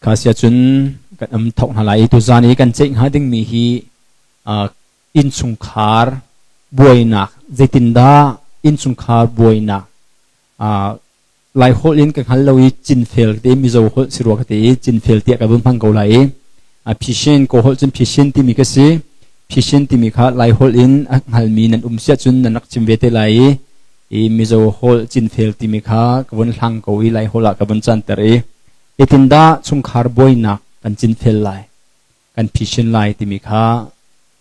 Kha sia cun kan um thok hna lai i tuzan i kan ceih hnga dingmi hi innchungkhar buainak, zeitindah innchungkhar buainak Lai holh in ka hngal lo i cinfel te Mizo holh si rua ka ti i cinfel tiah ka vun hmang ko lai i phishin ko holh cun phishin timi ka si. Phishin timi kha Lai holh in a hngalmi nan um siah cun nan rak chim ve te lai i Mizo holh cinfel timi kha ka vun hlang ko i Lai holh ah ka vun canter i zeitindah chungkhar buainak kan cinfel lai, kan phishin lai timi kha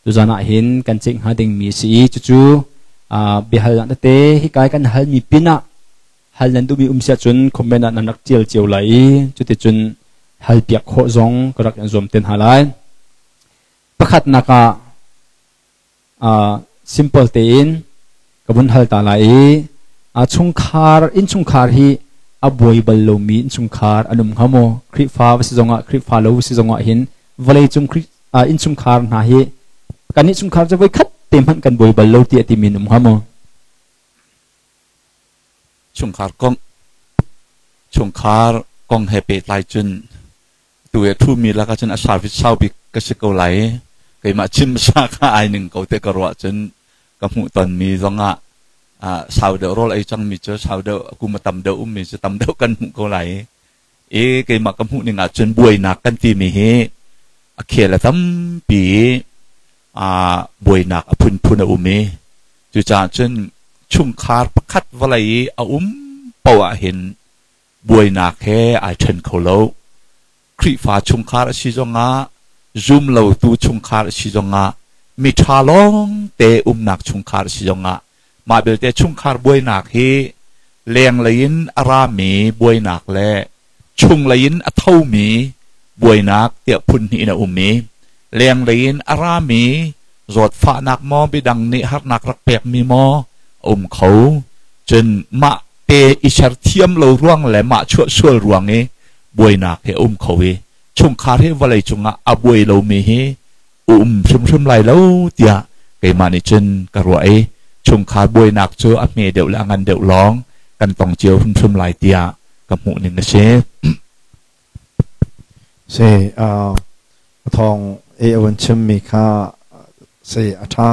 tuzan ah hin kan ceih hnga dingmi a si i cucu biahalnak tete hikai kan halmi pinah hal nan duhmi um siah cun comment ah nan rak tial cio lai i cuticun hal piak khawh zong ka rak in zuam te hna lai. Pakhatnak ah simple tein ka vun hal ta lai i chungkhar innchungkhar hi a buai bal lomi innchungkhar an um hnga maw? Khrihfa va si zongah, Khrihfa lo si zongah hin vawleicung innchungkhar hna hi kan innchungkhar cu voi khat te hmanh kan buai bal lo ti a timi an um hnga maw? Chungkhar kong chungkhar kong he pehtlai cun tu he ṭhumi lakah cun a service sau bik ka si ko lai i keimah chim sa kha ai ning ko te ka ruah cun ka hmuh tonmi zongah sau deuh rawl ei cangmi cu, sau deuh kum a tam deuh ummi cu tam deuh kan hmuh ko lai i keimah ka hmuh ning ah cun buainak kan timi hi a khel a tampi i buainak a phunphun a um i cucaah cun chungkhar pakhat vawlei i a um paoh ah hin buainak he ai ṭhen kho lo. Khrihfa chungkhar a si zongah, zum lotu chungkhar a si zongah, miṭha lawngte umnak chungkhar a si zongah, mah belte chungkhar buainak hi lenglei in a rami buainak le chunglei in a thomi buainak tiah phun hnih in a um i lenglei in a rami zawtfahnak maw, midang nih harnak rak pekmi maw a um kho. Cun mah te i serthiam lo ruang le mah chuahsual ruang i buainak hi a um kho i chungkhar hi vawlei cungah a buai lomi hi um hrimhrim lai lo tiah keimah nih cun ka ruah i chungkhar buainak cu a hme deuh le a ngan deuh lawng kan tong cio hrimhrim lai tiah ka hmuh ning a si. Si, thawng i a vun chimmi kha si a ṭha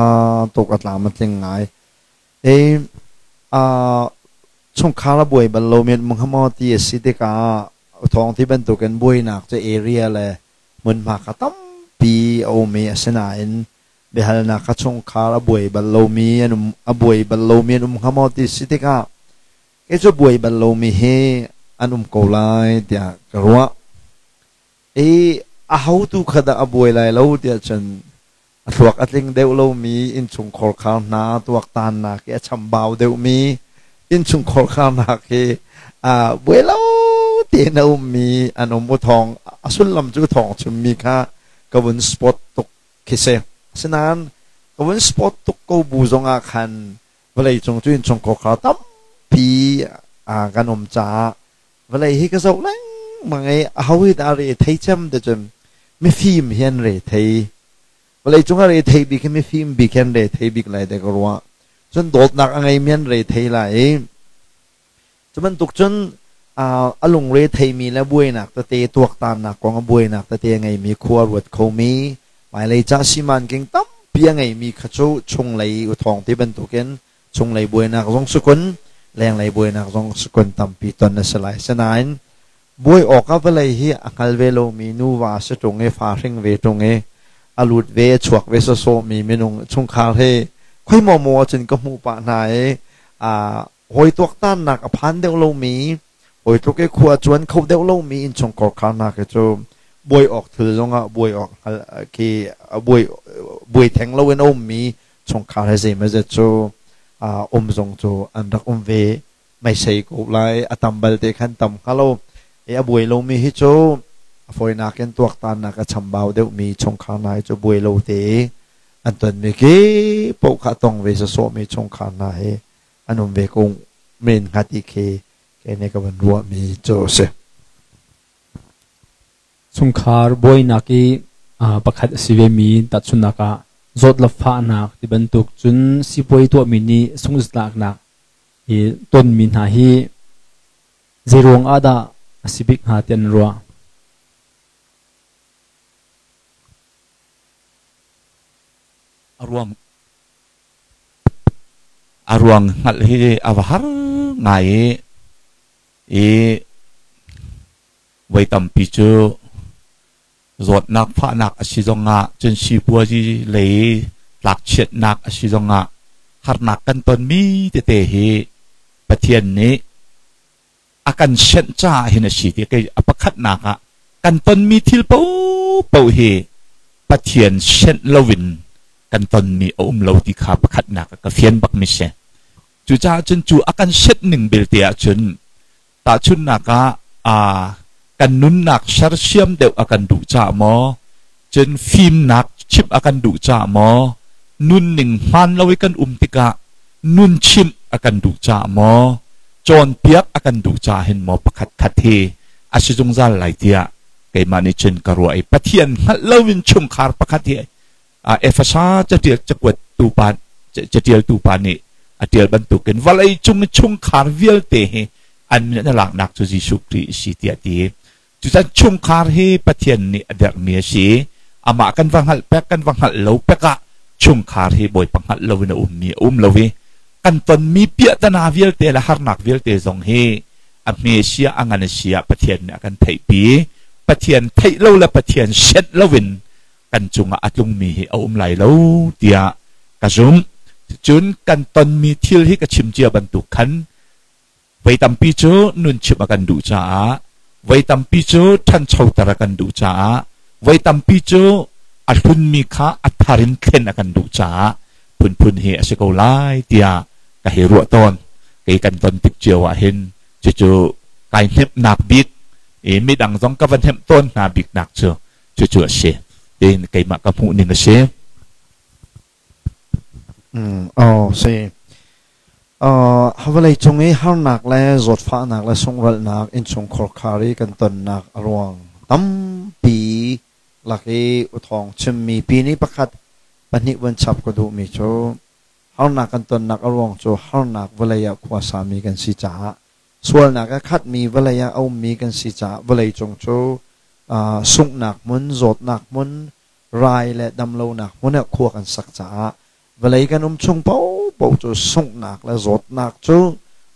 tuk, a tlam a tling ngai. Ei chungkhar a buai bal lomi an um hnga maw ti a si tikah thawng ti bantukin buainak cu area le hmunhma kha tampi a um i asinain biahalnak kha chungkhar a buai bal lomi an um a buai bal lomi an um hnga maw ti si tikah kei cu buai bal lomi hi an um ko lai tiah ka ruah. I ahotu kha dah a buai lai lo tiah cun a thluak a tling deuh lomi innchungkhar khar hna tuaktannak hi a chambau deuhmi innchungkhar kharnak hi buai lo tein a ummi an um. U thawng a sullam cu thawng chimmi kha ka vun spot tuk khi si. Asinain ka vun spot tuk ko bu zongah khan vawlei cung cu innchungkhar khar tampi kan um caah vawlei hi ka zoh lengmang i aho hi dah re thei cem ti cun mifim hi an re thei. Vawlei cung ah re thei bik hi mifim bik hi an re thei bik lai te ka ruah. Cun dawtnak a ngeimi an re thei lai i cu bantuk cun a lungre theimi le buainak tete tuaktannak kong a buainak tete a ngeimi, khua ruat khomi, hmailei ca siman king tampi a ngeimi kha cu chunglei uthawng ti bantukin chunglei buainak zong sukun, lenglei buainak zong sukun tampi ton a si lai. Sinain buai awk ah vawlei hi a hngal ve lomi nuva si ṭung i fa hring ve ṭung i a lut ve a chuak ve sawsawhmi minung chungkhar hi khoi maw maw ahcun ka hmuh pah hna i hawi tuaktannak a phan deuh lomi, hawi tluk i khua cuan kho deuh lomi innchungkhar kharnak hi cu buai awk thil zongah buai awk hngal khi buai buai theng loin a ummi chungkhar he zeimawzet cu um zong cu an rak um ve meisei ko lai. A tam balte khan tam hnga lo i a buai lomi hi cu a fawinak in tuaktannak a chambau deuhmi chungkhar hna hi cu buai lo te an tonmi ki paoh kha tong ve sawsawhmi chungkhar hna hi an um ve ko men hnga ti khi kei nih ka van ruahmi cu a si. Chungkhar buainak i pakhat a si vemi tahchunhnak ah zawt le fahnak ti bantuk, cun sipuai tuahmi nih sungzatlaknak i tonmi hna hi zeiruang ah dah a si bik hnga ti an ruah? A ruang hngalh hi a va har ngai i voi tampi cu zawtnak fahnak a si zongah cun sipuazi lei tlakchiatnak a si zongah harnak kan tonmi tete hi Pathian nih a kan sianh caah hin a si ti kei a pakhatnak ah kan tonmi thil paohpaoh hi Pathian sianh loin kan tonmi a um lo ti kha pakhatnak ah ka fian bakmi si. Cucaah cun cu a kan sianh ning belte ahcun tahchunhnak ah kan nunnak sersiam deuh a kan duh caah maw cun fimnak chimh a kan duh caah maw nunning hmaan lo i kan um tikah nun chimh a kan duh caah maw cawnpiak a kan duh caah hin maw pakhat khat hi a si zungzal lai tiah keimah nih cun ka ruah i Pathian hngalh loin chungkhar pakhat hi Efesa catial cakuat tu pa catialtu pa nih a tial bantukin vawlei cung chungkhar vialte hi an min a laknak cu Jesuh Khrih a si tiah ti. Cucan chungkhar hi Pathian nih a derhmi a si. Amah kan va hngalh pek kan va hngalh lo pek ah chungkhar hi Bawipa hngalh loin a ummi a um lo i kan tonmi piahtana vialte le harnak vialte zong hi a hme sia a ngan sia Pathian nih a kan theihpi. Pathian theih lo le Pathian sianh loin kan cungah a tlungmi hi a um lai lo tiah ka zumh. Cun kan tonmi thil hi ka chim cia bantuk khan voi tampi cu nun chimh a kan duh caah voi tampi cu ṭhanchoter a kan duh caah voi tampi cu a hlunmi kha a thar in thlen a kan duh caah phunphun hi a si ko lai tiah ka hei ruah tawn. Kei kan ton tik cio ah hin cucu kai hnemhnak bik i midang zong ka va hnemh tawn hna biknak cu cucu a si tiin keimah ka hmuh ning a si. Oh si. Vawlei cung i harnak le zawtfahnak le sungralhnak innchungkhar khar i kan tonnak a ruang tampi lak i uthawng chimmi pi nih pakhat pahnih vun chap ka duhmi cu harnak kan tonnak a ruang cu harnak vawlei ah khua sami kan si caah sualnak a khatmi vawlei ah a ummi kan si caah vawleicung cu sunghnak hmun, zawtnak hmun, rai le damlonak hmun ah khua kan sak caah vawlei kan um chung paohpaoh cu sunghnak le zawtnak cu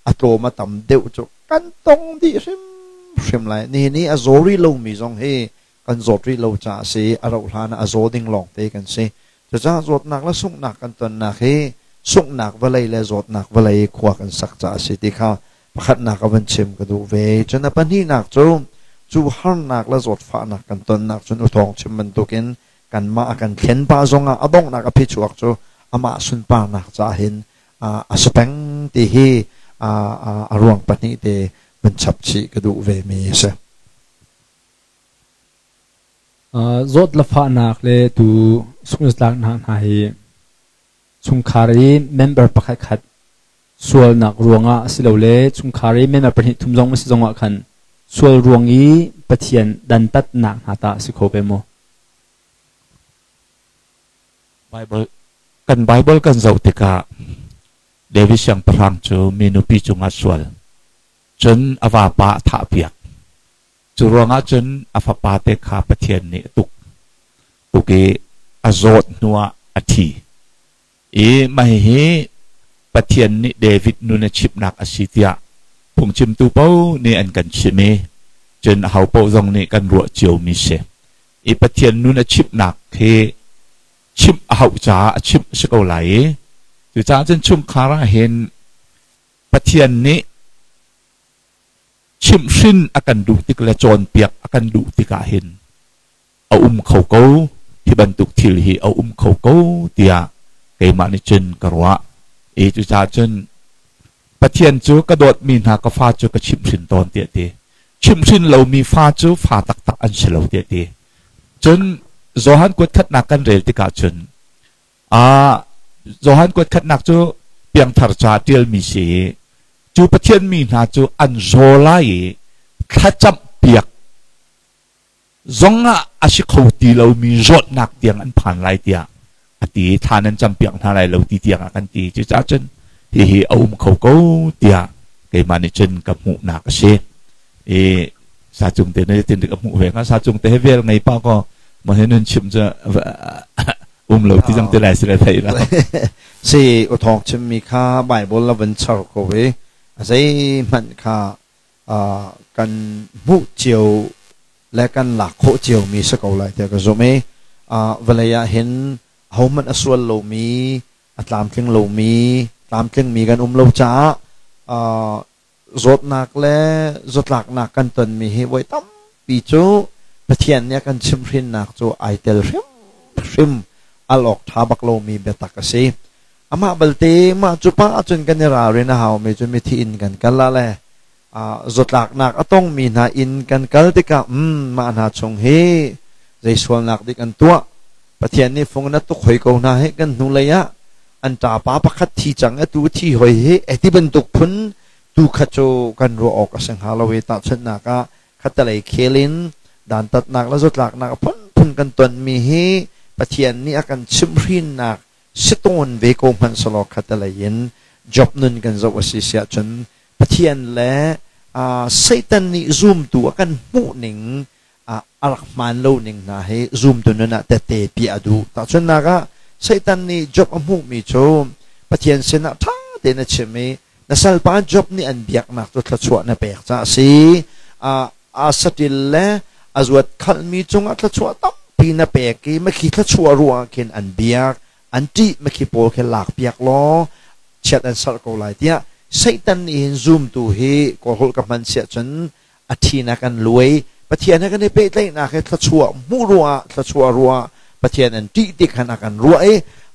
a tlawm a tam deuh cu kan tong dih hrimhrim lai. Nihin i a zaw rih lomi zong hi kan zawt rih lo caah a si, a rauh hlan ah a zaw ding lawngte kan si. Cucaah zawtnak le sunghnak kan tonnak hi sunghnak vawlei le zawtnak vawlei khua kan sak caah a si ti kha pakhatnak a van chim ka duh ve. Cun a pahnihnak cu cu harnak le zawtfahnak kan tonnak cun uthawng chim bantukin kanmah a kan thlen pah zongah a donghnak a phichuak cu amah sunparnak caah hin a si peng ti hi a ruang pahnih te van chap chih ka duh ve mi a si. Zawt le fahnak le tu sungzatlaknak hna hi chungkhar i member pakhat khat sualnak ruangah asilole chungkhar i member pahnih thum zong a si zongah khan sual ruang i Pathian dantatnak hna tah a si kho ve maw? Bible kan Bible kan zoh tikah David siangpahrang cu mi nupi cungah sual cun a vapa a thahpiak. Cu ruangah cun a fapate kha Pathian nih a tuk tuk i a zawt hnuah a thi. I mah hihi Pathian nih David nun a chimhnak a si tiah phungchimtu paoh nih an kan chimh i cun aho paoh zong nih kan ruah ciomi si. I Pathian nun a chimhnak hi chimh a hauh caah a chimh a si ko lai i cucaah cun chungkhar ah hin Pathian nih chimhhrin a kan duh tik le cawnpiak a kan duh tikah hin a um kho ko hi bantuk thil hi a um kho ko tiah keimah nih cun ka ruah i cucaah cun Pathian cu ka dawtmi hna ka fa cu ka chimhhrin tawn tiah ti chimhhrin lomi fa cu fa taktak an si lo tiah ti cun Johan kuat khatnak kan rel tikah cun Johan kuat khatnak cu piangthar ca ṭialmi si i cu Pathian mi hna cu an zaw lai i thlacamh piak zongah a si kho ti lomi zawtnak tiang an phan lai tiah a ti i thla nan campiak hna lai lo ti tiang a kan ti. Cucaah cun hihi a um kho ko tiah keimah nih cun ka hmuhnak a si. I sacung te na tin ka hmuh ve hnga sacung te he vel ngei pa ko ma he nun chim cu Um lo ti zong te lai si le thei lo. Si uthawng chimmi kha Bible la van char ko i zei hmanh kha kan hmuh cio le kan lak khawh cio mi si ko lai tiah ka zumh i vawlei ah hin ahohmanh a sual lomi a tlamtling lomi tlamtlingmi kan um lo caah zawtnak le zawtlaknak kan tonmi hi voi tampi cu Pathian nih a kan chimhhrinnak cu ai tel hrimhrim al awk ṭha bak lomi biatak a si. Amah balte mah cu pa ahcun kan i ralrin a haumi cu mithi inn kan kal ah le zawtlaknak a tongmi hna inn kan kal tikah mah hna chung hi zei sualnak dik an tuah Pathian nih fung na tuk hoi ko hna hi kan hnulei ah an ṭapa pakhat thi cang atu thi hoi hi eti bantuk phun tu kha cu kan ruah awk a si hnga lo i tahchunhnak ah khattelei khel in dantatnak le zawtlaknak a phunphun kan tonmi hi Pathian nih a kan chimhhrinnak si tawn ve ko hmanh selaw khattelei in Job nun kan zoh a si siah cun Pathian le Satan nih zumtu a kan hmuh ning a rak hmaan lo ning hna hi zumtu nun ah tette piah a duh. Tahchunhnak ah Satan nih Job a hmuhmi cu Pathian sinah ṭha tein a chim i na salpa Job nih an biaknak cu thluachuah na pek caah a si. A saṭil le a zuat khalhmi cungah thluachuah tampi na pek i makhi thluachuah ruangah khin an biak, an ṭih makhi pawl khi lakpiak law chiat an serh ko lai tiah Satan nih hin zumtu hi kawlholh ka hman siah cun a ṭhin a kan luai. Pathian he kan i pehtlaihnak he thluachuah hmuh ruah thluachuah ruah Pathian an ṭih ti khan a kan ruah i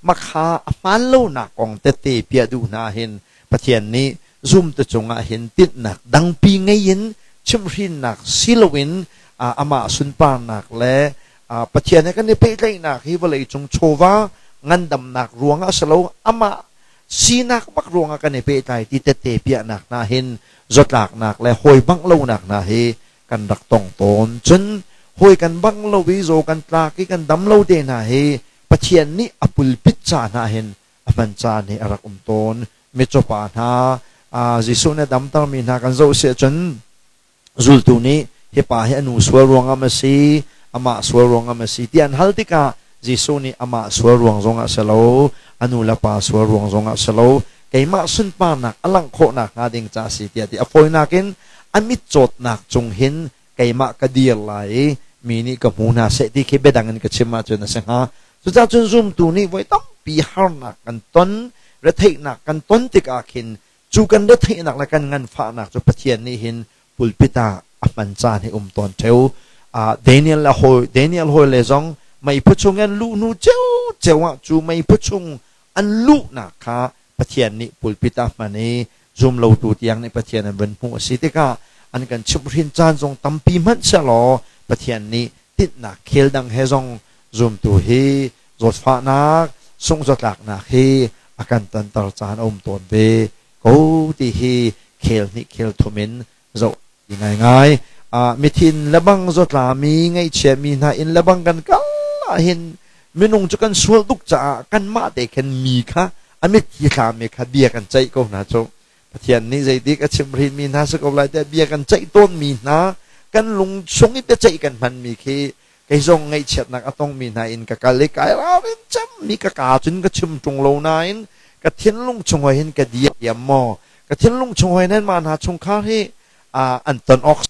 makha a hmaan lonak kong tette piah duh hna hin Pathian nih zumtu cungah hin tinhnak dangpi ngei in chimhhrinnak si loin amah sunparnak le Pathian he kan i pehtlaihnak hi vawlei cung chawva ngandamnak ruangah si lo amah sinak bak ruangah kan i pehtlai ti tette piahnak hna hin zawtlaknak le hawi bangh lonak hna hi kan rak tong tawn. Cun hawi kan bangh lo i zaw kan tlak i kan dam lo te hna hi Pathian nih a pulpit ca hna hin a hman caan hi a rak um tawn. Mitcaw pa hna Jesuh nih a damtermi hna kan zoh si ahcun zultu nih hi pa hi a nu sual ruangah ma si amah sual ruangah ma si ti an hal tikah Jesuh nih amah sual ruang zongah si lo a nu le pa sual ruang zongah si lo keimah sunparnak a langh khawhnak hnga ding ca si tiah ti a fawinak in a mitcawtnak cung hin keimah ka dir lai i mi nih ka hmu hna seh ti khi biadang in ka chim ahcun a si hnga. Cucaah cun zumtu nih voi tampi harnak kan ton, retheihnak kan ton tikah khin cu kan retheihnak le kan nganfahnak cu Pathian nih hin pulpit ah a hman caan hi um tawn theo. Daniel le hawi Daniel hawi le zong meiphu chung an luh hnu ceu ah cu meiphu chung an luhnak kha Pathian nih pulpit ah hman i zum lotu tiang nih Pathian an vun hmuh a si tikah an kan chimhhrin caan zong tampi hmanh sehlaw Pathian nih tinhnak khel dang he zong zumtu hi zawtfahnak sungzatlaknak hi a kan tonter caan a um tawn ve ko ti hi khel hnih khel thum in zoh ti ngaingai. Mithin lebang zawtlami ngaihchiami hna inn lebang kan kal ahhin minung cu kan sual tuk caah kanmah te khin mi kha a mitthi thlami kha bia kan ceih ko hna cu. Pathian nih zeidik a chimhrinmi hna si ko lai tiah bia kan ceih tawnmi hna kan lung chung i biaceih kan hmanmi khi kei zong ngaihchiatnak a tongmi hna in ka kal i kai ralrin cemmi ka kaa cun ka chim ṭung lo nain ka thinlung chung hoi hin ka diam maw ka thinlung chung hoi nan mah hna chungkhar hi an ton awk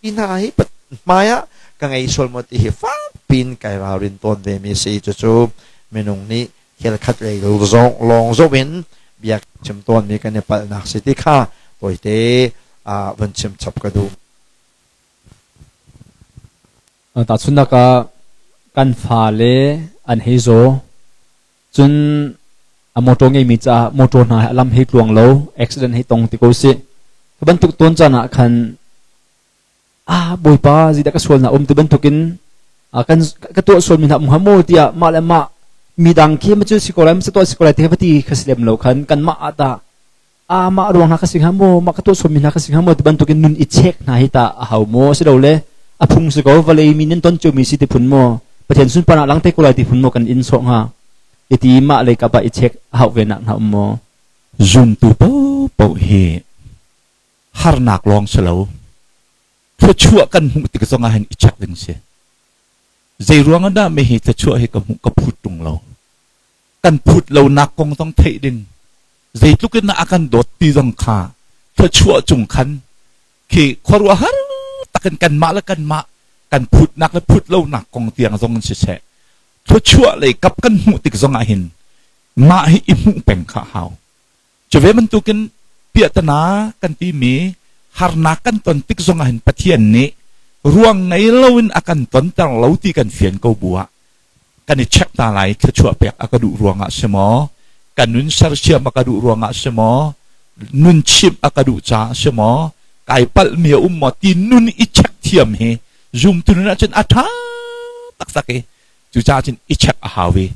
hna hi hmai ah ka ngei sual maw ti hi fak pin kai ralrin tawn ve mi si. Cucu minung nih khel khat lei lawng zoh in bia chim tawn mi kan i palhnak si ti kha tawite van chim chap ka duh. Tahchunhnak ah kan fale an hei zaw. Cun a motor ngeimi caah motor hna a lam hei tluang lo, accident hei tong ti ko sih. Ka bantuk tawn caan ah khan ah Bawipa zeidah ka sual na um ti bantukin kan ka tuah sualmi hna um hnga maw tiah mah le mah midang khi ma cu si ko lai ma tuah si ko lai ti kha ti kha si lem lo khan kanmah ah tah ah mah ruang hna ka si hnga maw mah ka tuah sualmi hna ka si hnga maw ti bantukin nun i check hna hi tah a hau maw asilole a phung si ko vawlei mi nan ton ciomi si ti phun maw Pathian sunparnak lang te ko lai ti phun maw kan in sawh hnga iti mah lei kap ah i check a hauh ve nak hna um maw? Zumtu paohpaoh hi harnak lawng si lo thluachuah kan hmuh tik zongah hin i check ding si. Zei ruangah dah mi hi thluachuah hi ka hmuh ka phut ṭung lo? Kan phut lonak kong zong theih ding. Zeitluk in a kan dawt ti zong kha thluachuah cung khan khi khuaruahhar takin kanmah le kanmah kan phutnak le phut lonak kong tiang zong in siseh, thluachuah lei kap kan hmuh tik zong ah hin mah hi i hmuh peng kha hau. Cu ve bantukin piahtana kan timi harnak kan ton tik zong ah hin Pathian nih ruang ngei loin a kan tonter lo ti kan fian ko bu ah kan i check ta lai. Thluachuah pek a ka duh ruangah si maw, kan nun sersiam a ka duh ruangah si maw, nun chimh a ka duh caah si maw, kai palh mi a um maw ti nun i check thiam hi zumtu nun ahcun a ṭha taktak i cucaah cun i check a hau i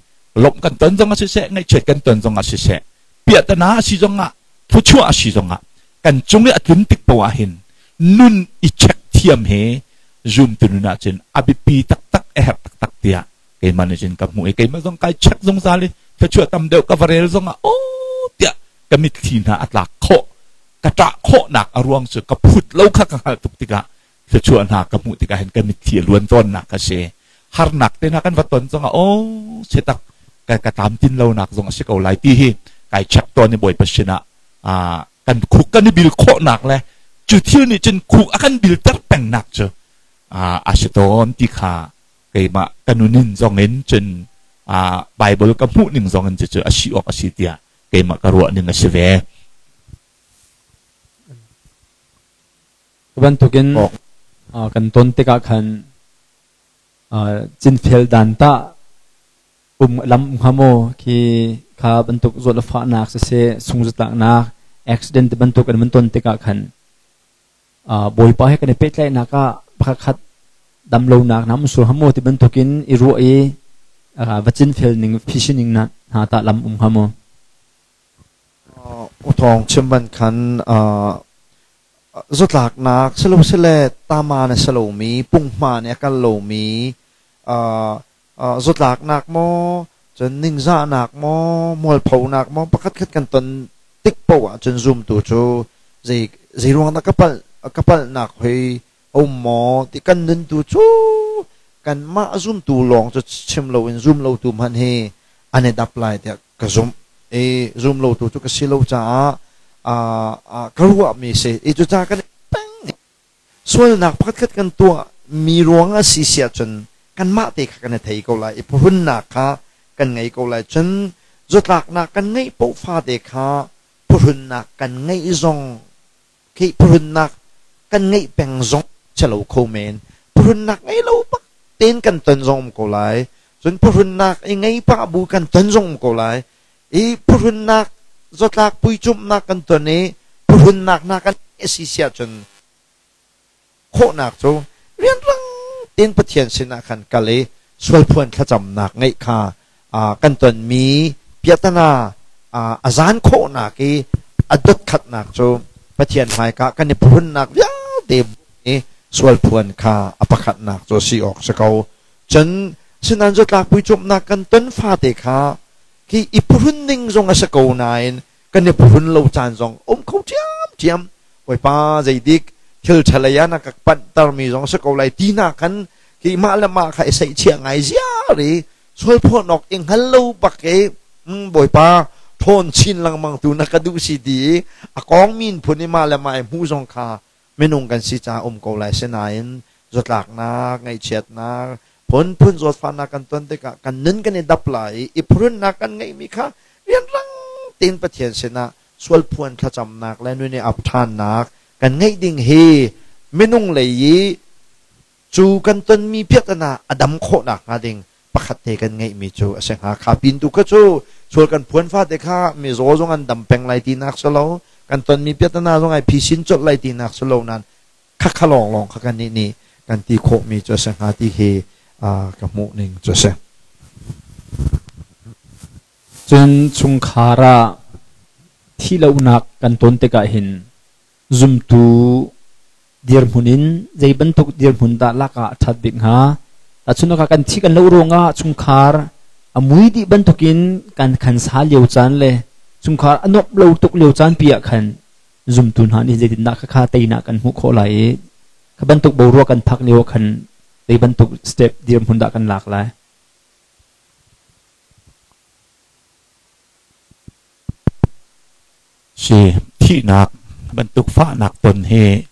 lawmh kan ton zong ah siseh, ngaihchiat kan ton zong ah siseh, piahtana a si zong ah, thluachuah a si zong ah, kan cung i a tlun tik poah ah hin nun i check thiam hi zumtu nun ahcun a biapi taktak, a herh taktak tiah keimah nih cun ka hmuh i keimah zong kai check zungzal i thluachuah tam deuh ka va rel zong ah aw tiah ka mitthli hna a tlak khawh, ka ṭah khawhnak a ruang cu ka phut lo kha ka hngalh tuk tikah thluachuah hna ka hmuh tikah hin ka mitthli a luan tawnnak a si. Harnak te hna kan va ton zongah aw setak ka tlamtlin lonak zong a si ko lai ti hi kai check tawn i Bawipa sinah kan khuk kan i bil khawhnak le cu thil nih cun khuk a kan bilter pengnak cu a si tawn ti kha keimah ka nunin zong in cun Bible ka hmuh ning zong in cu a si awk a si tiah keimah ka ruah ning a si ve. Bantukin kan ton tikah khan cinfel dan tah um lam hnga maw? Khi kha bantuk zawt le fahnak siseh, sungzatlaknak, accident bantuk an van ton tikah khan Bawipa he kan i pehtlaihnak ah pakhat damlonak nam sur hamo ti bantukin i ruah i va cinfel ning phisin ning na hna tah lam um hnga maw? Uthawng chim ban khan zatlaknak silosile tama na salomi punghma nih a kal lomi zatlaknak maw, cun ningzahnak maw, mualphonak maw pakhat khat kan ton tik paoh ahcun zumtu cu zei zei ruang dah ka palhnak hoi a um maw ti kan nun tu cu kanmah zumtu lawng cu chim loin zum lotu hmanh hi an i dap lai tiah ka zumh i zum lotu cu ka si lo caah ka ruahmi si i cucaah kan peng sualnak pakhatkhat kan tuah mi ruang a si si ahcun kanmah te kha kan i thei ko lai i phuhrunnak kha kan ngei ko lai. Cun zatlaknak kan ngeih paoh fate kha phuhrunnak kan ngeih zong khi phuhrunnak kan ngeih peng zong si lo kho men, phuhrunnak ngei lo bak tein kan ton zong um ko lai, cun phuhrunnak i ngei pah bu kan ton zong um ko lai i phuhrunnak zatlak puicumhnak kan ton i phuhrunnak hna kan si si ahcun khawhnak cu rianrang tein Pathian sinah khan kal i sualphuan thlacamnak ngeih kha kan tonmi piahtana a zan khawhnak i a dotkhatnak cu Pathian hmaika kan i phuhrunnak vialte i sualphuan kha a pakhatnak cu si awk si ko. Cun sinan zatlak puicumhnak kan ton fate kha khi i phuhrun ning zong a si ko nain kan i phuhrun lo caan zong um kho ṭhiamṭhiam. Bawipa, zeidik thil ṭhalei ah na ka panhtermi zong si ko lai ti hna khan khi mah le mah kha i seihchiah ngai ziar i sual phawt awk i hngal lo bak i Bawipa ṭhawn chin lengmang tu na ka duh si ti i a kong min phun i mah le mah i hmuh zong kha minung kan si caah um ko lai. Sinain zawtlaknak, ngaihchiatnak phunphun, zawtfahnak kan ton tikah kan nun kan i dap lai i i phuhrunnak kan ngeihmi kha rianrang tein Pathian sinah sualphuan thlacamnak le nun i ap ṭhannak kan ngeih ding hi minung lei i cu kan tonmi piahtana a dam khawhnak hnga ding pakhat te kan ngeihmi cu a si hnga. Kha pin tu kha cu sual kan phuan fate kha mizaw zong an dam peng lai tinak si lo, kan tonmi piahtana zong ai phisin colh lai tinak si lo, nan kha kha lawng lawng kha kan nih nih kan ti khawhmi cu a si hnga ti hi ka hmuh ning cu a si. Cun chungkhar ah thihlohnak kan ton tikah hin zumtu dirhmun in zei bantuk dirhmun dah lak ah a ṭhat bik hnga? Tahchunhnak ah, kan thi kan loh ruangah chungkhar a mui dih bantukin kan khan sa lio caan le chungkhar a nuamh lo tuk lio caan pi ah khan zumtu hna nih zeitindah khakha teinak kan hmuh khawh lai i kha bantuk boruak kan phak lio ah khan zei bantuk step dirhmun dah kan lak lai? Si thihnak bantuk fahnak ton hi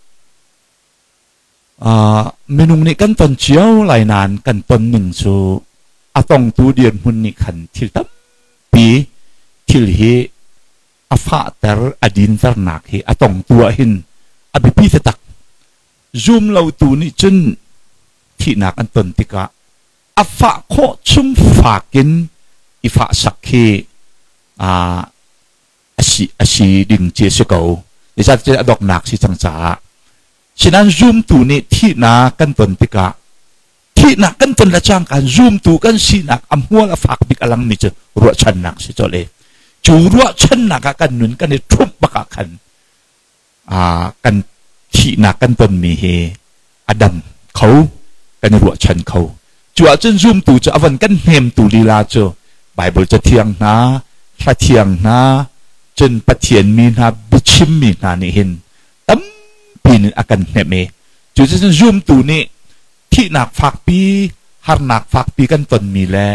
minung nih kan ton cio lai nain kan ton ning cu a tongtu dirhmun nih khan thil tampi thil hi a fahter a dinternak hi a tongtu ah hin a biapi taktak. Zum lotu nih cun thihnak an ton tikah a fah khawh chung fak in i fahsak khi a si ding ci a si ko. Zeicahtiah a donghnak si cang caah. Sinain zumtu nih thihnak kan ton tikah thihnak kan ton le cangka zumtu kan sinak a hmual a fak bik a langmi cu ruahchannak si colh i cu ruahchannak ah kan nun kan i ṭhumh bak ah khan kan thihnak kan tonmi hi a dam kho, kan i ruahchan kho. Cu ahcun zumtu cu a van kan hnemtu lila cu Baibal cathiang hna, hla thiang hna, cun Pathian mi hna biachimmi hna nih hin tampi in a kan hnemh i cuticun zumtu nih thihnak fakpi, harnak fakpi kan tonmi le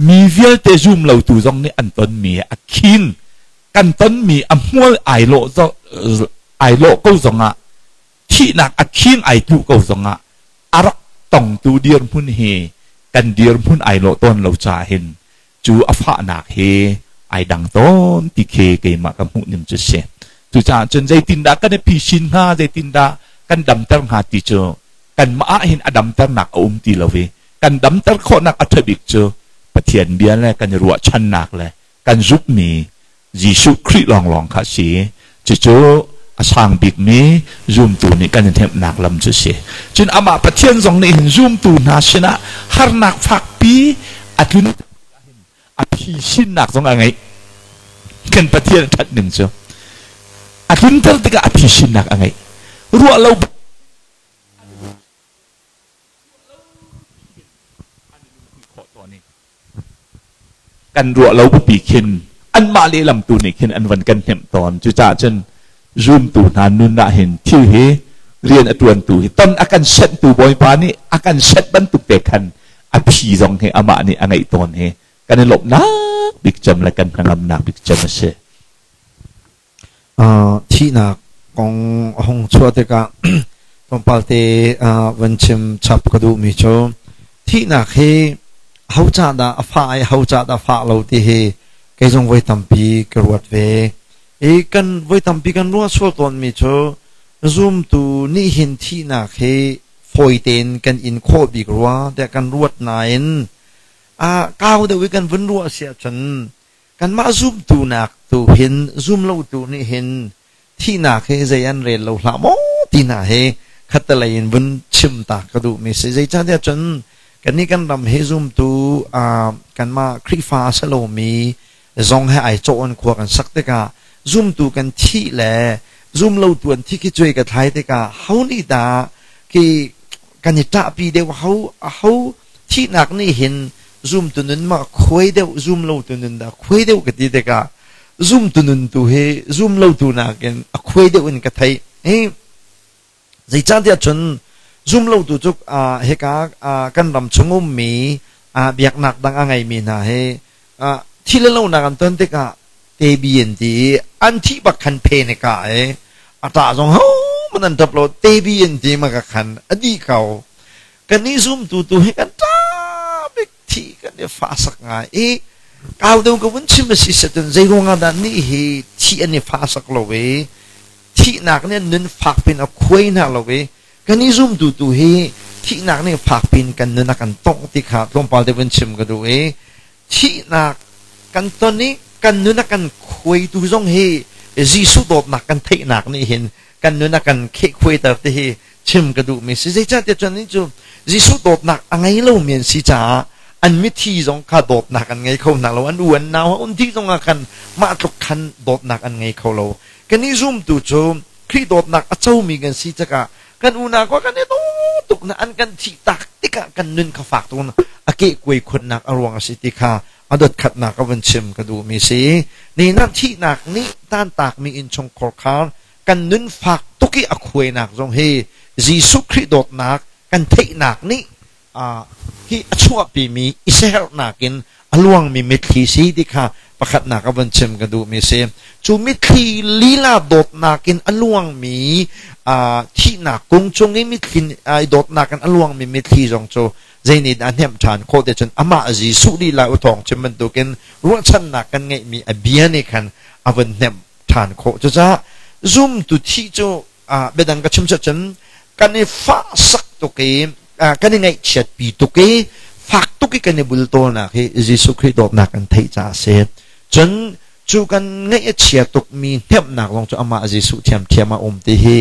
mi vialte zum lotu zong nih an tonmi a khing kan tonmi a hmual ai lawh ai lawh ko zongah, thihnak a khing ai tluh ko zongah a rak tongtu dirhmun hi kan dirhmun ai lawh tawn lo caah hin cu a fahnak hi ai dang tawn ti khi keimah ka hmuh ning cu si. Cucaah cun zeitindah kan i phisin hnga, zeitindah kan damter hnga ti cu kanmah ah hin a damternak a um ti lo i kan damter khawhnak a ṭha bik cu Pathian bia le kan i ruahchannak le kan zumhmi Jesuh Khrih lawnglawng kha a si. Cucu a sang bikmi zumtu nih kan i hnemhnak lam cu a si. Cun amah Pathian zong nih hin zumtu hna sinah harnak fakpi a tlun a phisinnak zong a ngeih. Kan Pathian a ṭhat ning cu a tlunter tikah a phisinnak a ngeih. Ruah lo Kan ruah lo pipi khin anmah lehlam tu nih khin an van kan hnemh tawn. Cucaah cun zumtu hna nun ah hin thil hi rian a ṭuantu hi ton a kan senhtu Bawipa nih a kan senh bantuk te khan a phi zong hi amah nih a ngeih tawn hi kan i lawmhnak bik cem le kan hnangamnak bik cem a si. Thihnak kong a hung chuah tikah tlawmpal te van chim chap ka duhmi cu thihnak hi ho ca dah a fah i ho ca dah fah lo ti hi kei zong voi tampi ka ruat ve. I kan voi tampi kan ruah sual tawnmi cu zumtu nih hin thihnak hi fawi tein kan in khawh bik rua tiah kan ruat nain kau deuh i kan vun ruah si ahcun Kanmah zumtu nak tu hin zumlotu nih hin thihnak hi zei an rel lo hlah maw ti hna hi khattelei in vun chim ta ka duhmi si. Zeicahtiah cun kannih kan ram hi zumtu kanmah Khrihfa a si lomi zong he ai cawh in khua kan sak tikah zumtu kan thih le zumlotu an thi khi cuai ka thlai tikah ho nih dah khi kan i ṭahpi deuh, ho ho thihnak nih hin zumtu nun ma khuai deuh, zum lotu nun dah khuai deuh ka ti tikah zumtu nun tu hi zum lotu nakin a khuai deuh in ka theih. Hi zeicahtiah cun zum lotu cu hika kan ram chung ummi biaknak dang a ngeimi hna hi thi le lonak an ton tikah tebi an ti i an thih bak khan phe ne ka i a ṭah zong ho man an ṭap lo, tebi an ti ma ka khan a dih ko. Kan i zumtu tu hi kan ṭa bik thi kan i fa sak ngai i kau deuh ka vun chim a si setun zei ruangah dah nih hi thi an i fa sak lo i thihnak nih nun fak pin a khuai hna lo i kan i zumtu tu hi thihnak nih fak pin kan nun a kan tongh ti kha tlawmpal te vun chim ka duh i thihnak kan ton i kan nun a kan khuaitu zong hi Jesuh dawtnak kan theihnak nih hin kan nun a kan khehkhuaiter ti hi chim ka duhmi si. Zeicahtiah cun nih cu Jesuh dawtnak a ngei lomi an si caah an mithi zong kha dawtnak an ngei kho hna lo. An u an nau an thi zong ah khan mah tluk khan dawtnak an ngei kho lo. Kan i zumtu cu Khrih dawtnak a comi kan si cakah kan unau kha kan i daw tuk na an kan thih tak tikah kan nun kha fak tuk a kehkuai khunnak a ruang a si ti kha a dotkhatnak a vun chim ka duhmi si. Ni na thihnak nih tantakmi innchungkhar khar kan nun fak tuk i a khuainak zong hi Jesuh Khrih dawtnak kan theihnak nih hi a chuahpimi i siaherhnak in a luangmi mitthli si ti kha Pakhatnak a van chim ka duhmi si. Cu mitthli lila dawtnak in a luangmi thihnak kung cung i mitthli ai dawtnak in a luangmi mitthli zong cu zeinih dah a hnemh ṭhan khawh te cun amah Jesuh lila u thawng chim bantukin ruahchannak kan ngeihmi a bia nih khan a vun hnemh ṭhan khawh. Cucaah zumtu thih cu biadang ka chim cun kan i fahsak tuk i kan i ngaihchiatpi tuk i fak tuk i kan i bultawlnak hi Jesuh Khrih dawtnak kan theih caah a si. Cun cu kan ngaih a chia tukmi hnemhnak zong cu amah Jesuh thiamthiam a um ti hi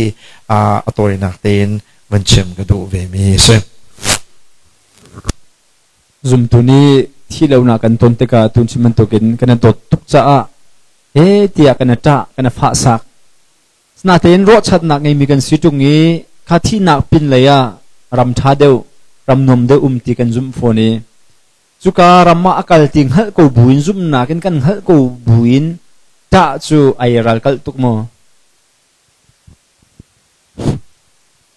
a tawinak tein van chim ka duh ve mi a si. Zumtu nih thi lonak kan ton tikah tun chim bantukin kan i dawt tuk caah he tiah kan i ṭah kan i fahsak. Natein ruahchannak ngeimi kan si ṭung i kha thihnak pinlei ah ram ṭha deuh, ram nuam deuh um ti kan zumh fawn i cuka ram ah a kal ti hngalh ko buin zumhnak in kan hngalh ko buin ṭah cu ai ralkalh tuk maw?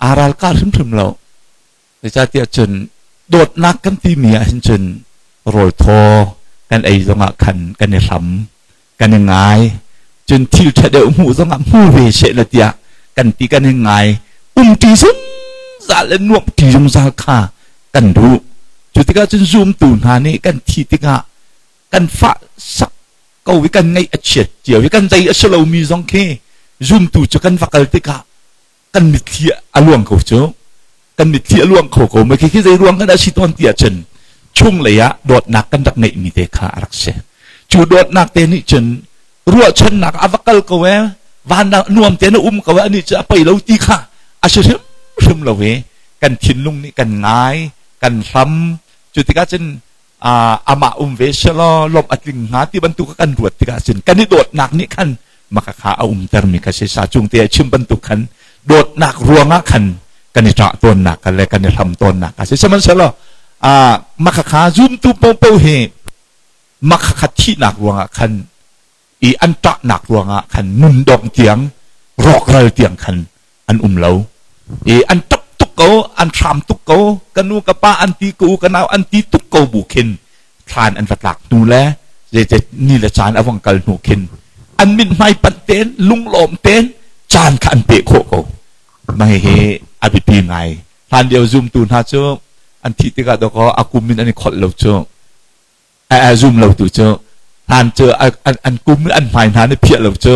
Aa ralkah hrimhrim lo. Zeicahtiah cun dawtnak kan timi ah hin cun rawl thaw kan ei zongah khan kan i hlam, kan i ngai. Cun thil ṭha deuh hmuh zongah hmu ve seh la tiah kan ti kan i ngai. Umṭi zungzal le nuamhṭi zungzal kha kan duh. Cu tikah cun zumtu hna nih kan thih tikah kan fah sak ko i kan ngaih a chiat cio i kan zei a si lomi zong khi zumtu cu kan va kal tikah kan mitthli a luang ko cu kan mitthli a luang kho ko mei khi zei ruang kan a si tawn ti ahcun chunglei ah dawtnak kan rak ngeihmi te kha a rak si. Cu dawtnak te nih cun ruahchannak a va kal ko e, van nuam te na um ko e, ani cu a pei lo ti kha a si hrimhrim lo i kan thinlung nih kan ngai kan hlam. Cu tikah cun amah um ve selaw lawmh a tling hnga ti bantuk kan ruat tikah cun kan i dawtnak nih khan maka kha a umtermi kha si. Sa cung te a chim bantuk khan dawtnak ruangah khan kan i ṭah tawnnak le kan i hlam tawnnak a si. Sihmanhsehlaw maka kha zumtu popo hi maka kha thihnak ruangah khan i an ṭahnak ruangah khan nun dong tiang rawkral tiang khan an um lo i an ṭap tuk ko, an hram tuk ko, ka nu ka pa an ti, ka u ka nau an ti tuk ko bu khin thlan an va tlak hnu le zeite ni le caan a vong kal hnu khin an mithmai panh tein lunglawm tein caan kha an peh khawh ko. Mah hihi a biapi ngai. Hlan lio zumtu hna cu an thih tikah dawkaw a kum in an i kholh lo cu. A zum lo tu cu hlan cu an kum an hmai hna nih phiah lo cu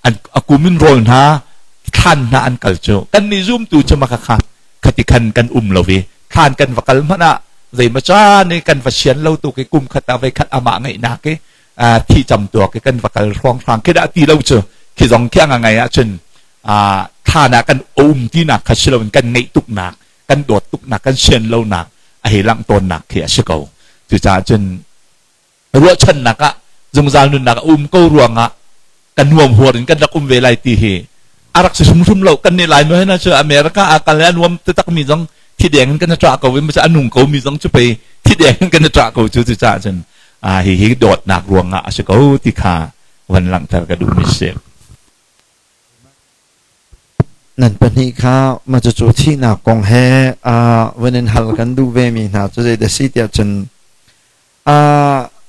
an a kum in rawl hna thlan hna an kal cu. Kan nih zumtu cu maka kha khati khan kan um lo i thlan kan va kal hmanh ah zeima caan i kan va sian lo tu ki kum khat ah voi khat amah ngeihnak i thi cam tuak i kan va kal hrawng hrang khi dah ti lo cu khi zong khi anga ngai ahcun thlan ah kan um tinak kha si loin kan ngeih tuknak, kan dawt tuknak, kan sian lonak a hei langh tawnnak khi a si ko. Cucaah cun ruahchannak ah zungzal nunnak a um ko ruangah kan nuam huar in kan rak um ve lai ti hi a rak si hrimhrim lo. Kan nih Lai nu cu America ah kal a nuam taktak mi zong thi deng in kan ṭah ko i a nung ko mi zong cu pei thi deng in kan ṭah ko cu. Cucaah cun hihi dawtnak ruangah a si ko ti kha van langhter ka duh mi si. Nan pahnih kha mah cucu thihnak kong he van in hal kan duh vemi hna cu zeidah si tiah cun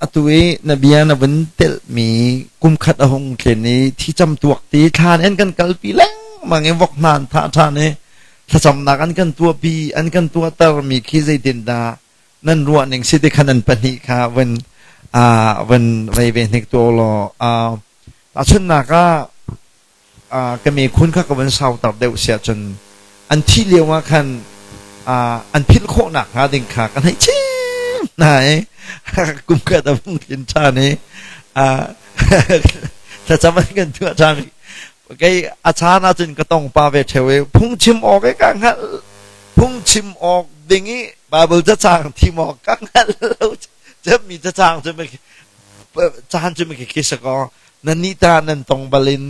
atu i na bia na vun telhmi kum khat a hung tlen i thi cam tuak ti thlan in kan kalpi lengmang i vok hna an thah ṭhan i thlacamnak an kan tuahpi an kan tuahtermi khi zeitindah nan ruah ning si ti kha nan pahnih kha van van vei ve hnik tuah law. Tahchunhnak ah ka mekhun kha ka van sauter deuh siah cun an thih lio ah khan an philh khawhnak hnga ding kha kan hei chim hna i kum khat a vung tlin ṭhan i thlacam an kan tuah ṭhan. Kei a caan ahcun ka tong pa ve ṭheo i phungchim awk i ka hngalh phungchim awk ding i Bible cacang thim awk ka hngalh lo cemmi cacang cu caan cu mi khi sakaw nan nih ta nan tong balin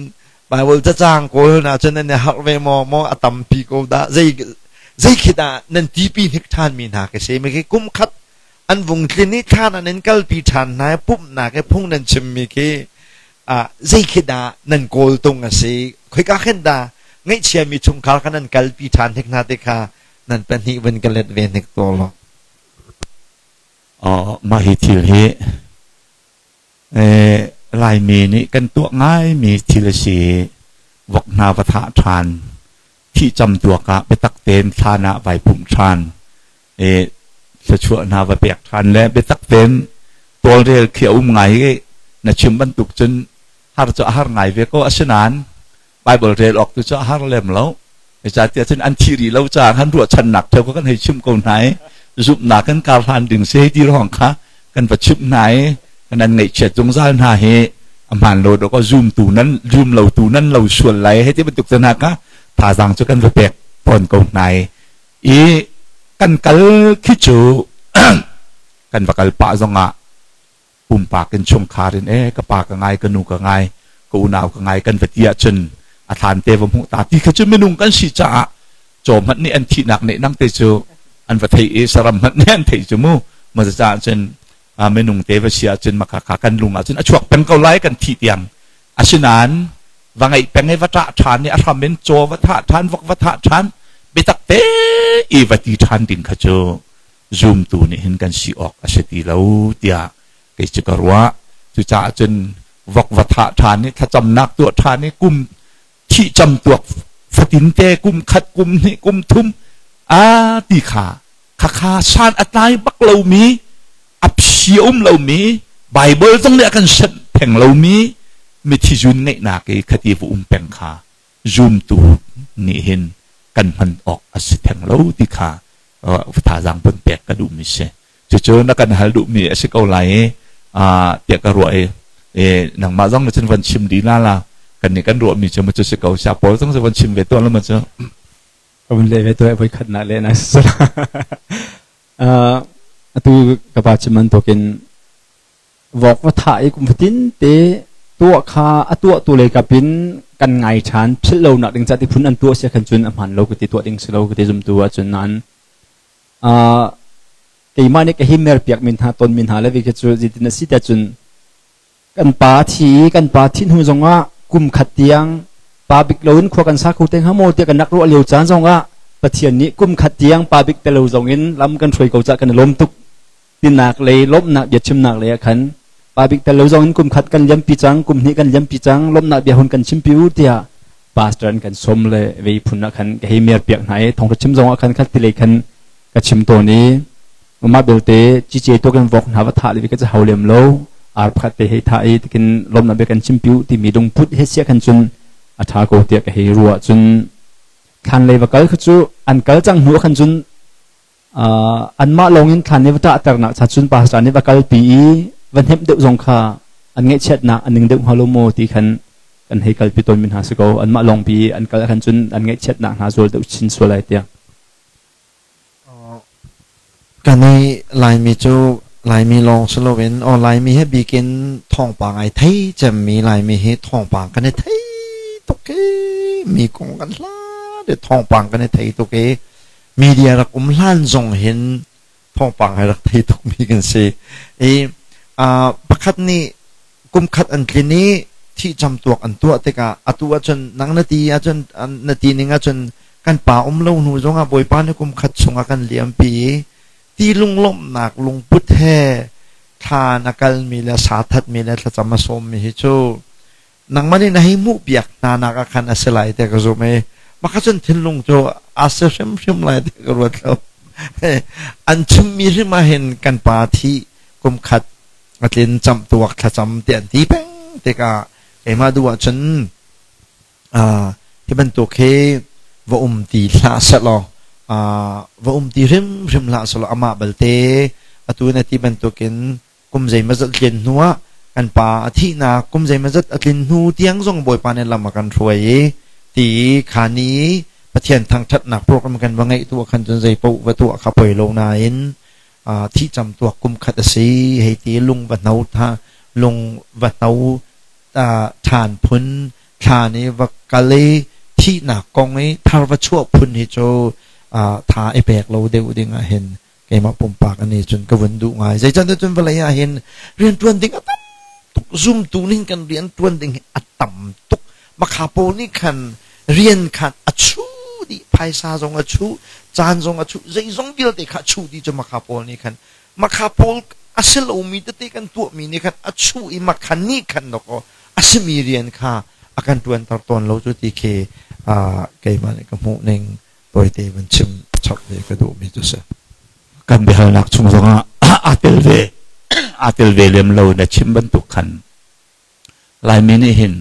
Bible cacang kawl na cun nan i harh ve maw maw a tampi ko dah zei zei khi dah nan tipi hnik ṭhan mi hna ka si mi khi kum khat an vung tlin i thlan an in kalpi ṭhan hna i pumhnak i phung nan chim mi khi zei khi dah nan kawl tung a si, khoika khin dah ngaihchia mi chungkhar kha nan kalpi ṭhan hnik hna ti kha nan pahnih vun ka let ve hnik to law. Mah hi thil hi Laimi nih kan tuah ngaimi thil a si. Vok hna va thah ṭhan, thih cam tuak ah biatak tein thlan ah vai pumh ṭhan, thluachuah hna va pek ṭhan le biatak tein tawlrel khi a um ngai i na chim bantuk cun har cu a har ngai ve ko. Asinain Baibal rel awk tu cu a har lem lo. Zeicahtiah cun an thih rih lo caah khan ruahchannak ṭheo kha kan hei chimh ko hna i zumhnak kan kar hlan ding si hei ti ruang kha kan va chimh hna i kan an ngaihchiat zungzal hna hi a hmaan lo dawk zumtu nan zum lotu nan lo sual lai hei ti bantuk te hna kha thazaang cu kan va pek tawn ko hna i kan kal khi cu kan va kal pah zongah pumpak in chungkhar in e ka pa ka ngai, ka nu ka ngai, ka unau ka ngai kan va ti ahcun a thlan te va hmuh ta ti kha cu minung kan si caah caw hmanh nih an thihnak nih nang te cu an va thei i saram hmanh nih an theih cu mu. Ma caah cun minung te va si ahcun maka kha kan lung ahcun a chuak peng ko lai kan thih tiang. Asinain va ngeih peng i va ṭah ṭhan i a hram in caw va thah ṭhan, vok va thah ṭhan, biatak te i va ti ṭhan ding kha cu zumtu nih hin kan si awk a si ti lo tiah kei cu ka ruah. Cucaah cun vok va thah ṭhan i thlacamnak tuah ṭhan i kum thih cam tuak fatin te kum khat, kum hnih, kum thum a ti kha khakha san a tlai bak lomi, a phi a um lomi, Baibal zong nih a kan senh theng lomi mithi zun ngeihnak i khati va um peng kha zumtu nih hin kan hman awk a si theng lo ti kha thazaang pun pek ka duhmi si. Cucu na kan hal duhmi a si ko lai i tiah ka ruah i nangmah zong na cun van chim dih la la kan nih kan ruahmi cu ma cu si ko sia pawl zong cu van chim ve tuah la ma cu. Ka vun leh ve tuah, voi khat nak le na si. Atu ka pa chim bantukin vok va thah i kum fatin te tuah kha a tuah tu lei kap in kan ngai ṭhan philh lo nak ding ca ti phun an tuah sia khan cun a hmaan lo ka ti, tuah ding si lo ka ti zumtu ahcun. Nain keimah nih ka hi mer piak min hna ton min hna le vi cu zeitin a si tiah cun kan pa thi kan pa thi hnu zongah kum khat tiang pa bik loin khua kan sa kho te hnga maw tiah kan rak ruah lio caan zongah Pathian nih kum khat tiang pa bik te lo zong in lam kan hruai ko ca kan i lawm tuk tinak lei, lawmhnak bia chimnak lei ah khan pa bik tel lo zong in kum khat kan liampi cang, kum hnih kan liampi cang, lawmhnak bia hun kan chimpi u tiah pastor an kan sawm le vei phun ah khan ka hei mer piak hna i thawngtha chim zong ah khan khat ti lei khan ka chim tawn i mah belte cice to kan vok hna va thah le ka hau lem lo, ar pakhat te hei thah i tikin lawmhnak bia kan chimpi u timi lungput he sia khan cun a tha ko tiah ka hei ruah. Cun thlan lei va kal kha cu an kal cang hnu khan cun anmah lawngin thlan nih va ṭahternak cha cun pastor nih va kalpi i va hnemh deuh zong kha an ngaihchiatnak a ning deuh hnga lo maw ti khan kan hei kalpi tawnmi hna si ko. Anmah lawngpi an kal khan cun an ngaihchiatnak hna zual deuh chin sual lai tiah. Kan i Laimi cu Laimi lawng si loin aw Laimi he bikin thawngpang ai thei cemmi. Laimi hi thawngpang kan i thei tuk i mi kong kan hlat i thawngpang kan i thei tuk i media rak um hlan zong hin thawngpang hai rak thei tukmi kan si i pakhat nih kum khat an tlin i thih cam tuak an tuah tikah atu ahcun nang na ti ahcun, na ti ning ahcun kan pa um lo hnu zongah Bawipa nih kum khat chungah kan liampi i ti lunglawmhnak lungput he thla na kalmi le sa thatmi le thlacam a sawmmi hi cu nangmah nih na hei hmuh piak hna nak ah khan a si lai tiah ka zumh i maka cun thinlung cu a si hrimhrim lai tiah ka ruat lo. An chimmi hrim ah hin kan pa thi kum khat a tlin camh tuak thlacam ti an ti peng tikah keimah duh ahcun hi bantuk hi va um ti hlah sehlaw, va um ti hrimhrim hlah sehlaw, amah balte atu na ti bantukin kum zeimawzat tlin hnu ah, kan pa a thihnak kum zeimawzat a tlin hnu tiang zong Bawipa nih lam a kan hruai i ti kha ni Pathian thangṭhatnak program kan va ngeih tu ah khan cun zei paoh va tuah kha poi lo nain thih cam tuak kum khat a si hei ti lung va hno tha lung va hno ṭhan phun thla nih va kal i thihnak kong i thar va chuah phun hi cu tha i pek lo deuh ding ah hin keimah pumpak ani cun ka vun duh ngai. Zeicahtiah cun vawlei ah hin rianṭuan ding a tam tuk, zumtu nih kan rianṭuan ding hi a tam tuk. Makha pawl nih khan rian khan a chu dih, phaisa zong a chu, caan zong a chu, zeizong vialte kha a chu dih cu makha pawl nih khan makha pawl. A si lomi tete kan tuahmi nih khan a chuh i makhan nih khan dawkaw a simi rian kha a kan ṭuanter tawn lo cu ti khi keimah nih ka hmuh ning tawite van chim chap ve ka duhmi cu si. Kan biahalnak chung zongah aa tel ve aa tel ve lem lo na chim bantuk khan Laimi nih hin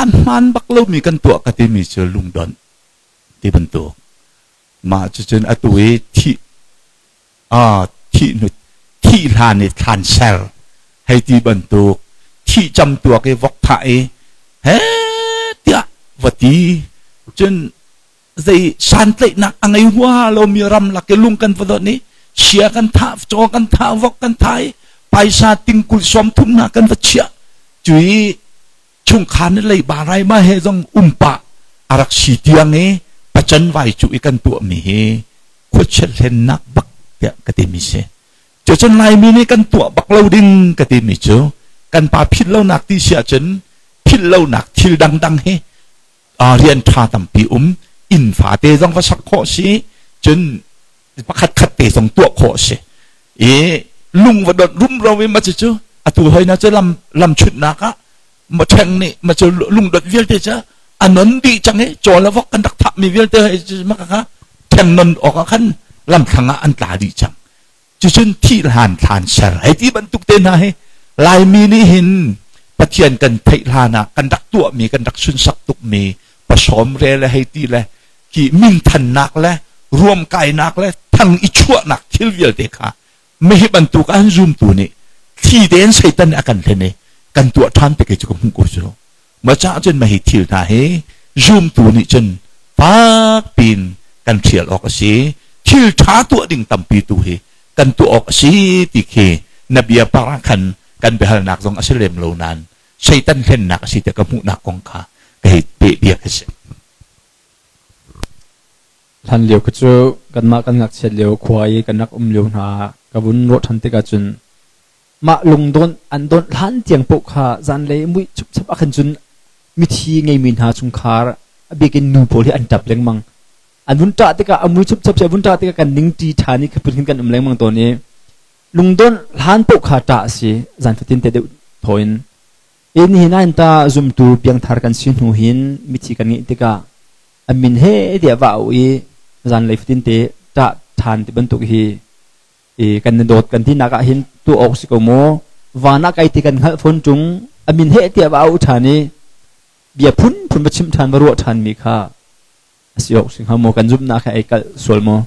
an hmaan bak lomi kan tuah ka timi cu lungdonh ti bantuk mah cucun atu i thih thih hnu thih hlan i thlan ser hei ti bantuk thih cam tuak i vok thah i he tiah va ti cun zei santlaihnak a ngei hua lomi ram lak i lung kan va donh i chia kan thah caw kan thah vok kan thah i paisa tingkul sawm thum hna kan va chiah cui chungkhar nih leiba raima he zong umpa a rak si tiang i pacan vai cu i kan tuahmi hi khuachiat hlennak bak tiah ka timi si. Cucun Laimi nih kan tuah bak lo ding ka timi cu kan pa philh lonak ti si ahcun philh lonak thil dangdang hi rian ṭha tampi um inn fate zong va sak khawh si cun pakhat khat te zong tuah khawh si i lung va donh rumro i ma cucu atu hoi na cu lam lam chutnak ah ma ṭheng nih ma cu lungdonh vialte cu a non dih cang i caw le vok kan rak thah mi vialte ma kha ṭheng non awk ah khan lamthlang ah an tla dih cang. Cucun thih hlan thlan ser hei ti bantuk te hna hi Laimi nih hin Pathian kan theih hlan ah kan rak tuahmi, kan rak sunsak tukmi pasawm re le hei ti le ki minthannak le ruamkainak le thang i chuahnak thil vialte kha mihi bantuk an zumtu nih thli tein Satan nih a kan hlen i kan tuah ṭhan te kei cu ka hmuh ko cu. Ma caah cun mahi thil hna hi zumtu nih cun fak piin kan ṭhial awk a si. Thil ṭha tuah ding tampi tu hi kan tuah awk a si ti khi na bia par ah khan kan biahalnak zong a si lem lo nain Satan hlennak a si tiah ka hmuhnak kong kha ka hei peh bia khi si. Hlan lio kha cu kanmah kan ngakchiat lio khua i kan rak um lio hna ka vun ruah ṭhan tikah cun mah lungdawnh an dawnh hlan tiang paoh kha zanlei mui chupchap ah khan cun mithi ngeimi hna chungkhar a bik in nu pawl hi an ṭap lengmang. An vun ṭah tikah a mui chupchap si a vun ṭah tikah kan ning ṭi ṭhan i khaphun hin kan um lengmang tawn i lungdawnh hlan paoh kha ṭah a si zan fatin te deuh thaw in. In hi nain ta zumtu piangthar kan si hnu hin mithi kan ngeih tikah a min he tiah va au i zanlei fatin te ṭah ṭhan ti bantuk hi i kan na dawt kan tinak ah hin tuah awk si ko maw? Van ah kai ti kan hngalh fawn ṭung a min he tiah va au ṭhan i bia phunphun va chim ṭhan va ruah ṭhan mi kha a si awk si hnga maw? Kan zumhnak he ai kalh sual maw?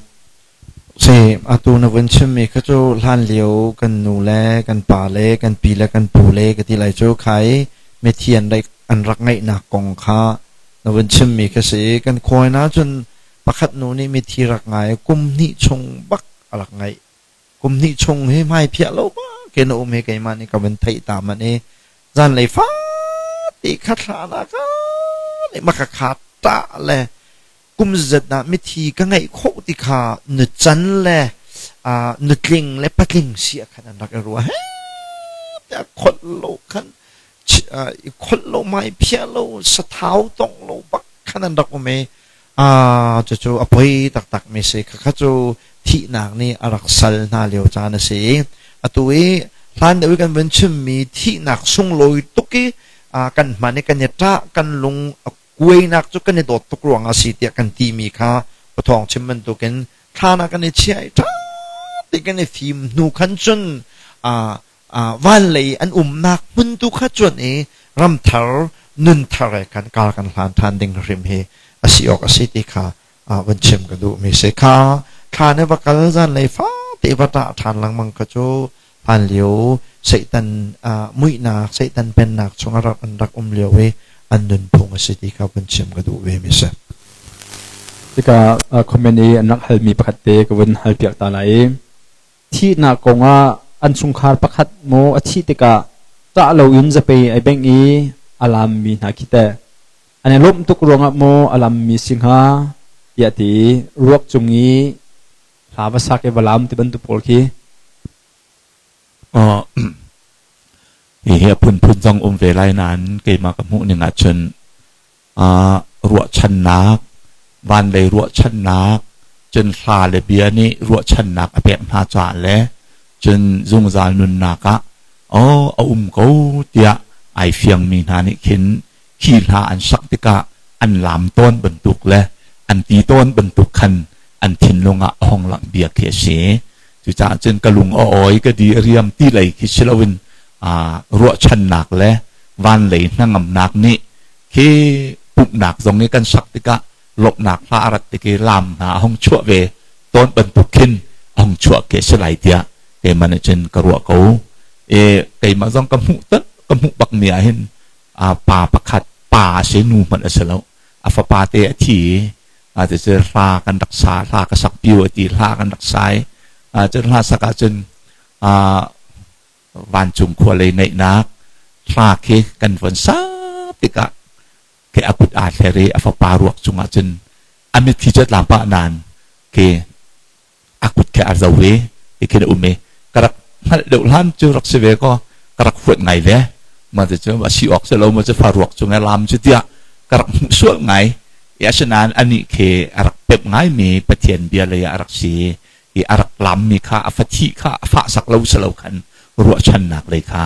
Si, atu na vun chimmi kha cu hlan lio kan nu le kan pa le kan pi le kan pu le ka ti lai cu khai mithi an rak ngeihnak kong kha na vun chimmi kha si. Kan khuai na cun pakhat nu nih mithi rak ngai kum hnih chung bak a rak ngeih. Kum hnih chung hi hmai phiah lo ba ke na um hi keimah nih ka vun theih ta man i zanlei fate kha thla na ka nih maka kha ṭah le kum zat ah mithi ka ngeih khawh ti kha nu can le nutling le patling si ah khan an rak i ruah he tiah kholh lo khan kholh lo mai phiah lo sathau tong lo bak khan an rak um i cucu a poi taktak mi si. Khakha cu thihnak nih a rak sal hna lio caan a si. Atu i hlan deuh i kan vun chimmi thihnak sunglawi tuk i kan hman i kan i ṭah kan lung a kuainak cu kan i dawt tuk ruangah a si tiah kan timi kha pathawng chim bantukin thlan ah kan i chiah i ṭha te kan i fim hnu khan cun van lei an umnak hmun tu kha cuan i ramthar nunthar he khan kar kan hlan ṭhan ding hrim hi a si awk a si ti kha van chim ka duh mi si. Kha thla ne va kal zan lei fate va ṭah ṭhan lengmang kha cu hlan lio Satan muihnak Satan pennak chungah rak an rak um lio i an nunphung a si ti kha vun chim ka duh ve mi si. Tikah comment i an rak halmi pakhat te ka vun hal piak ta lai i thihnak kongah an chungkhar pakhat maw a thih tikah ṭah loin zapei ai bengh i a lammi hna khi teh an i lawmh tuk ruangah maw a lammi si hnga tiah ti ruak cung i hla va sak i va lam ti bantuk pawl khi. Hihi a phunphun zong um ve lai nain keimah ka hmuh ning ahcun ruahchannak, vanlei ruahchannak, cun hla le bia nih ruahchannak a pek hna caah le Cun zungzal nunnak ah aw a um ko tiah ai fiangmi hna nih khin khi hla an sak tikah an laam tawn bantuk le an ti tawn bantuk khan an thinlung ah a hong langh bia khi a si. Cucaah cun ka lung a awi ka di a riam ti lei khi si loin ruahchannak le van lei hnangamnak nih khi pumhnak zong i kan sak tikah lawmhnak hla a rat tik i laam hna a hung chuah ve tawn bantuk khin a hung chuah khi a si lai tiah keimah nih cun ka ruah ko. E keimah zong ka hmuh ton ka hmuh bak mi ah hin pa pakhat pa a si nu hmanh a si lo a fapa te a thi i cucu hla kan rak sa hla ka sak piu a ti hla kan rak sa i cun hla sak ahcun vancung khua lei ngaihnak hla khi kan von sa tikah khi a kut aa thler i a fapa ruak cungah cun a mitthli cu a tla pah nain khi a kut khi a zo i ti khin a um i ka rak hngalh deuh hlan cu rak si ve kaw ka rak huat ngai ve ma ti cu a si awk si lo ma cu fa ruak cung i lam cu tiah ka rak hmuh sual ngai i asinain anih khi a rak pemh ngaimi Pathian bia lei ah a rak si i a rak lammi kha a fathi kha a fahsak lo si lo khan ruahchannak lei kha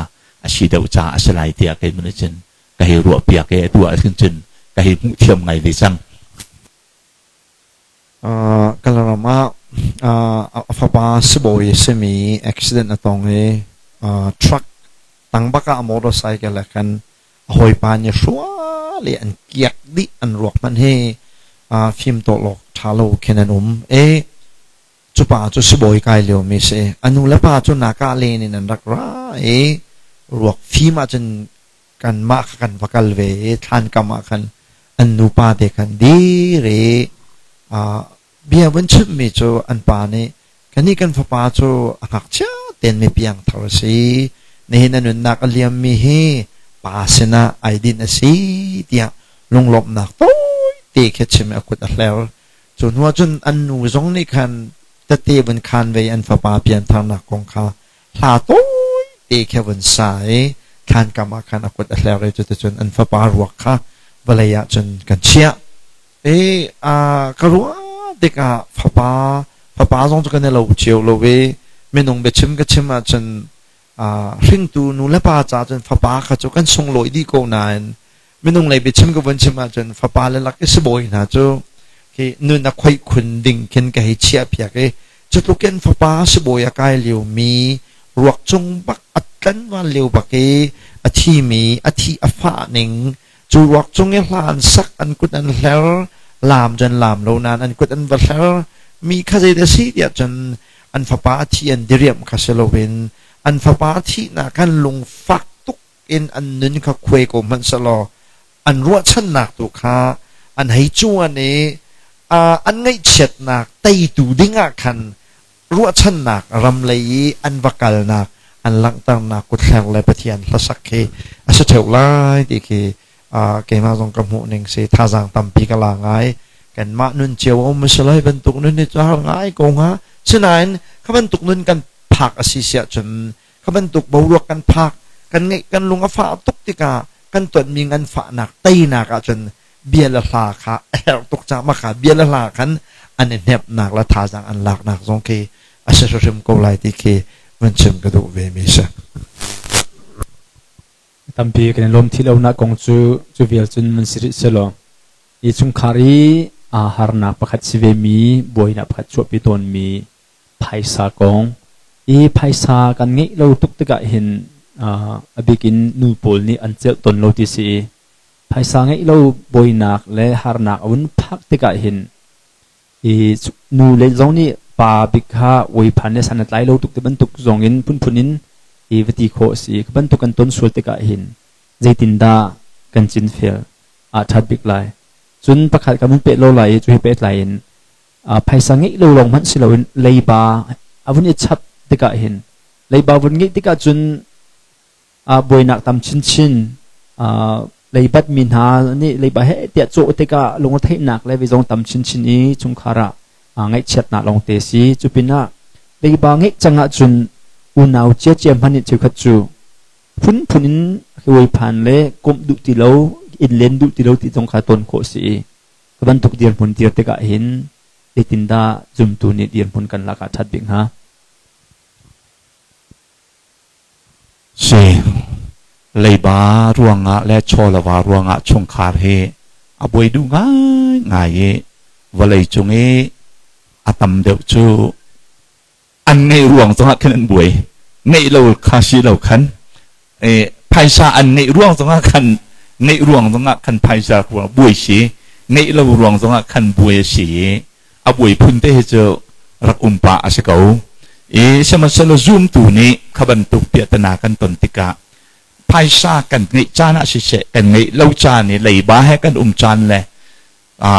a si deuh caah a si lai tiah kei mun cun ka hei ruahpiak i atu ah khin cun ka hei hmuh thiam ngai ve cang. Kalaram ah a fapa sibawi a simi accident a tong i truck tang bak ah motorcycle ah khan a hawipa nih hrua le an kiak dih an ruak hmanh hi fim tawlawk ṭha lo khin an um i cu pa cu sibawi kai liomi si. A nu le pa cu naka len in an rak ra i ruak fim ahcun kanmah kha kan va kal ve i thlankam ah khan an nupa te khan dir i bia vun chimhmi cu an pa nih kannih kan fapa cu a ngakchia tein mi piangthar a si nihin a nunnak a liammi hi pa sinah ai dinh a si tiah lunglawmhnak tawite khi chim i a kut a hler. Cu hnu ah cun an nu zong nih khan tete vun khan ve i an fapa piantharnak kong kha hla tawite khi a vun sa i thlankam ah khan a kut a hler i cuticun an fapa ruak kha vawlei ah cun kan chiah. I ka ruah tikah fapa fapa zong cu kan i lo cio lo i minung biachim ka chim ahcun hringtu nu le pa caah cun fapa kha cu kan sunglawi dih ko nain minung lei biachim ka vun chim ahcun fapa le lak i sibawi hna cu khi nun a khoih khun ding khin ka hei chiah piak i cu tluk in fapa sibawi a kai liomi ruak cung bak a tlanval lio bak i a thimi a thi a fah ning cu ruak cung i hla an sak an kut an hler laam cu an laam lo nain an kut an va hler mi kha zei dah si tiah cun an fapa a thi an diriamh kha si loin an fapa thihnak khan lungfak tuk in an nun kha khuai ko hmanh sehlaw an ruahchannak tu kha an hei cuan i an ngaihchiatnak teitu dingah khan ruahchannak ram lei i an va kalnak an langhternak kuthleng le Pathian hlasak khi a si ṭheo lai ti khi keimah zong ka hmuh ning si. Thazaang tampi ka la ngai. Kanmah nun cio a um a si lai bantuk nun hi cu har ngai ko hnga. Sinain kha bantuk nun kan phak a si siah cun kha bantuk boruak kan phak kan ngeih kan lung a fah tuk tikah kan tonmi nganfahnak teinak ahcun bia le hla kha a herh tuk caah mah kha bia le hla khan an i hnemhnak le thazaang an laknak zong khi a si hrimhrim ko lai ti khi van chim ka duh ve mi si. Tampi kan i lawm thi lonak kong cu cu vial cun van si rih selaw i chungkhar i aa harnak pakhat si ve mi buainak pakhat chuahpi tawnmi phaisa kong i phaisa kan ngeih lo tuk tikah hin a bik in nu pawl nih an celh tawn lo ti si i phaisa ngeih lo buainak le harnak a vun phak tikah hin i nu le zong nih pa bik kha uaiphan le san a tlai lo tuk ti bantuk zong in phunphun in i va ti khawh a si. Ka bantuk kan ton sual tikah hin zeitindah kan cinfel ah ṭhat bik lai? Cun pakhat kan vun peh lo lai i cu he pehtlai in phaisa ngeih lo lawng hmanh si loin leiba a vun i chap tikah hin leiba vun ngeih tikah cun buainak tam chinchin leibat mi hna nih leiba he tiah cawh tikah lungretheihnak le vizong tam chinchin i chungkhar ah ngaihchiatnak lawngte si. Cu pinah leiba ngeih cang ahcun unau ciacia hmanh nih cheukhat cu phunphun in phan le komh duh ti lo inn len duh ti lo ti zong kha ton khawh si i ka bantuk dirhmun dir tikah hin zeitindah zumtu nih dirhmun kan lak ah ṭhat bik hnga? Si leiba ruangah le chawlava ruangah chungkhar hi a buai duh ngaingai i vawlei cung i a tam deuh cu an ngeih ruang zongah khin an buai. Ngeih lo kha si lo khan phaisa an ngeih ruang zongah khan ngeih ruang zongah khan phaisa ruang buai si ngeih lo ruang zongah khan buai a si i a buai phun te hi cu rak um pah a si ko. I sihmanhsehlaw zumtu nih kha bantuk piahtana kan ton tikah phaisa kan ngeih caan ah siseh kan ngeih lo caan i leiba he kan um caan le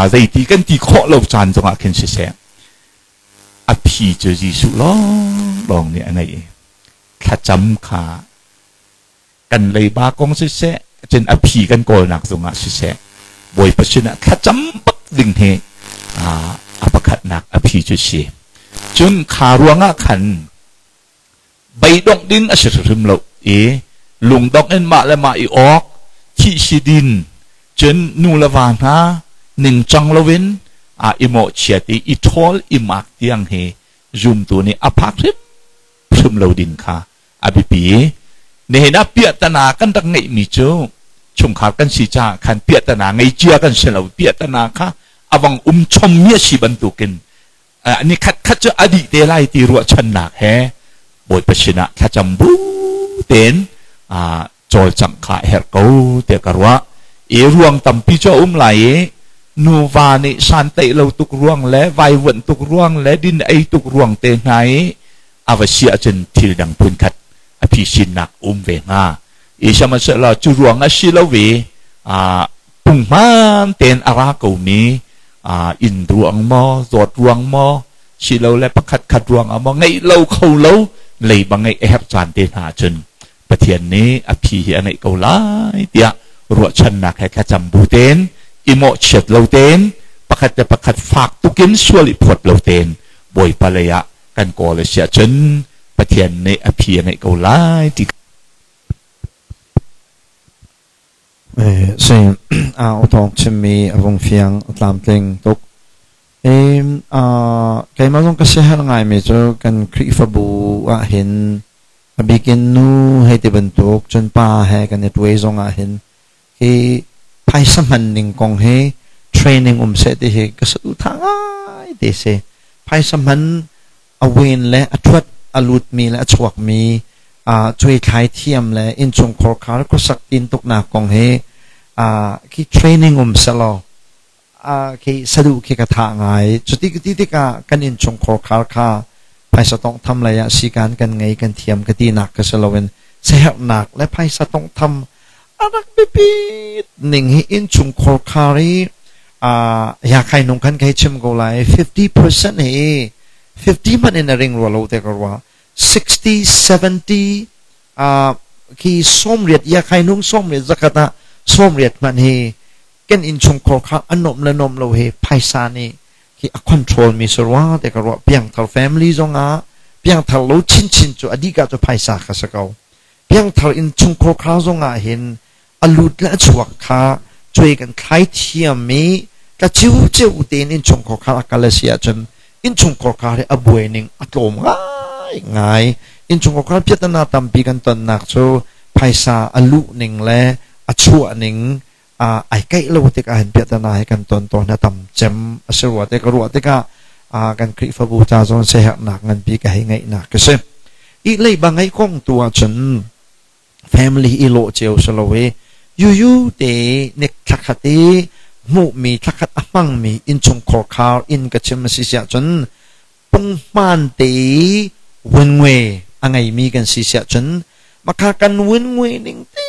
zeiti kan ti khawh lo caan zongah khin siseh a phi cu Jesuh lawnglawng nih a ngeih i thlacam kha kan leiba kong siseh cun a phi kan kawlnak zongah siseh Bawipa sinah thlacam bak ding hi a pakhatnak a phi cu si. Cun kha ruangah khan beidongh ding a si hrimhrim lo i lungdongh in mah le mah i awk thih si din cun nu le va hna ningcang loin a i mawhchiat i i ṭhawl i mak tiang hi zumtu nih a phak hrimhrim lo ding kha a biapi. Nihin ah piahtana kan rak ngeihmi cu chungkhar kan si caah khan piahtana ngei cia kan si lo. Piahtana kha a vang um chommi a si bantukin ni khat khat cu a dih te lai ti ruahchannak he Bawipa sinah thlacam bu tein cawlcangh kha a herh ko tiah ka ruah. I ruang tampi cu a um lai i nuva nih santaih lo tuk ruang le vaivuanh tuk ruang le din ei tuk ruang te hna i a va si ahcun thil dang phunkhat a phisinnak um ve hnga. I sihmanhsehlaw cu ruang ah si lo i punghman tein a ra komi inn ruang maw, zawt ruang maw, silole pakhat khat ruang ah maw ngeih lo kho lo leiba ngeih a herh caan te hna ahcun Pathian nih a phi hi a ngeih ko lai tiah ruahchannak he thlacam bu tein i mawhchiat lo tein pakhat le pakhat fak tukin sual i phawt lo tein Bawipa lei ah kan kawl a si ahcun Pathian nih a phi a ngeih ko lai ti Si a utawng chimmi a vung fiang a tlamtling tuk. Keimah zong ka siaherh ngaimi cu kan Khrihfabu ah hin a bikin nu hei ti bantuk cun pa he kan i tuai zong ah hin hi phaisa hman ning kong hi training um seh ti hi ka saduhthah ngai te si. Phaisa hman a wen le a ṭhuat a lutmi le a chuakmi cuaithlai thiam le innchungkhar khar khuasak tintuknak kong hi khi training um selaw khi saduh khi ka thah ngai. Cuti ti tikah kan innchungkhar khar kha phaisa tawnghtham lei ah sikan kan ngei kan thiam ka tinak ka si loin siaherhnak le phaisa tawnghtham a rak biapit ning hi innchungkhar khar i ya khai nung khan kai chim ko lai 50% hi 50 hmanh in a ring rua lo te ka rua 60 70 khi 80 ya khai nung 80 zakat ah 80 hmanh hi kan innchungkhar kha a nom le nom lo hi phaisa nih khi a control mi si rua te ka rua. Piangthar family zong ah piangthar lo chinchin cu adika cu phaisa kha si ko. Piangthar innchungkhar kha zong ah hin a lut le a chuak kha cuai kan thlai thiam i ka chiu cheu tein innchungkhar kha a kal a si ahcun innchungkhar kha hi a buai ning a tlawm ngai ngai. Innchungkhar kha piatana tampi kan tonnak cu phaisa a luh ning le a chuah ning ai kaih lo tikah hin piatana hi kan ton tawn a tam cem a si rua te ka ruah tikah kan Khrihfabu ca zawn siaherhnak nganpi ka hei ngeihnak ka si. I leiba ngeih kong tu ahcun family i lawh cio si lo i yuyu te nek thlakhat i hmuhmi thlakhat a hmangmi innchungkhar khar inn ka chim a si siah cun punghman te wingwe a ngeimi kan si siah cun makha kan wingwe ning te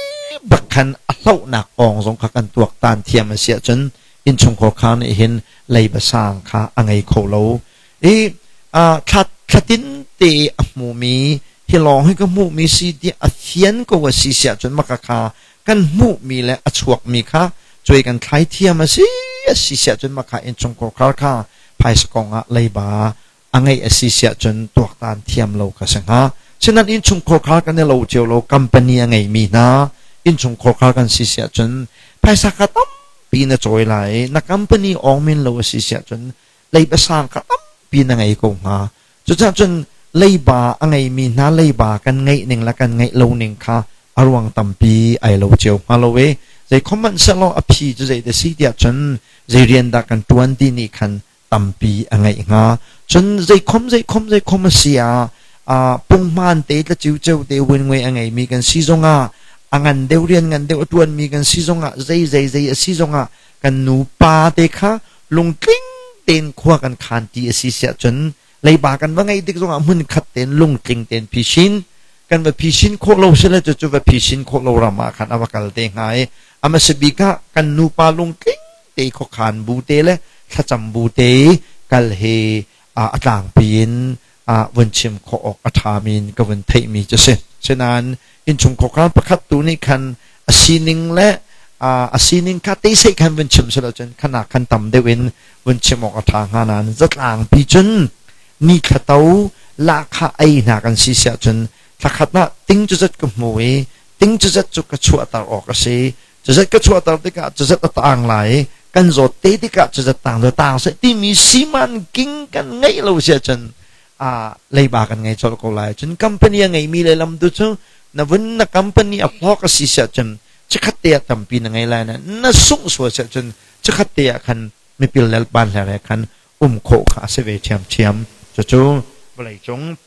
bak khan a hlohnak ong zong kha kan tuaktan thiam a si ahcun innchungkhar khar nih hin leiba sang kha a ngei kho lo i thlatin te a hmumi hi lawng hi ka hmuhmi si tiah a fian ko a si siah cun maka kha kan hmuhmi le a chuakmi kha cuai kan thlai thiam a si a si siah cun maka innchungkhar khar kha phaisa kong ah leiba a ngeih a si siah cun tuaktan thiam lo kha si hnga. Sinan innchungkhar khar kan i lo cio lo. Company a ngeimi hna innchungkhar khar kan si siah cun phaisa kha tampi na cawi lai na company ong min lo a si siah cun leiba sang kha tampi na ngei ko hnga. Cucaah cun Leiba a ngeimi hna leiba kan ngeih ning le kan ngeih lo ning kha a ruang tampi ai lo cio hnga lo e. Zei khom hmanh sehlaw a phi cu zei dah si tiah cun zei rian dah kan ṭuan ti nih khan tampi a ngeih hnga. Cun zeikhom zeikhom zeikhom a si ah punghman te tlaciuceu te wingwei a ngeimi kan si zongah a ngan deuh rian ngan deuh a ṭuanmi kan si zongah zei zei zei a si zongah kan nupa te kha lungtling tein khua kan khan ti a si siah cun leiba kan va ngeih tik zongah hmun khat tein lungtling tein phisin kan va phisin khawh lo sile cu cu va phisin khawh lo ram ah khan a va kal te hnga i a hmasa bik ah kan nupa lungtling te khuakhan bu te le thlacam bu te kal he a tlangpi in vun chim khawh awk a ṭhami in ka vun theihmi cu si. Sinain innchung khuakhan pakhat tu nih khan a sining le a sining kha teisei khan vun chim silo cun khanak khan tam deuh in vun chim awk a ṭha hnga nain zatlangpi cun ni thlato lahkhah ei hna kan si siah cun thlakhat ah ting cu zat ka hmu i ting cu zat cu ka chuahter awk a si cuzat ka chuahter tikah cuzat a taang lai i kan zawt te tikah cuzat taang cu taang seh timi siman king kan ngeih lo si ahcun a leiba kan ngei colh ko lai. Cun company a ngeimi le lam tu cu na vun na company a hlawk a si si ahcun chikhat te ah tampi na ngei lai na na sungh sual si ahcun chikhat te ah khan mipil le ban hle khan um khawh kha a si ve ṭhiamṭhiam. Cucu vawleicung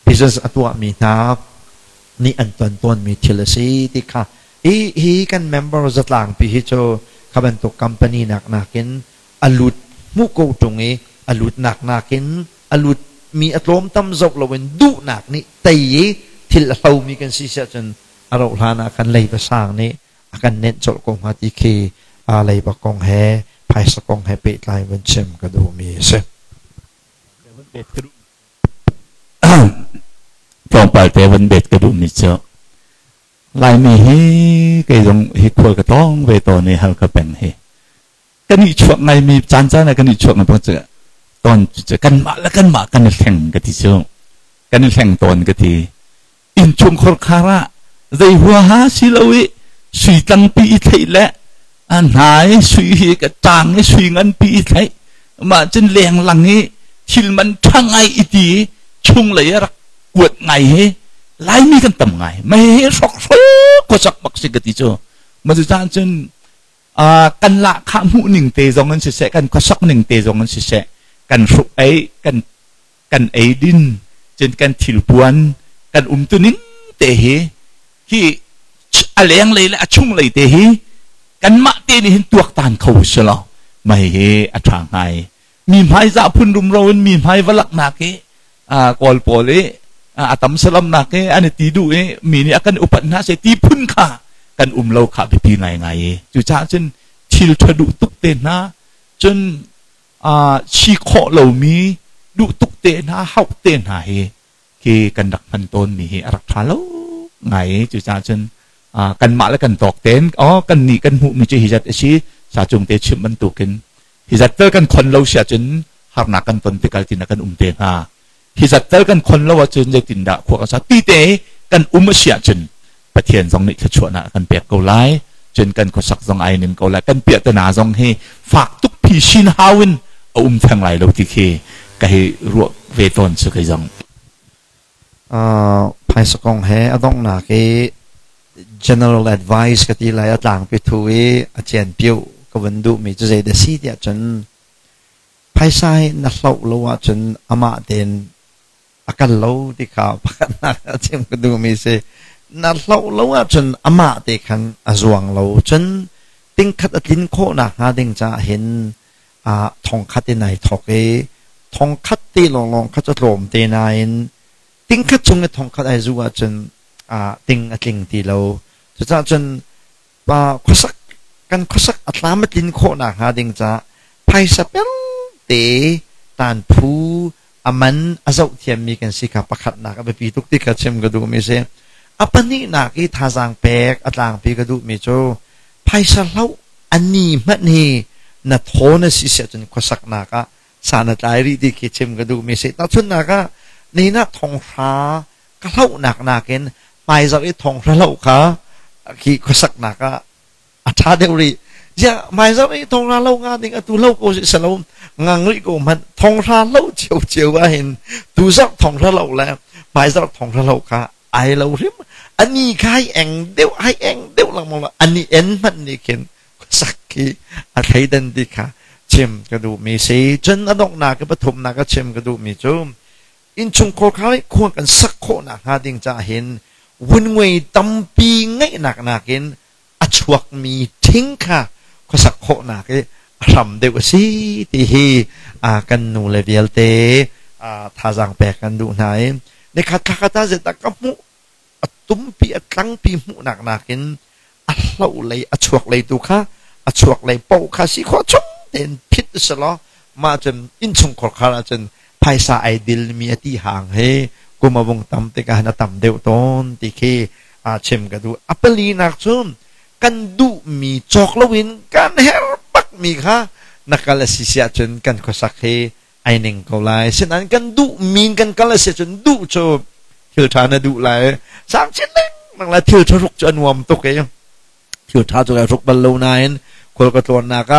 business a tuahmi hna nih an ton tawnmi thil a si ti kha hi hi kan member zatlangpi hi cu kha bantuk company nak nakin a lut hmuh ko ṭung i a lut nak nakin a lut mi a tlawm tam zoh loin duhnak nih tei i thil a hlomi kan si siah cun a rauh hlan ah khan leiba sang nih a kan nenh colh ko hnga ti khi leiba kong he phaisa kong he pehtlai vun chim ka duhmi a si. Tlawmpal te van bet ka duhmi cu Laimi hi kei zong hi khual ka tlawng ve tawn i Halkha peng hi kan i chuak ngaimi caan caan ah kan i chuak ngai cu tawn cu kanmah le kanmah kan i hleng ka ti cu kan i hleng tawn ka ti innchungkhar khar ah zei huaha si lo i sui tlangpi i theih le a hna i sui hi ka ṭang i sui nganpi i theih mah cun lenglang i thil man ṭha ngai i ti chung lei a rak kuat ngai hi Laimi kan tam ngai mei hi hrokhrol khuasak bak si ka ti cu ma cu caan cun kan lahkhah hmuh ning te zong in siseh kan khuasak ning te zong in siseh kan hruk ei kan kan eidin cun kan thilpuan kan umtuning te hi hi a lenglei le a chunglei te hi kanmah te nih hin tuaktan kho si lo mei hi a ṭha ngai mi hmai zah phun rumro in mi hmai va laknak hi kawl pawl i a tam salamnak hi an i ti duh i mi nih a kan upat hna se ti phun kha kan um lo kha biapi ngaingai i cucaah cun thil ṭha duh tuk te hna cun si khawh lomi duh tuk te hna hauh te hna hi khi kan rak hman tawnmi hi a rak ṭha lo ngai i cucaah cun kanmah le kan tawk tein oh kan nih kan hmuhmi cu hi zat a si sa cung te chimh bantukin hi zat tel kan khon lo si ahcun harnak kan ton tikal tin kan um te hnga hi zat tel kan khon lo ahcun zeitindah khua kan sa ti te kan um a si ahcun Pathian zong nih thluachuahnak a kan pek ko lai cun kan khuasak zong ai ning ko lai kan piahtana zong hi fak tuk phi sin hau in a um theng lai lo ti khi ka hei ruah ve tawn cu kei zong. Phaisa kong he a donghnak i general advice ka ti lai a tlangpi thu i a cian piu ka vun duhmi cu zei dah si tiah cun phaisa hi na hloh lo ahcun amah tein a kal lo ti kha pakhatnak a chim ka duhmi si. Na hloh lo ahcun amah te khan a zuang lo. Cun tingkhat a tlin khawhnak hnga ding caah hin thongkhat in ai thawk i thongkhat te lawnglawng kha cu tlawm te nain tingkhat chung i thongkhat ai zu ahcun ting a tling ti lo. Cucaah cun khuasak kan khuasak a tlam a tlin khawhnak hnga ding caah phaisa pelte tan phu a man a zoh thiammi kan si kha pakhatnak a biapi tuk ti kha chim ka duhmi si. A pahnihnak i thazaang pek a tlangpi ka duhmi cu phaisa hloh a ni hmanh hi na thaw na si si ahcun khuasaknak ah san a tlai rih ti khi chim ka duhmi si. Tahchunhnak ah nihin ah thonghra ka hlohnak nakin hmaizarh i thonghra hloh kha khi khuasaknak ah a ṭha deuh rih. Zia hmaizarh i thonghra lo nga ding atu lo ko si salo ngang rih ko hmanh thonghra lo cio cio ahhin tuzarh thonghra lo le hmaizarh thonghra lo kha ai lo hrim. Ani kha ai eng deuh ai eng deuh lengmang lo ani en hmanh nih khin khuasak khi a thleidan ti kha chim ka duhmi si. Cun a donghnak i pathumnak a chim ka duhmi cu innchungkhar kha khua kan sak khawhnak hnga ding caah hin vunngui tampi ngeihnak nakin a chuakmi ṭhing kha khuasak khawhnak i a hram deuh a si ti hi kan nu le vialte thazaang pek kan duh hna i nikhat thlakhat ah zeidah ka hmuh a tumpi a tlangpi hmuhnak nakin a hloh lei a chuak lei tu kha a chuak lei paoh kha si khawh chung tein phit u selaw mah cun innchungkhar khar ahcun phaisa ai dilmi a ti hang he kum a vung tam tikah a tam deuh tawn ti khi chim ka duh. A palinak cu kan duhmi cawk loin kan herh bakmi kha na kal a si si ahcun kan khuasak hi ai ning ko lai. Sinain kan duhmi kan kal a si ahcun duh cu thil ṭha na duh lai. Sang chin lengmang lai thil ṭha ruk cu a nuam tuk i thil ṭha cu kai ruk bal lo nain khual ka tlawnnak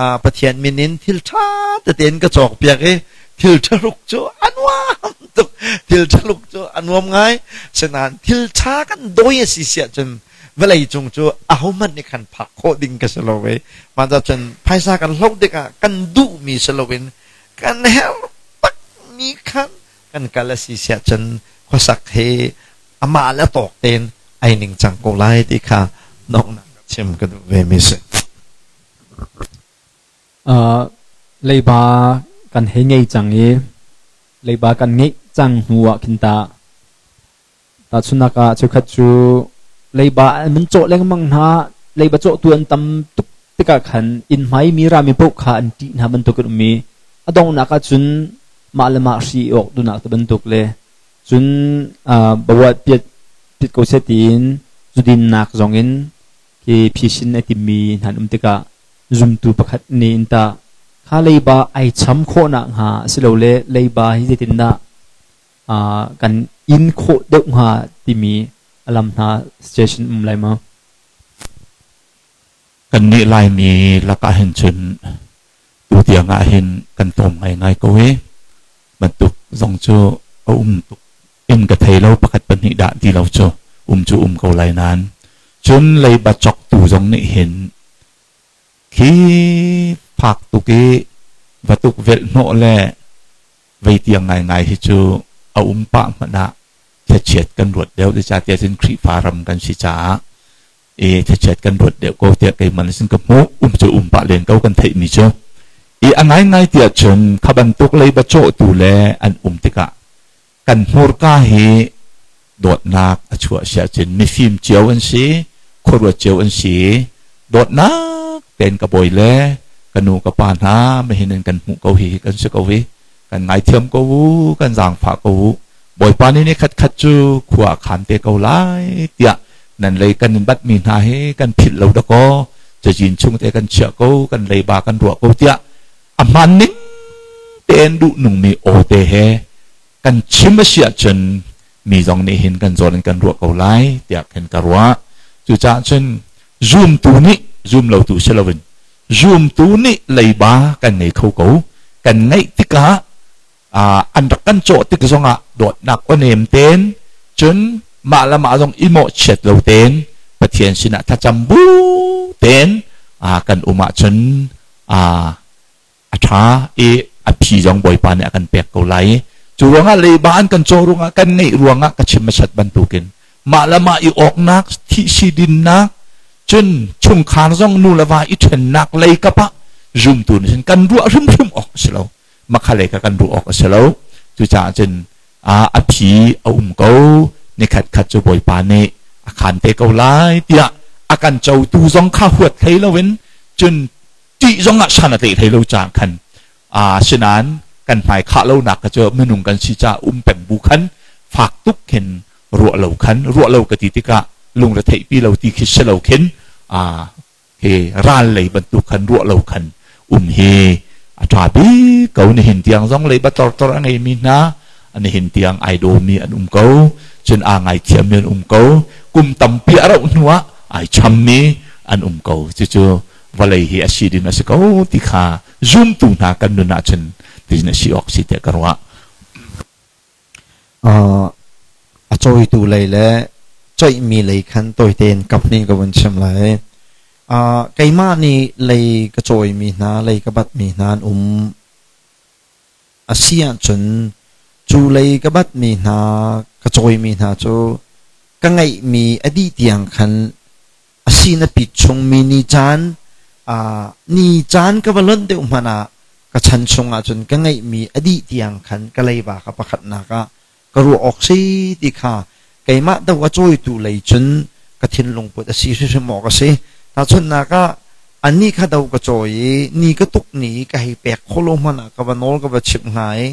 ah Pathian min in thil ṭha tete in ka cawk piak i thil ṭha ruk cu a nuam tuk. Thil ṭha ruk cu a nuam ngai. Sinain thil ṭha kan dawi a si si ahcun vawlei cung cu ahohmanh nih khan phak khawh ding ka si lo i mah cun phaisa kan hloh tikah kan duhmi si loin kan herh takmi khan kan kal a si siah cun khuasak hi amah le tawk tein ai ning cang ko lai ti kha donghnak chim ka duh ve mi si. Leiba kan hei ngei cang i leiba kan ngeih cang hnu ah khin ta Tahchunhnak ah cheukhat cu leiba an cawh lengmang hna. Leiba cawhtu an tam tuk tikah khan inn hmai mi rami paoh kha an ṭih hna bantuk in um i a donghnak ah cun mah le mah hri i awk duhnak te bantuk le cun bavuah piat piat ko seh tiin zudinnak zong in khi phisin a timmi hna an um tikah zumtu pakhat nih in tah kha leiba ai cham khawhnak hnga asilole leiba hi zeitindah kan in khawh deuh hnga timi a lam hna suggestion um lai maw? Kan nih Laimi lakah hin cun tutiang ah hin kan tlawm ngaingai ko i bantuk zong cu a um tuk in ka thei lo pakhat pahnih dah ti lo cu um cu um ko lai nain cun leiba cawktu zong nih hin khi fak tuk i va tuk velh hnawh le vei tiang ngaingai hi cu a um pah hmanh ah thlachiat kan ruat deuh zeicahtiah cun Khrihfa ram kan si caah i thlachiat kan ruat deuh ko tiah keimah nih cun ka hmuh. Um cu um pah len ko kan theihmi cu. I a ngaingai tiah cun kha bantuk leiba cawhtu le an um tikah kan hmurka hi dawtnak a chuah si ahcun mifim cio an si, khuaruat cio an si. Dawtnak tein ka bawi le ka nu ka pa hna mahin in kan hmuh ko hi kan si ko hi kan ngaithiam ko u, kan zaangfah ko u. Bawipa nih ni khatkhat cu khua a khan te ko lai tiah nan lei kan in batmi hna hi kan philh lo dakaw cazin chung te kan chiah ko, kan leiba kan ruah ko tiah a hmaan ning tein duh nungmi aw te he kan chim a si ahcun mi zong nih hin kan zawn in kan ruah ko lai tiah khin ka ruah. Cucaah cun zumtu nih zum lotu si loin zumtu nih leiba kan ngei kho ko. Kan ngeih tikah an rak kan cawh tik zongah dawtnak aw-nem tein cun mah le mah zong i mawhchiat lo tein Pathian sinah thlacam bu tein kan um ahcun a ṭha i a phi zong Bawipa nih a kan pek ko lai i cu ruangah leiba an kan cawh ruangah kan ngeih ruangah ka chim hmasat bantukin mah le mah i awknak thihsi dinnak cun chungkhar zong nu le va i ṭhennak lei kap ah zumtu nih cun kan ruah hrimhrim awk a si lo makha lei kha kan ruah awk a si lo. Cucaah cun a phi a um ko, nikhat khat cu Bawipa nih a khan te ko lai tiah a kan cotu zong kha huat hlei loin cun ṭih zong ah san a tlaih hlei lo caah khan asinain kan hmai khah lonak kha cu minung kan si caah um peng bu khan fak tuk khin ruah lo khan ruah lo ka ti tikah lungretheihpi lo ti khi si lo khin hi ral lei bantuk khan ruah lo khan um hi a ṭha bik ko. Nihin tiang zong leiba tortor a ngeimi hna nihin tiang ai dawmi an um ko, cun aa ngaithiammi an um ko, kum tampi a rauh hnu ah ai chammi an um ko. Cucu Vawlei hi a si ding a si ko ti kha zumtu hna kan nun ahcun tin a si awk si tiah ka ruah. A cawitu lei le coihmi lei khan tawite in kap hnih ka vun chim lai. Keimah nih lei ka cawimi hna, lei ka batmi hna an um a si ahcun cu lei ka batmi hna, ka cawimi hna cu ka ngeihmi a dih tiang khan a si na pit chungmi ni caan ni caan ka va lonh deuh hmanh ah ka chan chung ahcun ka ngeihmi a dih tiang khan ka leiba kha pakhatnak ah ka ruah awk si ti kha keimah do a cawitu lei cun ka thinlung put a si hrimhrim awk a si. Tahchunhnak ah anih kha do ka cawi i ni ka tuk ni ka hei pek khawh lo hmanh ah ka va nawl ka va chimh hnga i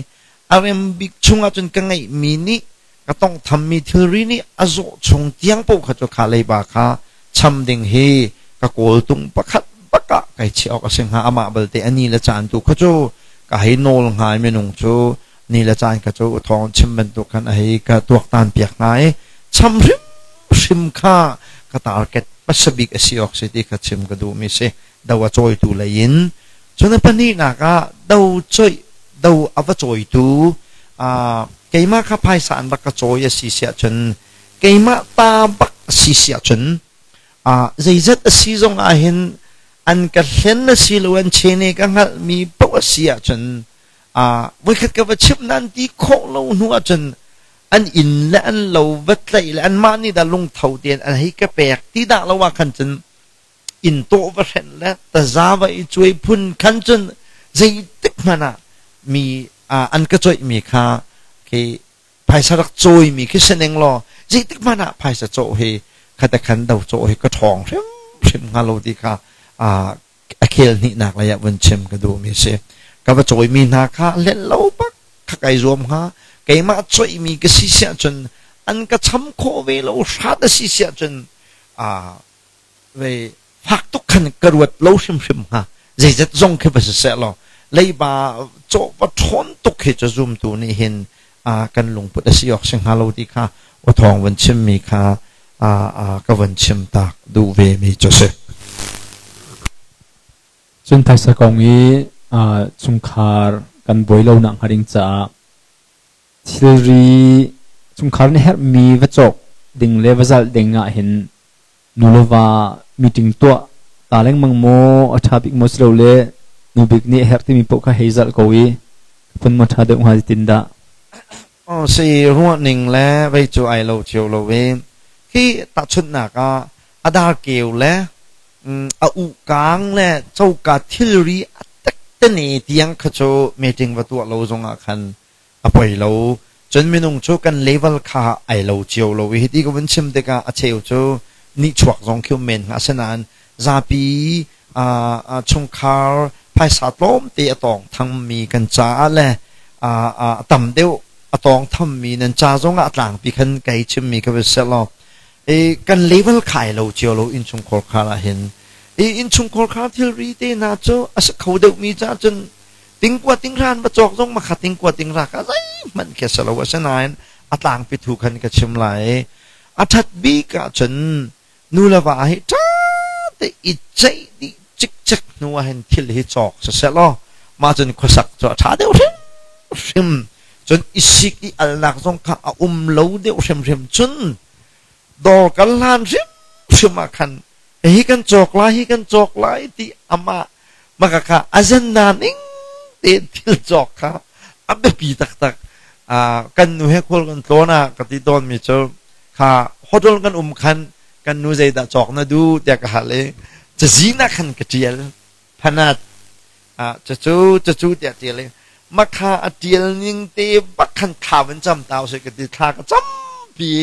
a rem bik chung ahcun ka ngeihmi nih ka tongthammi thilri nih a zawh chung tiang paoh kha cu kha leiba kha cham ding hi ka kawltung pakhat bak ah kai chiah awk a si hnga. Amah balte a ni le caan tu kha cu ka hei nawl hnga i minung cu ni le caan kha cu thawng chim bantuk khan a hei ka tuaktan piak hnga i cham hrimhrim kha ka target hmasa bik a si awk si ti kha chim ka duhmi si. Do a cawitu lei in cun a pahnihnak ah do coih do a va cawitu keimah kha phaisa an rak ka cawi a si siah cun keimah ta bak a si siah cun zeizat a si zong ah hin an ka hlen a si lo an chene ka hngalhmi paoh a si ahcun voikhat ka va chimh nan ti khawh lo hnu ahcun an inn le an lo va tlaih le anmah nih dah lungtho tein an hei ka pek ti dah lo ah khan cun inn tawh va hrenh le taza va i cuai phun khan cun zeitik hmanh ah mi an ka coihmi kha khi phaisa rak cawimi khi si ning law zeitik hmanh ah phaisa cawh hi khate khan do cawh hi ka ṭhawng hrimhrim hnga lo ti kha a khel hnihnak lei ah vun chim ka duhmi si. Ka va cawimi hna kha hlen lo bak kha kai zuam hnga. Keimah coihmi ka si siah cun an ka cham khawh ve lo hrat a si siah cun ve fak tuk khan ka ruat lo hrimhrim hnga. Zeizat zong khi va si seh law leiba cawh va ṭhawn tuk hi cu zumtu nih hin kan lungput a si awk si hnga lo ti kha aw thawng vun chimmi kha ka vun chim tak duh ve mi cu si. Cun phaisa kong i chungkhar kan buai lo nak hnga ding caah thilri chungkhar nih herhmi va cawk ding le va zalh ding ah hin nu le va meeting tuah ta lengmang maw a ṭha bik maw silole nu bik nih a herh timi paoh kha hei zalh ko i phun maw ṭha deuh hnga tin dah? Si ruah ning le vei cu ai lo cio lo i khi tahchunhnak ah a dar keu le a uhkang le coka thilri a tektene tiang kha cu meeting va tuah lo zongah khan a poi lo. Cun minung cu kan level kha ai lo cio lo i hiti ka vun chim tikah a cheu cu nihchuak zong khi um men hnga. Asinain zapi chungkhar phaisa tlawmte a tawng thangmi kan caah le a tam deuh a tawng thammi nan ca zongah a tlangpi khan kai chimmi kha va si law kan level kha ai lo cio lo innchungkhar khar ah hin i innchungkhar khar thilri te hna cu a si kho deuhmi caah cun tingkua tinghran va cawk zong makha tingkua tingra ka zeihmanh khi a si lo. Asinain a tlangpi thu khan ka chim lai. A ṭhat bik ahcun nu le va hi ṭha te i ceih dih cikcek hnu ah hin thil hi cawk siseh law mah cun khuasak cu a ṭha deuh hrimhrim. Cun i sik i alnak zong kha a um lo deuh hrimhrim. Cun dawr kal hlan hrimhrim ah khan hi kan cawk lai, hi kan cawk lai ti amah maka kha a zen na ning tein thil cawk kha a biapi taktak. Kan nu he khual kan tlawn ah ka ti tawnmi cu kha hotel kan um khan kan nu zeidah cawk na duh tiah ka hal i cazin ah khan ka ṭial phanat cucu cucu tiah ṭial i makha a ṭial ning te bak khan thla van cam ta usih ka ti. Thla ka campi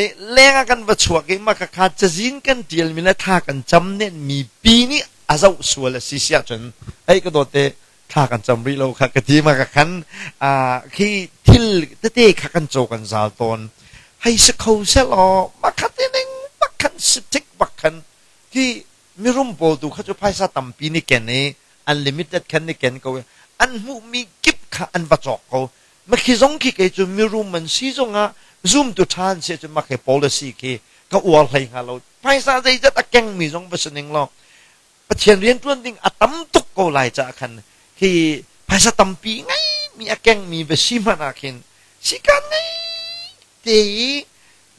i leng ah kan va chuak i maka kha cazin kan ṭialmi le thla kan cam nen mi pi nih a zoh sual a si siah cun ei ka dawt te thla kan cam rih lo kha ka ti. Maka khan khi thil tete kha kan caw kan zal tawn hei si kho seh law makha te ning bak khan si tik bak khan khi mirum pawl tu kha cu phaisa tampi ni ken i unlimited khan ni ken ko i an hmuhmi kip kha an va cawk ko. Makhi zong khi kei cu mirum an si zongah zumtu ṭha an si ahcun makhi policy khi ka uar hlei hnga lo. Phaisa zeizat a kengmi zong va si ning law. Pathian rianṭuan ding a tam tuk ko lai caah khan khi phaisa tampi ngeimi a kengmi va si hmanh ah khin sikan ngei te i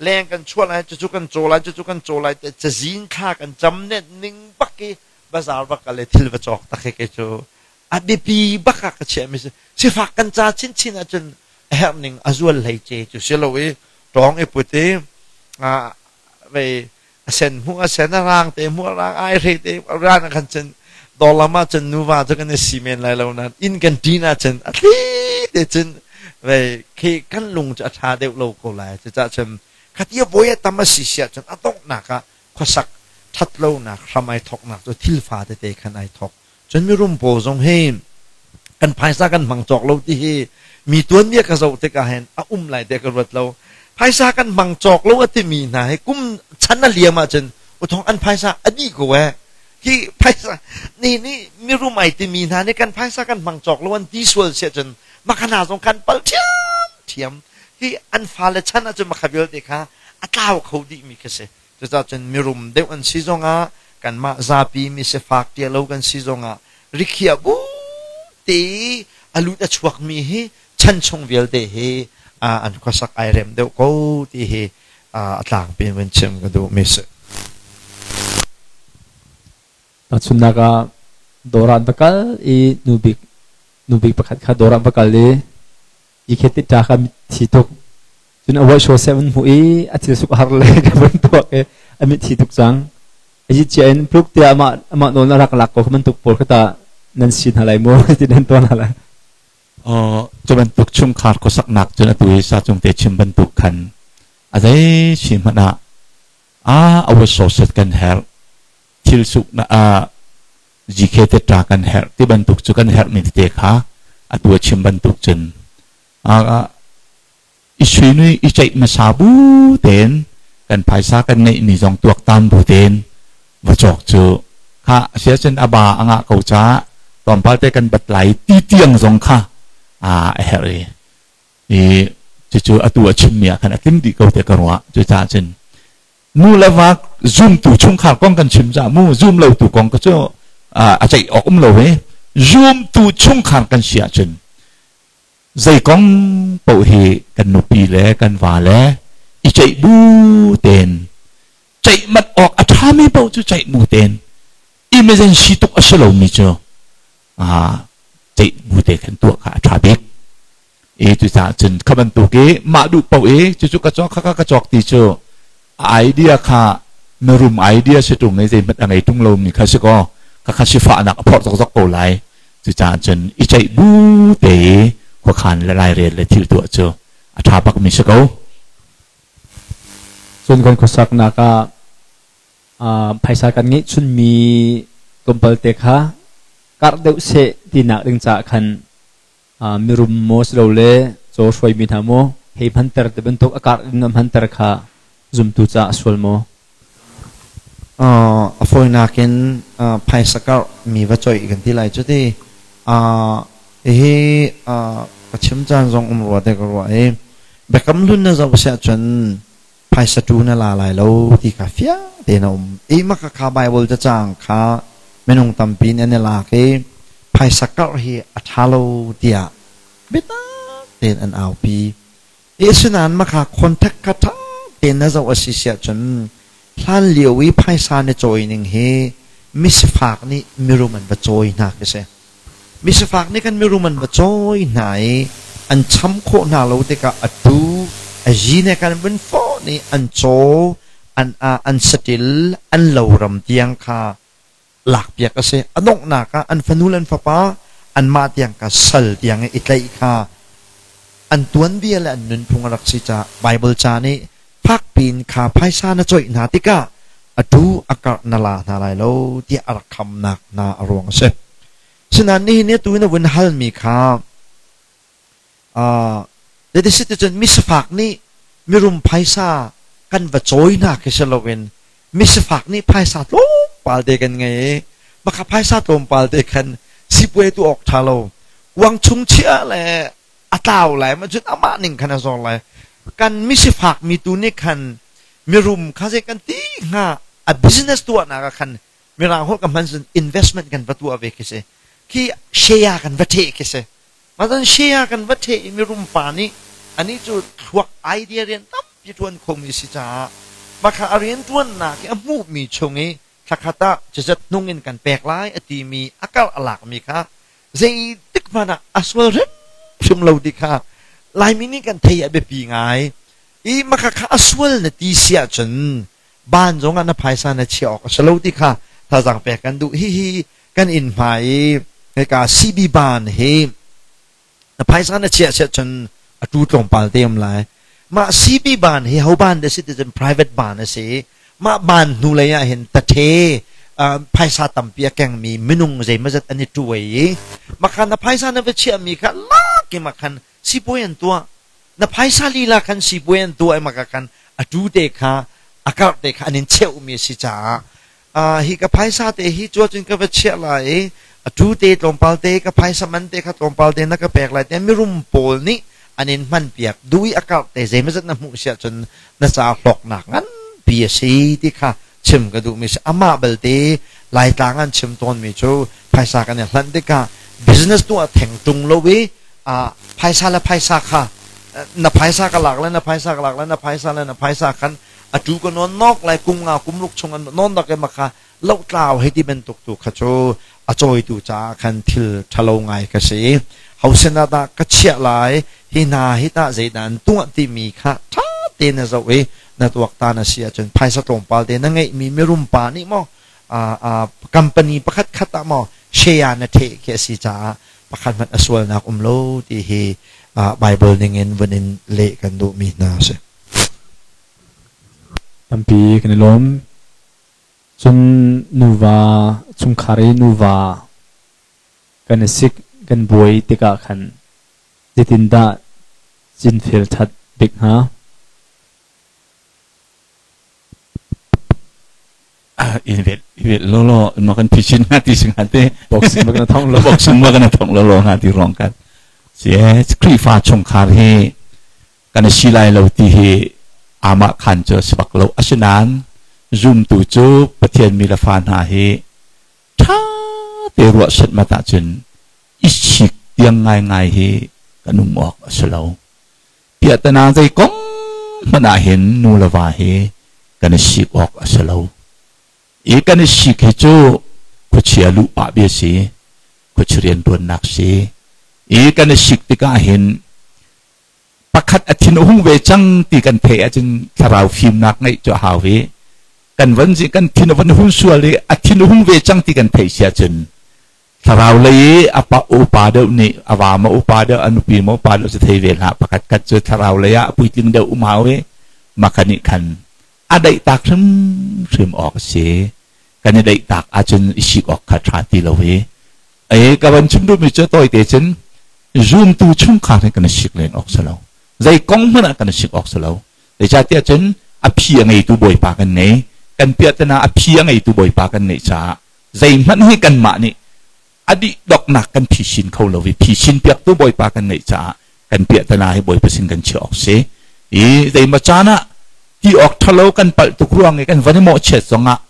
leng kan chuah lai, cucu kan caw lai, cucu kan caw lai te cazin thla kan cam net ning bak i bazar va kal i thil va cawk tak hi kei cu a biapi bak ah ka chiahmi si. Sifak kan ca chinchin ahcun a herh ning a zual hlei ce cu si lo i tawng i put i vei a sen hmuh a sen, a rang te hmuh a rang, ai hre te ran ah khan cun dawr lam ah cun nuva cu kan i si men lai lo nain inn kan ṭin ahcun a thli te cun vei khi kan lung cu a ṭha deuh lo ko lai. Cucaah cun khati a voi a tam a si si ahcun a donghnak ah khuasak ṭhat lonak hram ai thawknak cu thil fa tete khan ai thawk. Cun mirum pawl zong hi kan phaisa kan hmang cawk lo ti hi mi tuanbia ka zoh tikah hin a um lai tiah ka ruat lo. Phaisa kan hmang cawk lo a timi hna hi kum chan a liam ahcun uthong an phaisa a dih ko eh. Hi phaisa ni nih mirum ai timi hna nih kan phaisa kan hmang cawk lo an ti sual siah cun makhana zong kan pal ṭhiamṭhiam. Hi an fale chan ahcun makha vialte kha a tlau kho dihmi khi si. Cucaah cun mirum deuh an si zongah, kanmah zapi mi sifak tia lo kan si zongah, rikhiah bu te i a lut a chuakmi hi chan chung vialte hi an khuasak ai rem deuh ko ti hi a tlangpi in vun chim ka duhmi si. Tahchunhnak ah dawr ah an va kal i nu bik pakhat kha dawr ah an va kal i yikhet ṭa kha thi tuk. Cun a voih sawseh an hmuh i a thil suk a har le ka van tuak i a mit thi tuk cang. A chia in pluk tiah amah nawl a rak lak ko kha bantuk pawl kha tah nan si hna lai maw ti nan tuah hna lai? Cu bantuk chungkhar khuasaknak cun atu hi sa cung te chim bantuk khan a zei si hmanh ah a awa sawset kan herh, thil suk na a GK te ṭa kan herh ti bantuk cu kan herh mi tete kha atu a chim bantuk cun i suinui i ceih hmasa bu tein, kan phaisa kan ngeihmi zong tuaktan bu tein va cawk cu kha sia cun a ba a ngah ko caah tlawmpal te kan bat lai ti tiang zong kha a herh i cucu atu a chimmi ah khan a tling dih ko te ka ruah. Cucaah cun nu le va zumtu chungkhar kong kan chim ca mu, zum lo tu kong ka cu a ceih awk um lo he, zumtu chungkhar kan si ahcun zei kong paoh hi kan nupi le kan va le i ceih bu tein, ceih mat awk a ṭhami paoh cu ceih bu tein, emergency tuk a si lomi cu ceih bu te khan tuah kha a ṭha bik i cucaah cun kha bantuk i mah duh paoh i cucu ka cawk, kha ka cawk ti cu idea kha mirum idea si ṭung i zeihmanh a ngei ṭung lomi kha si kaw kha kha sifahnak a phorh zokzok ko lai. Cucaah cun i ceih bu te i khuakhan le lairel le thil tuah cu a ṭha bakmi si ko. Cun kan khuasaknak ah phaisa kan ngeih chunmi tlawmpal te kha karh deuh seh tinak ding caah khan mirum maw silole caw hruaimi hna maw hei hmanter ti bantuk a karh in hmanter kha zumtu caah a sual maw? A fawinak in phaisa karh mi va coih kan ti lai cu ti. Hihi ka chim caan zong um rua te ka ruah i Biakam Hlun na zoh siah cun phaisa tu na la lai lo ti kha fiang tein a um. I maka kha Bible cacang kha minung tampi nih an i lak i phaisa karh hi a ṭha lo tiah biatak tein an aupi. Asinain maka contact kha ṭha tein na zoh a si siah cun hlan lio i phaisa na cawi ning hi misifak nih mirum an va cawi hna khi si. Misifak nih kan mirum an va cawi hna i an cham khawh hna lo tikah atu a zine kan vun fawh nih an caw, an saṭil, an loram tiang kha lakpiak a si. A donghnak ah an fanu le an fapa anmah tiang kha sal tiang i i tlaih kha an tuanbia le an nunphung a rak si caah Baibal ca nih fakpi in kha phaisa na coih hna tikah atu a karh na la hna lai lo tiah a rak khamnak hna a ruang a si. Sinain nihin ni atu in a vun halmi kha Zeitisicun misifak nih mirum phaisa kan va cawi hna khi si loin misifak nih phaisa tlawmpal te kan ngei i maka phaisa tlawmpal te khan sipuai tu awk ṭha lo, kuang chung chiah le a tlau lai ma cun amah ning khan a zor lai. Kan misifak mi tu nih khan mirum kha zei kan ti hnga, a business tuahnak ah khan. Mirang holh ka hman cun investment kan va tuah ve khi si. Khi share kan va theh khi si. Mah share kan va theh i mirum pa nih anih cu thluak idea rian tampi ṭuan khomi si caah mah kha a rian ṭuannak i a hmuhmi chung i thlakhat ah cizat hnung in kan pek lai a timi a karh a lakmi kha zeitik hmanh ah a sual hrimhrim lo ti kha Laimi nih kan thei a biapi ngai. I mah kha a sual na ti si ahcun ban zong ah na phaisa na chiah awk a si lo ti kha thazaang pek kan duh. Hihi kan inn hmai i hika CB ban hi na phaisa na chiah siah cun a tu tlawmpal te um lai. Mah CB ban hi ho ban dah si ti cun private ban a si. Mah ban hnu lei ah hin tathe phaisa tampi a kengmi minung zeimawzat an i tuai i makhan na phaisa na va chiahmi kha lak i makhan sipuai an tuah. Na phaisa lila khan sipuai an tuah i maka khan a tu te kha a karh te kha an in cheuhmi a si caah hi ka phaisa te hi cu cun ka va chiah lai i a tu te tlawmpal te ka phaisa man te kha tlawmpal te na ka pek lai te mirum pawl nih an in hman piak duh i a karh te zeimawzat na hmuh siah cun na ca hlawknak nganpi a si ti kha chim ka duhmi si. Amah belte Laitlang an chim tawnmi cu phaisa kan i hlanh tikah business tuah theng ṭung lo i phaisa le phaisa kha na phaisa ka lak le na phaisa ka lak le na phaisa le na phaisa khan atu ka nawn nok lai kum nga kum ruk chung an nawn dak ma kha lohtlao hei ti bantuk tu kha cu a cawitu caah khan thil ṭhalo ngai ka si. Hosin ah dah ka chiah lai, hi hna hi tah zeidah an tuah timi kha ṭha tein na zoh i na tuaktan a si ahcun phaisa tlawmpal te na ngeihmi mirum pa nih maw company pakhat khat ah maw share na theh khi a si caah pakhat hmanh a sualnak um lo ti hi Bible ning in vun in leh kan duhmi hna a si. Tampi kan i lawm. Cun nuva chungkhar i nuva kan i sik kan buai tikah khan zeitindah cinfel ṭhat bik hnga? In vet vet lo lo ma kan phi nga ti sing te boxing ma kan thong lo boxing ma kan thong lo lo nga ti rong kan si Khrihfa chungkhar hi kan si lai lo ti hi ama khan cu si bak lo. Asinain zumtu cu Pathian mi le fa hna hi ṭha te ruah set mat ahcun i sik tiang ngaingai hi kan um awk a si lo. Piahtana zei kong hmanh ah hin nu le va hi kan i sik awk a si lo. I kan i sik hi cu khuachia luh pah bia si, khuachia rianṭuannak si. I kan i sik tikah hin pakhat a thin a hung ve cang ti kan theih ahcun thlarau fimnak ngeih cu a hau i kan van kan thin a van hun sual i a thin a hung ve cang ti kan theih si ahcun thlarau lei i a pa upa deuh nih a va ma upa deuh a nupi ma upa deuh cu thei ve hlah, pakhat khat cu thlarau lei ah a puitling deuh um hau i maka nih khan a daih tak hrimhrim awk a si. Kan i daih tak ahcun i sik awk kha ṭha ti lo i ei ka van chim duhmi cu tawite cun zumtu chungkhar hi kan i sik len awk si lo, zei kong hmanh ah kan i sik awk si lo. Zeicahtiah cun a phi a ngeitu Bawipa kan ngei. Kan piahtana a phi a ngeitu Bawipa kan ngeih caah zeihmanh hi kanmah nih a dih doknak kan phisin kho lo i phisin piaktu Bawipa kan ngeih caah kan piahtana hi Bawipa sin kan chiah awk si. I zeimaw caan ah ti awk ṭhalo kan palh tuk ruang i kan van i mawhchiat zongah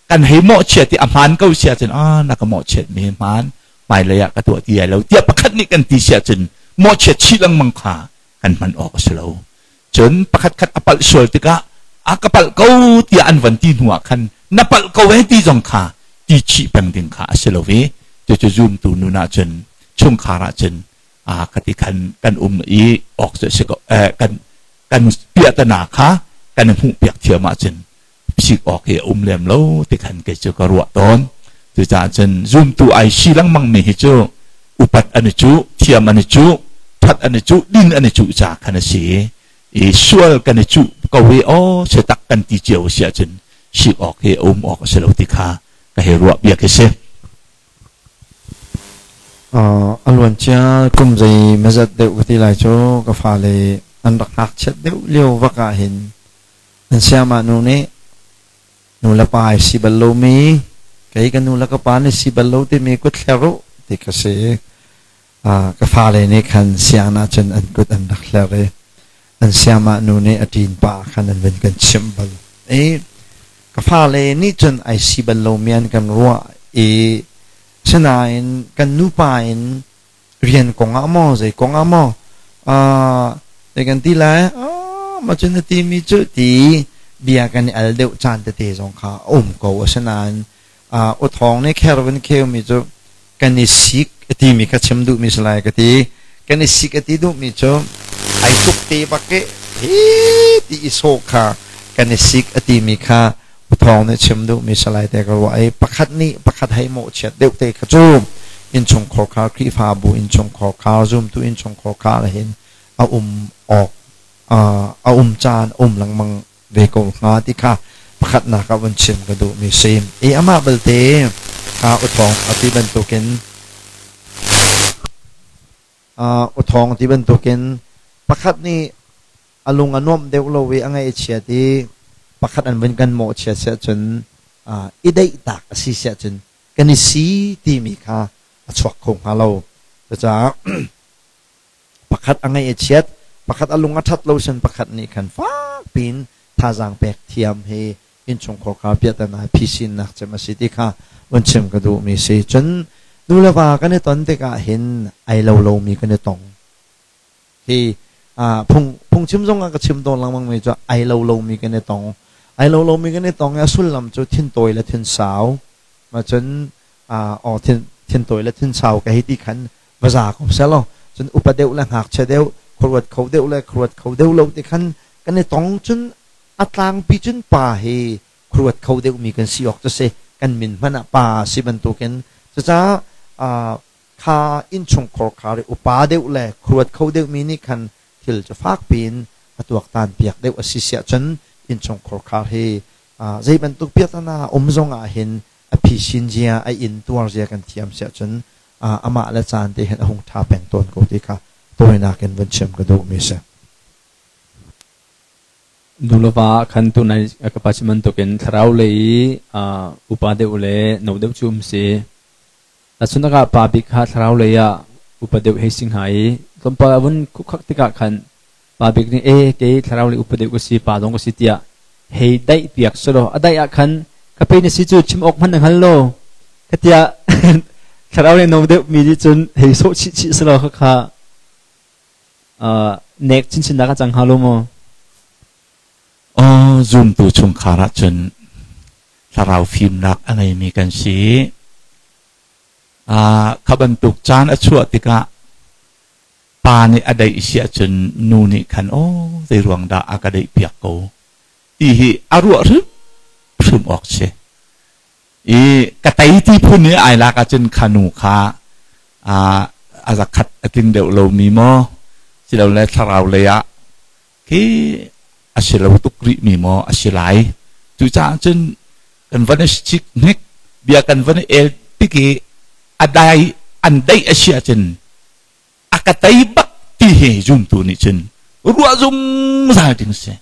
kan hei mawhchiat i a hmaan ko si ahcun ah na ka mawhchiat mi hi hmaan, hmailei ah ka tuah ti lai lo tiah pakhat nih kan ti si ahcun mawhchiat chih lengmang kha kan hman awk a si lo. Cun pakhat khat a palh sual tikah a ka palh ko tiah an van ti hnu ah khan na palh ko eh ti zong kha ti chih peng ding kha a si lo i cucu zumtu nun ahcun chungkhar ahcun a ka ti khan kan um i awk cu si ko. Kan kan piahtana kha kan hmuh piak thiam ahcun sik awk hi a um lem lo ti khan kei cu ka ruah tawn. Cucaah cun zumtu ai si lengmang mi hi cu upat an i cuh, thiam an i cuh, that an i cuh, din an i cuh ca khan a si i sual kan i cuh ko i aw se tak kan ti cio si ahcun sik awk hi a um awk a si lo ti kha ka hei ruah bia khi si. A luancia kum zei mazat deuh ka ti lai cu ka fale an rak ngakchiat deuh lio vak ah hin an siamah nu nih nu le pa ai si bal lomi kei ka nu le ka pa nih si bal lo timi kut hler u ti ka si. Ka fale nih khan sianginn ah cun an kut an rak hler i an siamah nu nih a ṭin pa khan an vun kan chimh bal. I Ka fale nih cun ai si bal lomi an kan ruah i sinain kan nupa in rian kong ah maw zei kong ah maw zei kan ti lai ma cun na timi cu ti bia kan i al deuh caan tete zong kha a um ko. Asinain uthawng nih kher vun kheumi cu kan i sik a timi kha chim duhmi si lai ka ti. Kan i sik a ti duhmi cu ai tuk te bak i hi ti i sawh kha kan i sik a timi kha uthawng nih chim duhmi si lai te ka ruah i pakhat nih pakhat hei mawhchiat deuh te kha cu innchungkhar khar Khrihfabu innchungkhar khar zumtu innchungkhar khar hin a um awk a um caan um lengmang ve ko hnga ti kha pakhatnak ah vun chim ka duhmi si. I amah belte kha uthawng a ti bantukin uthawng ti bantukin pakhat nih a lung a nuamh deuh lo i a ngaih a chiat i pakhat an vun kan mawhchiat siah cun i daihtak a si siah cun kan i si timi kha a chuak kho hnga lo. Cucaah pakhat a ngaih a chiat, pakhat a lung a ṭhat lo sin pakhat nih khan fak piin thazaang pek thiam hi innchungkhar kha piahtana phisinnak cem a si ti kha vun chim ka duhmi si. Cun nu le va kan i ton tikah hin ai lo lomi kan i tong. Hi phung phungchim zong ah ka chim tawn lengmang mi cu ai lo lomi kan i tong. Ai lo lomi kan i tong i a sullam cu thintawi le thinsau. Ma cun aw thin thintawi le thinsau ka hei ti khan va za ko selaw cun upa deuh le ngakchia deuh khuaruat kho deuh le khuaruat kho deuh lo ti khan kan i tong cun a tlangpi cun pa hi khuaruat kho deuhmi kan si awk cu si kan min hmanh ah pa si bantukin cucaah kha innchungkhar khar i upa deuh le khuaruat kho deuhmi nih khan thil cu fak piin a tuaktan piak deuh a si siah cun innchungkhar khar hi zei bantuk piahtana um zong ah hin a phisin zia a in tuar zia kan thiam siah cun amah le caan te hin a hung ṭha peng tawn ko ti kha tawinak in vun chim ka duhmi si. Nuleva khan tunai ka pa chim bantukin thlarau lei upa deuh le no deuh cu um si. Tahchunhnak ah pa bik kha thlarau lei ah upa deuh hei si hnga i tlawmpal a vun khukhak tikah khan pa bik nih e kei thlarau lei upa deuh ka si pa dong ka si tiah hei daih piak selaw a daih ah khan ka pe na si cu chim awk hmanh na hngal lo ka tiah thlarau lei no deuh mi nih cun hei sawh chih chih selaw kha nek chinchin dah ka cang hnga lo maw? Aw zumtu chungkhar ah cun thlarau fimnak a ngeimi kan si. Kha bantuk caan a chuah tikah pa nih a daih si ahcun nu nih khan aw zei ruang dah a ka daih piak ko ti hi a ruah hrimhrim awk si. I ka tei ti phun i ai lak ahcun kha nu kha a zakhat a tling deuh lomi maw silole thlarau lei ah khi a si lo tuk rih mi maw a si lai. Cucaah cun kan van i sik hnik bia kan van i el tik i a dai an daih a si ahcun a ka tei bak ti hi zumtu nih cun ruah zungzal ding si.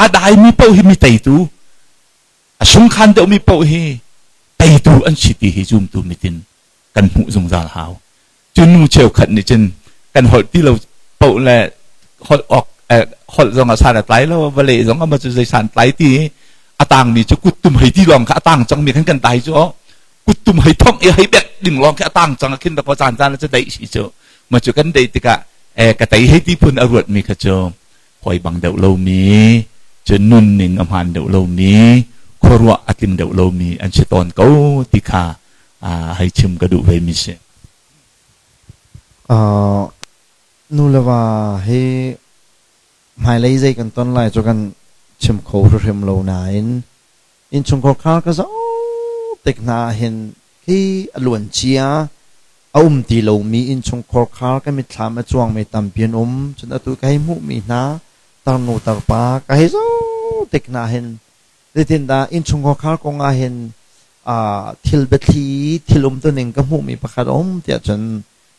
A daimi paoh hi mi teitu, a sungkhan deuhmi paoh hi teitu an si ti hi zumtu mitin kan hmuh zungzal hau. Cu nu cheukhat nih cun kan holh ti lo paoh le holh awk holh zong ah san a tlai lo, vale zong ah cu zei san tlai ti a tangmi cu kuttum hei ti lawng kha a tang cangmi khan kan tai cu kuttum hei thong i hei bek ding lawng khi a tang cang khin dak caan caan cu deih si cu ma cu kan deih tikah ka tei hei ti phun a ruatmi kha cu hoi bang deuh lomi cu nun ning a hmaan deuh lomi khuaruah a tling deuh lomi an si tawn ko ti kha hei chim ka duh ve mi si. Nu le va hi hmailei zei kan ton lai cu kan chim kho hrimhrim lo nain innchungkhar khar ka zoh tik hna hin khi a luan cia a um ti lomi innchungkhar khar ka mitthlam a cuangmi tampi an um. Cun atu ka hei hmuhmi hna tarnu tarpa ka hei zoh tik hna hin zeitindah innchungkhar khar kong ah hin thil biathli thil umtuning ka hmuhmi pakhat a um tiah cun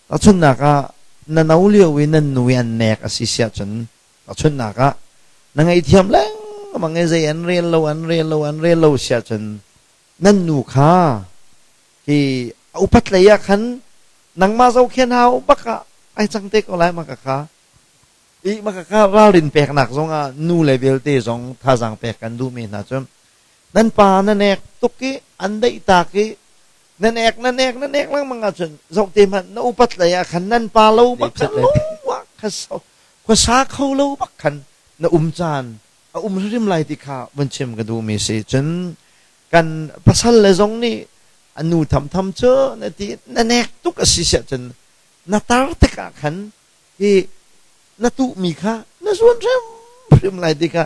tahchunhnak ah na no lio i nan nu i an nek a si siah cun tahchunhnak ah na ngaihthiam lengmang i zei an rel lo an rel lo an rel lo siah cun nan nu kha hi a upat lei ah khan nangmah zohkhen hau bak ah ai cang te ko lai ma ka kha i ma ka kha ralrin peknak zong ah nu le vialte zong thazaang pek kan duhmi hna cu Nan pa na nek tuk i an daih tak i na nek na nek na nek lengmang ahcun zoh te hmanh na upat lei ah khan nan pa lo bak khan lo kha khuasa kho lo bak khan na um caan a um hrim lai ti kha vun chim ka duhmi si. Cun kan pasal le zong nih a nu thamtham cu na ti na nek tuk a si siah cun na tar tikah khan hi na tuhmi kha na zuan hrimhrim lai ti kha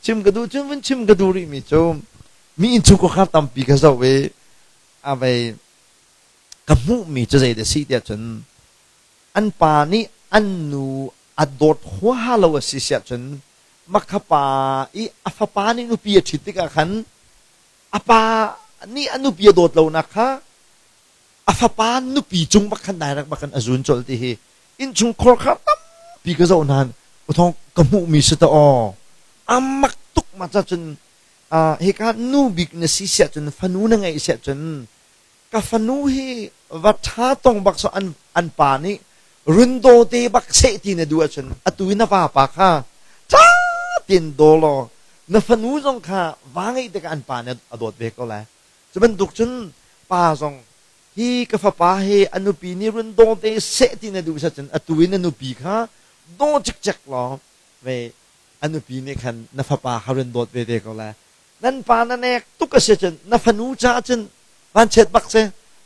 chim ka duh. Cun vun chim ka duh rihmi cu mi innchungkhar tampi ka zoh i a vei ka hmuhmi cu zei dah si tiah cun an pa nih an nu a dawt huaha lo a si siah cun makha pa i a fapa nih nupi a ṭhit tikah khan a pa nih a nupi a dawt lonak kha a fapa nupi cung bak khan direct bak khan a zun colh ti hi innchungkhar kha tampi ka zoh nain uthong ka hmuhmi si ta aw amak tuk ma ca cun hika nu bik na si siah cun fanu na ngeih siah cun ka fanu hi va ṭha tong bak so an pa nih rundo te bak seh ti na duh ahcun atu i na vapa kha ṭha tein daw law na fanu zong kha va ngeih tikah an pa nih a dawt ve ko lai. Cu bantuk cun pa zong hi ka fapa hi a nupi nih run daw te seh ti na duh cun atu i na nupi kha daw cikcek law ve a nupi nih khan na fapa kha run dawt ve te ko lai. Nan pa na nek tuk a si cun na fanu caah cun vanchiat bak si,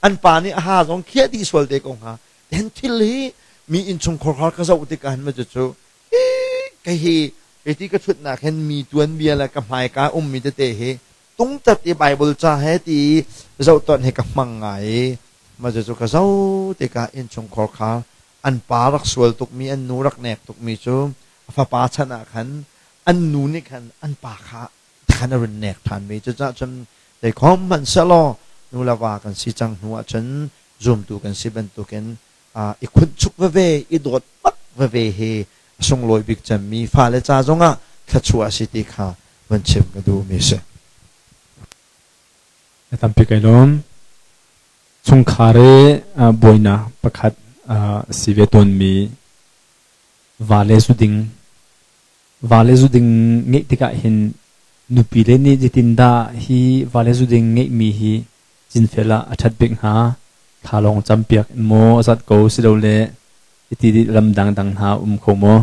an pa nih a ha zong khiah dih sual te ko hnga. Then thil hi mi innchungkhar khar ka zoh tikah hin ma cu kei hi ti ka thutnak hin mi tuanbia le ka hmaika ummi tete hi tungtat i Bible ca he ti zoh ton hi ka hmang ngai i ma cu ka zoh tikah innchungkhar kha an pa rak sual tukmi, an nu rak nek tukmi cu a fapa chan ah khan an nu nih khan an pa kha khan a run nek ṭhan mi. Cucaah cun zeikhom hmanh sehlaw nu le va kan si cang hnu ah cun zumtu kan si bantukin i khunchuk veve i dawt bak veve hi a sunglawi bik cemmi fale ca zongah thluachuah a si ti kha van chim ka duhmi si. Tampi kai lawm. Chungkhar i buainak pakhat si ve tawnmi vale zu ding. Vale zu ding ngeih tikah hin nupi le nih zeitindah hi vale zu ding ngeihmi hi cinfel ah a ṭhat bik hnga? Thla lawng campiak in maw a zat ko silole hiti lam dangdang hna um kho maw?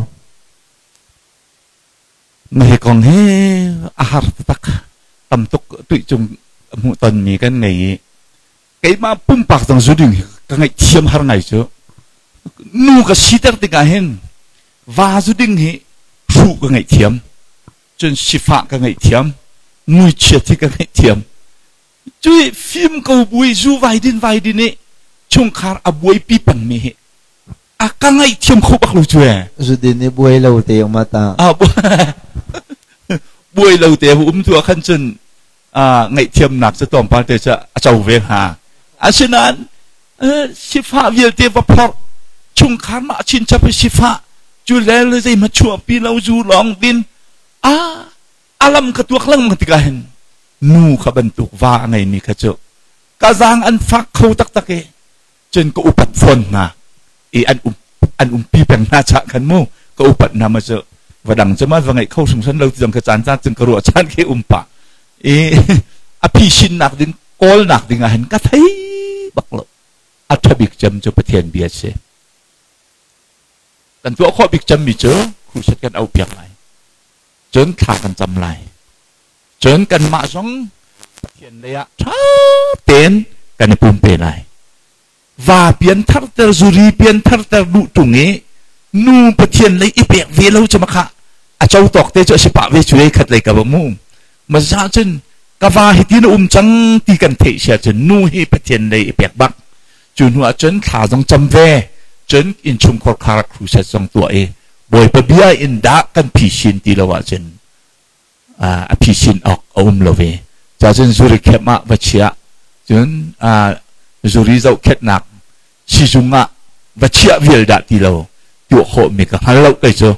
Mah hi kong hi a har taktak. Tam tuk tuihcung hmuhtonmi kan ngei i keimah pumpak zong zu ding hi ka ngaihthiam har ngai cu. Nu ka siter tikah hin va zu ding hi hruh ka ngaihthiam, cun sifah ka ngaihthiam, muichiat hi ka ngaihthiam. Cui fim ko bui zu vai din vai din i chungkhar a buaipi pengmi hi a ka ngaihthiam kho bak lo cu e. Zudin i buai lo te ma ta. Ah, buai lo te um tu ah khan cun ngaihthiamnak cu tlawmpal te cu a co ve hnga. Asinain sifah vialte va phorh, chungkhar mah chinchap i sifah cu le zeihmanh chuahpi lo zu lawng din a alam ka tuak lengmang tikah hin nu kha bantuk va a ngeimi kha cu ka zaang an fak kho taktak i cun ka upat fawn hna i an umpi peng hna chah khan mu ka upat hna ma cu va dang cu ma va ngeih kho hringhran lo ti zong ka caan caan cun ka ruah caan khi um pah i a phisinnak ding kawlnak ding ah hin ka thei bak lo. A ṭha bik cem cu Pathian bia si. Kan tuah khawh bik cemmi cu crusade kan auh piak lai, cun thla kan cam lai, cun kanmah zong Pathian lei ah ṭha tein kan i pumpe lai. Va pian tharter, zuri pian tharter duh ṭung i nu Pathian lei i pek ve lo cu makha a co tawk te cu a si pah ve cu ei khat lei ka va mu ma za cun ka va hi tin a um cang ti kan theih sia cun nu hi Pathian lei i pek bak cu hnu ah cun thla zong cam ve, cun innchungkhar khar crusade zong tuah i Bawipa bia in dah kan phisin ti lo ahcun a phisin awk a um lo ve. Ca cun zuri khem ah va chiah, cun zuri zohkhenhnak sizung ah va chiah vial dah ti lo tuah khawh mi ka hngal lo kei cu.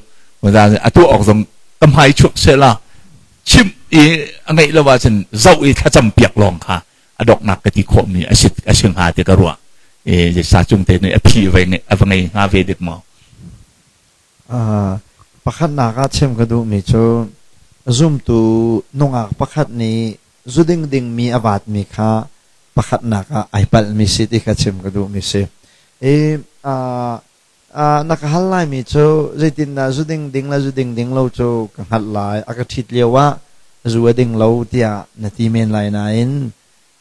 A tuah awk zong ka hmai chuak sehla chim i a ngeih lo ahcun zoh i thlacam piak lawng kha a doknak ka ti khawh mi a si a si hnga ti ka ruah e sa cung te nih a phi ve a va ngei hnga ve dik maw? Pakhatnak ah chim ka duhmi cu zumtu nungak pakhat nih Zuding dingmi a vaatmi kha pakhatnak ah ai palhmi si ti kha chim ka duhmi si. I na ka hal laimi cu zeitindah zuding ding le zuding ding lo cu ka hngalh lai, a ka ṭhit lio ah zu a ding lo tiah na ti men lai nain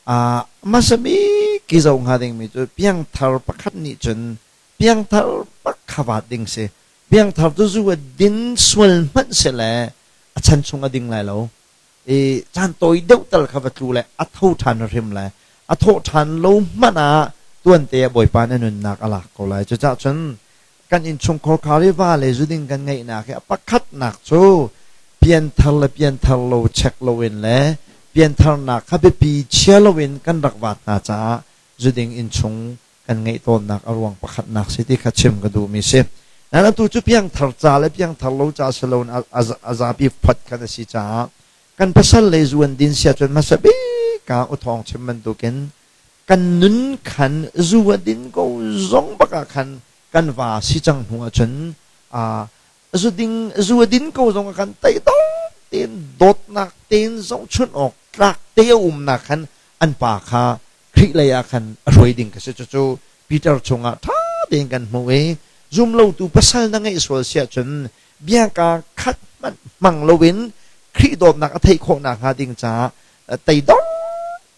hmasa bik i zoh hnga dingmi cu piangthar pakhat nih cun piangthar bak kha vaat ding si. Piangthar cu zu a din sual hmanh sile a chan chung a ding lai lo. I caan tawi deuh tal kha va tlu le a tho ṭhan hrim lai. A thawh ṭhan lo hmanh ah tuante ah Bawipa na nunnak a lak ko lai. Cucaah cun kan innchungkhar khar i va le zuding kan ngeihnak hi a pakhatnak cu pianthar le pianthar lo check loin le piantharnak kha biapi chia loin kan rak vaat hna caah zuding innchung kan ngeih tawnnak a ruang pakhatnak si ti kha chim ka duhmi si. Nain atu cu piangthar ca le piangthar lo ca si loin a zapi phot khan a si caah kan pasal le zu an din sia cun hmasa bik ah uthawng chim bantukin kan nun khan zu a din ko zong bak ah khan kan va si cang hnu ahcun zu ding zu a din ko zong ah khan teidor tein dawtnak tein zohchunh awk tlak te a umnak khan an pa kha Khrih lei ah khan a hruai ding ka si. Cucu Peter chungah ṭha tein kan hmuh i zumlotu pasal na ngeih sual si ahcun biaka khat hmanh hmang loin Khrih dawtnak a theih khawh nakhnga ding caah teidor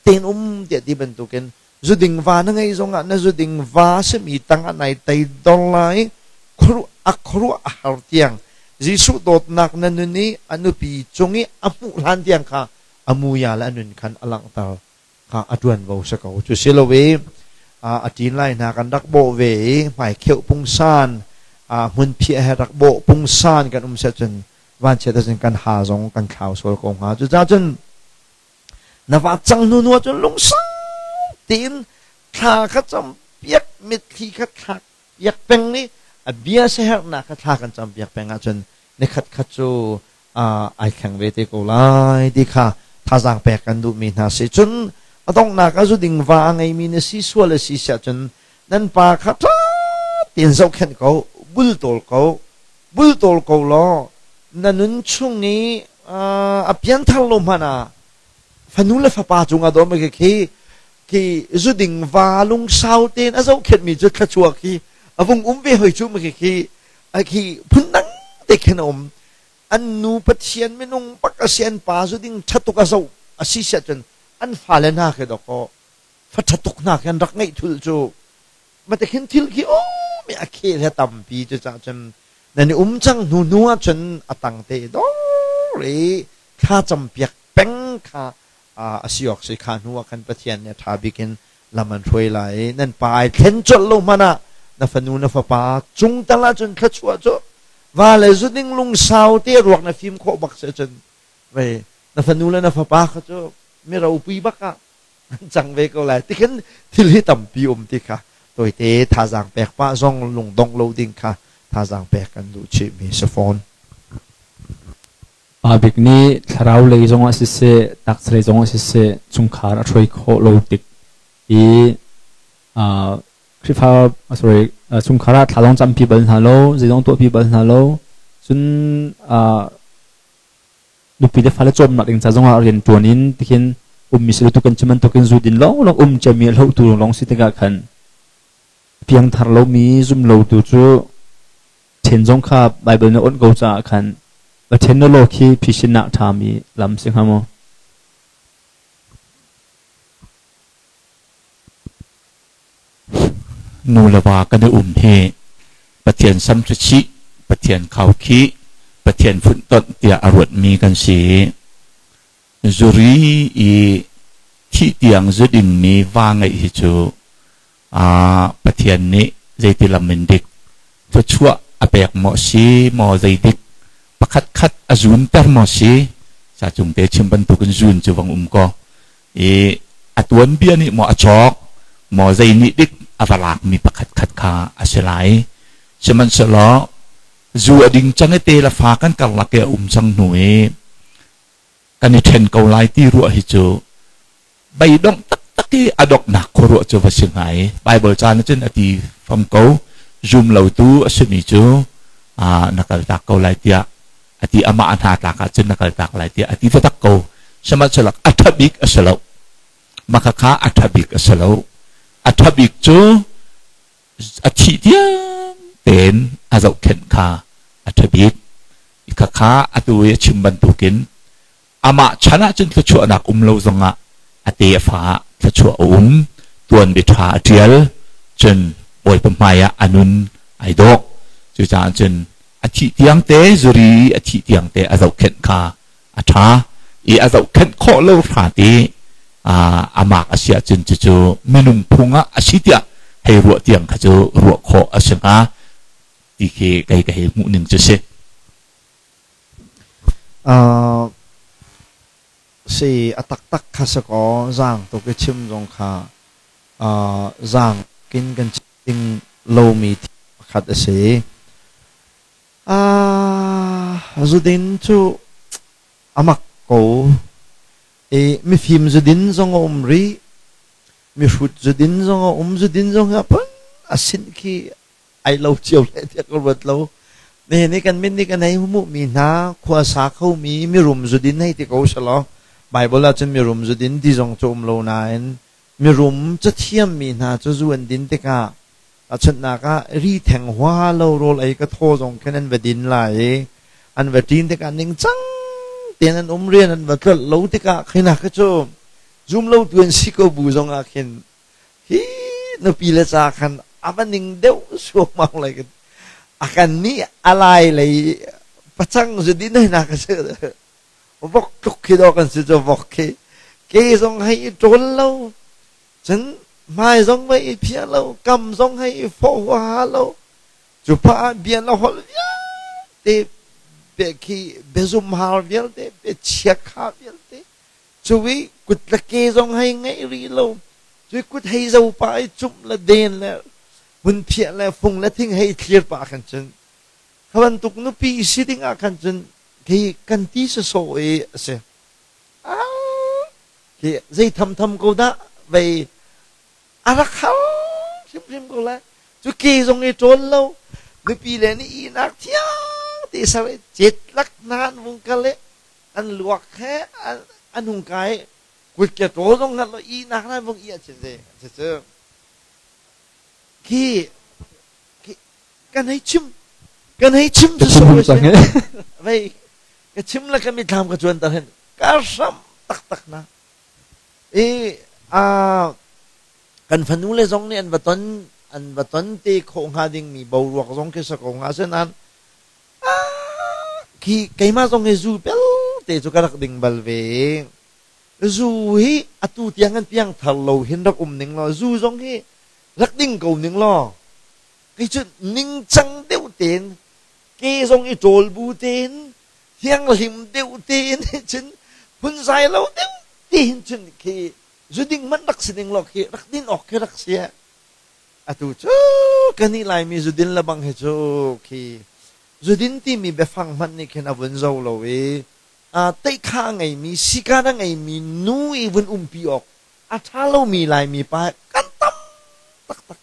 tein um tiah ti bantukin zuding va na ngeih zongah na zuding va simi tangah nai teidor lai a khuaruah a har tiang Jesuh dawtnak na nun i a nupi cung i a hmuh hlan tiang kha a muya le a nun khan a langhter kha a ṭuanvo si ko. Cu si lo i a ṭin lai hna kan rak bawh ve i hmaikheuh pungsan hmunphiah he rak bawh pungsan kan um seh cun vanchiat ahcun kan ha zong kan thlau sual ko hnga. Cucaah cun na va cang hnu hnu ahcun lungsau tein thla kha campiak mitthli kha thlak piak peng i a bia siaherhnak kha thla kan campiak peng ahcun nikhat khat cu ai thleng ve te ko lai ti kha thazaang pek kan duhmi hna si. Cun a donghnak ah zuding va a ngeimi na si sual a si siah cun nan pa kha ṭha tein zohkhenh ko, bultawl ko, bultawl ko law na nun chung i a pianthar lo hmanh ah fanu le fapa cungah dawm khi khi zuding va lungsau tein a zohkhenhmi cu thluachuah khi a vung um ve hoi cu ma khi khi phundang te khin a um. An nu Pathian minung bak a si, an pa zu ding ṭhatuk a zoh a si siah cun an fale hna khi dawkaw fa ṭhatuk hna khi an rak ngeih thul cu mate khin thil khi um i a khel he tampi. Cu cah cun nan i um cang hnu hnu ah cun a tang te dor i thla campiak peng kha a si awk si. Kha hnu ah khan Pathian nih a ṭha bik in lam an hruai lai i nan pa ai thlen colh lo hmanh ah na fanu na fapa cung tal ah cun thluachuah cu va le zu ding lungsau te ruak na fim khawh bak si cun vei na fanu le na fapa kha cu mi ropui bak ah an cang ve ko lai tikhin thil hi tampi um ti kha tawite thazaang pek pah zong lungdong lo ding kha thazaang pek kan duh chih mi si fawn. Pa bik nih thlarau lei zongah siseh, taksa lei zongah siseh chungkhar a hruai khawh lo tik i Khrihfa sorry chungkhar ah thla zong campi bal hna lo, zeizong tuahpi bal hna lo, cun nupi le fale cawmnak ding ca zongah rian ṭuan in tikhin ummi si lo tu kan chim bantukin zu din lawnglawng um ciami a hlohtu lawnglawng si tikah khan piangthar lomi zum lotu cu ṭhen zong kha Baibal nih a onh ko caah khan va ṭhen law khi phisin ah ṭhami lam si hnga maw? Nu le va kan i um hi Pathian samhrichih, Pathian khaukhih, Pathian funhtonh tiah a ruatmi kan si. Zuri i thih tiang zu dingmi va ngeih hi cu Pathian nih zeiti lam in dik thluachuah a pek maw si maw, zeidik pakhat khat a zuunter maw si, sa cung te chim bantukin zuun cu vang um ko i a tuanbia nih maw a cawk maw, zei nih dik a va lakmi pakhat khat kha a si lai. Sihmanhsehlaw zu a ding cang i te le fa kan karlak i a um cang hnu i kan i ṭhen ko lai ti ruah hi cu beidongh taktak i a donghnak khuaruah cu va si hnga i Baibal ca nih cun a ti fam ko, zum lotu a simi cu na kaltak ko lai tiah a ti, amah a hna tlak ahcun na kaltak lai tiah a ti taktak ko. Sihmanhsehlaw a ṭha bik a si lo. Mah khakha a ṭha bik a si lo. A ṭha bik cu a thih tiang tein a zohkhenh kha a ṭha bik. Khakha atu i a chim bantukin amah chan ahcun thluachuahnak um lo zongah a te a fa ah thluachuah a um. Tuanbia ṭha a ṭial. Cun Bawipa hmai ah a nun ai dawh. Cucaah cun a thih tiang te zuri i a thih tiang te a zohkhenh kha a ṭha i a zohkhenh khawh lo hrat i a mak a si ahcun cucu minung phung ah a si tiah hei ruah tiang kha cu ruah khawh a si hnga ti khi kei ka hei hmuh ning cu si. Si a taktak kha si kaw zaang tuk i chim zong kha zaang kin kan chim lomi pakhat a si. Zudin cu a mak ko. I mifim zudin zong a um rih. Mihrut zudin zong a um. Zudin zong hi a phun a sin khi ai lo cio le tiah ka ruat lo. Nihin i kan min nih kan hei hmuhmi hna khua sa khomi mirum zudin hei ti ko selaw Bible ahcun mirum zudin ti zong cu um lo nain mirum cathiammi hna cu zu an din tikah Tahchunhnak ah ri theng hua lo rawl ei ka thaw zong khin an va din lai i an va ṭin tikah ningcang tein an um rian an va tlolh lo tikah khinak khi cu zum lo tu an si ko bu zong ah khin hi nupi le ca khan a va ning deuh suaumau lai a kan nih a lai lei pacang zudin hei nak si vok tluk khi do kan si cu vok khi ke zong hei i ṭawl lo Cun hmai zong mei i phiah lo, kam zong hei i fawh huaha lo. Cu pah ah bia na holh vialte, bia khi biazumhar vialte, bia chiakha vialte, cu i kut le ke zong hei ngeih rih lo. Cu i kut hei zo pah i cumh le den le hmunphiah le fung le thing hei thlir pah khan cun kha bantuk nupi si ding ah khan cun khi kan ti sawsawh i a si. Khi zei thamtham ko dah vei a rak har hrimhrim ko lai. Cu ke zong i ṭawl lo, nupi le nih ihnak thiang te ser i cet lak hna an vung kal i an luak he an hung kai i kutke ṭawl zong hngalh lo ihnak hna vung ih ahcun zei cucu khi kan hei chim kan hei chim cu so vei ka chim le ka mithlam ka cuanter hin ka hram taktak na i a kan fanu le zong nih an va ton an va ton te khawh hnga ding mi boruak zong khi sa ko hnga se nan khi keimah zong hi zu bel te cu ka rak ding bal ve zu hi atu tiang kan piang thar lo hin rak um ning law zu zong hi rak ding ko ning law kei cu ningcang deuh tein ke zong i ṭawl bu tein thianghlim deuh tein cun phunzai lo deuh tein cun khi zuding hmanh rak si ding lo khi rak din awk khi rak si atu cu kan i Laimi zudin le bang hi cu khi zudin timi biafang hmanh nih khin a vun zo lo i teikha a ngeimi sikan a ngeimi nu i vun umpi awk a ṭha lomi Laimi pa kan tam taktak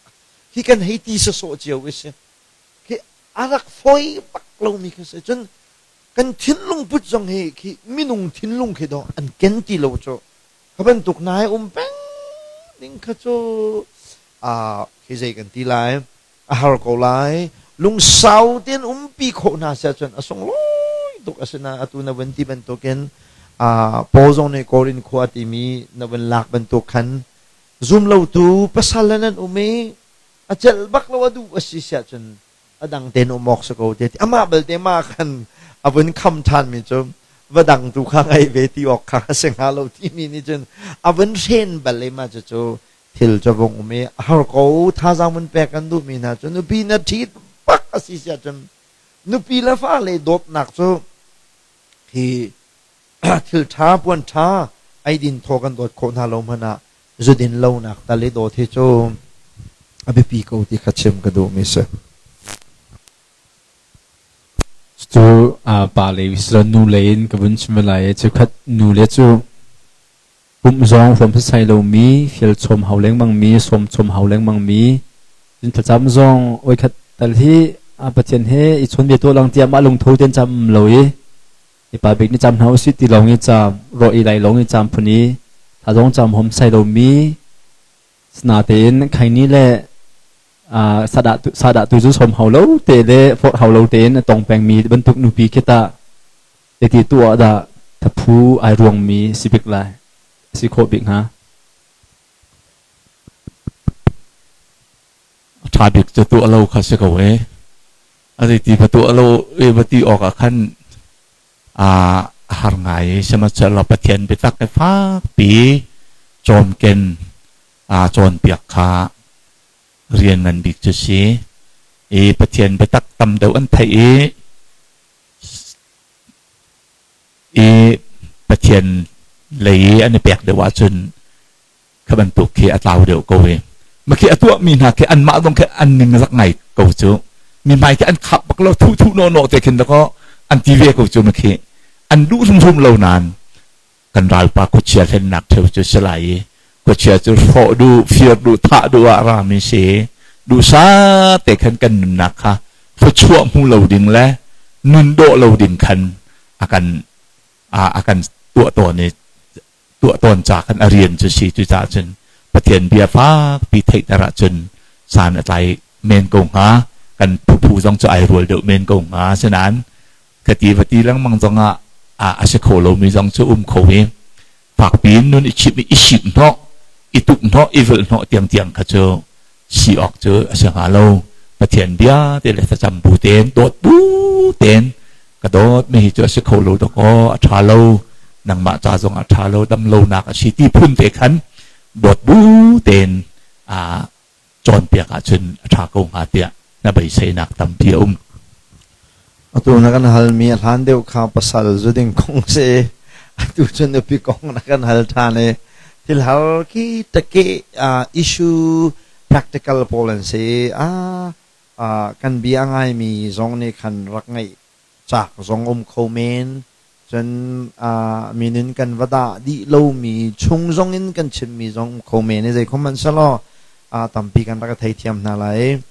hi kan hei ti sawsawh cio i si khi a rak fawi bak lomi khi si cun kan thinlung put zong hi khi minung thinlung khi dawh an ken ti lo cu kha bantuk nai um peng ding kha cu a khi zei kan ti lai a har ko lai lungsau tein umpi khawh hna sia cun a sunglawi tuk asina atu na vun ti bantukin a paul zong nih Korin khua timi na vun lak bantuk khan zum lo tu pasal nan um i a celh bak lo a duh a si siah cun a dang tein um awk si ko te amah belte mah khan a vun kham ṭhan mi cu va dang tu kha ngei ve ti awk kha a si hnga lo timi nih cun a vun hren bal i mah cucu thil cu vung um i a har ko thazaang vun pek kan duhmi hna cu nupi na ṭhit bak a si siah cun nupi le fale dawtnak cu hi thil ṭha puan ṭha eidin thaw kan dawt khawh hna lo hmanh ah zudin lonak tal i dawt hi cu a biapi ko ti kha chim ka duhmi si. Cu pa lei silo nu lei in ka vun chim lai i cheukhat nu le cu pumh zong huam sasai lomi fial chom hau lengmang mi sawm chom hau lengmang mi cun thlacam zong oi khat tal hi Pathian he i chawn ve to lang tiah mah lungtho ten cam lo i I pa bik nih cam hna usih ti lawng i cam, rawh i lai lawng i cam phun i tha zong cam hom sai lomi sinatein khaini le sadah sadah tu cu som hau lo te le forh hau lo tein a tong pengmi bantuk nupi khi tah zeiti tuah dah thaphu ai ruangmi si bik lai si khawh bik hnga? A ṭha bik cu tuah lo kha si ko ee. A zeiti va tuah lo i va ti awk ah khan a har ngai i sihmanhsehlaw Pathian biatak he fakpi cawmken aa cawnpiak kha rian ngan bik cu si. I Pathian biatak tam deuh an theih i Pathian lei i an i pek deuh ahcun kha bantuk khi a tlau deuh ko i ma khi a tuahmi hna khi anmah zong khi an ning rak ngai ko cu. Mi hmai khi an khap bak lo, thu thu naw naw te khin dakaw an ti ve ko cu. Ma khi an duh hrimhrim lo nain kan ralpa khuachia hlennak theu cu si lai i khuachia cu hrawh duh, fir duh, thah duh ah rami si. Duhsa te khan kan nunnak kha thluachuah hmu lo ding le nun dawh lo ding khan a kan tuah tawn i tuah tawn ca khan a rian cu si. Cucaah cun Pathian bia fakpi theihter ahcun san a tlai men ko hnga, kan phuphu zong cu ai rual deuh men ko hnga. Asinain khati va ti lengmang zongah a si kho lomi zong cu um kho i fakpi in nun i chimh i i simh hnawh, i tuk hnawh, i vulh hnawh tiangtiang kha cu si awk cu a si hnga lo. Pathian bia te le thlacam bu tein, dawt bu tein, ka dawt mi hi cu a si kho lo dawkaw, a ṭha lo, nangmah ca zong a ṭha lo, dam lonak a si ti phun te khan dawt bu tein a cawnpiak ahcun a ṭha ko hnga tiah na beiseinak tampi a um. Atu na kan halmi a hlan deuh kha pasal zu ding kong si. Atu cu nupi kong na kan hal ṭhan i thil har khi take issue practical pawl an si. Kan bia a ngaimi zong nih khan rak ngaih cak zong um kho men. Cun minun kan va dah dih lomi chung zong in kan chimmi zong um kho men i zeikhom hmanh selaw tampi kan rak i theithiam hna lai.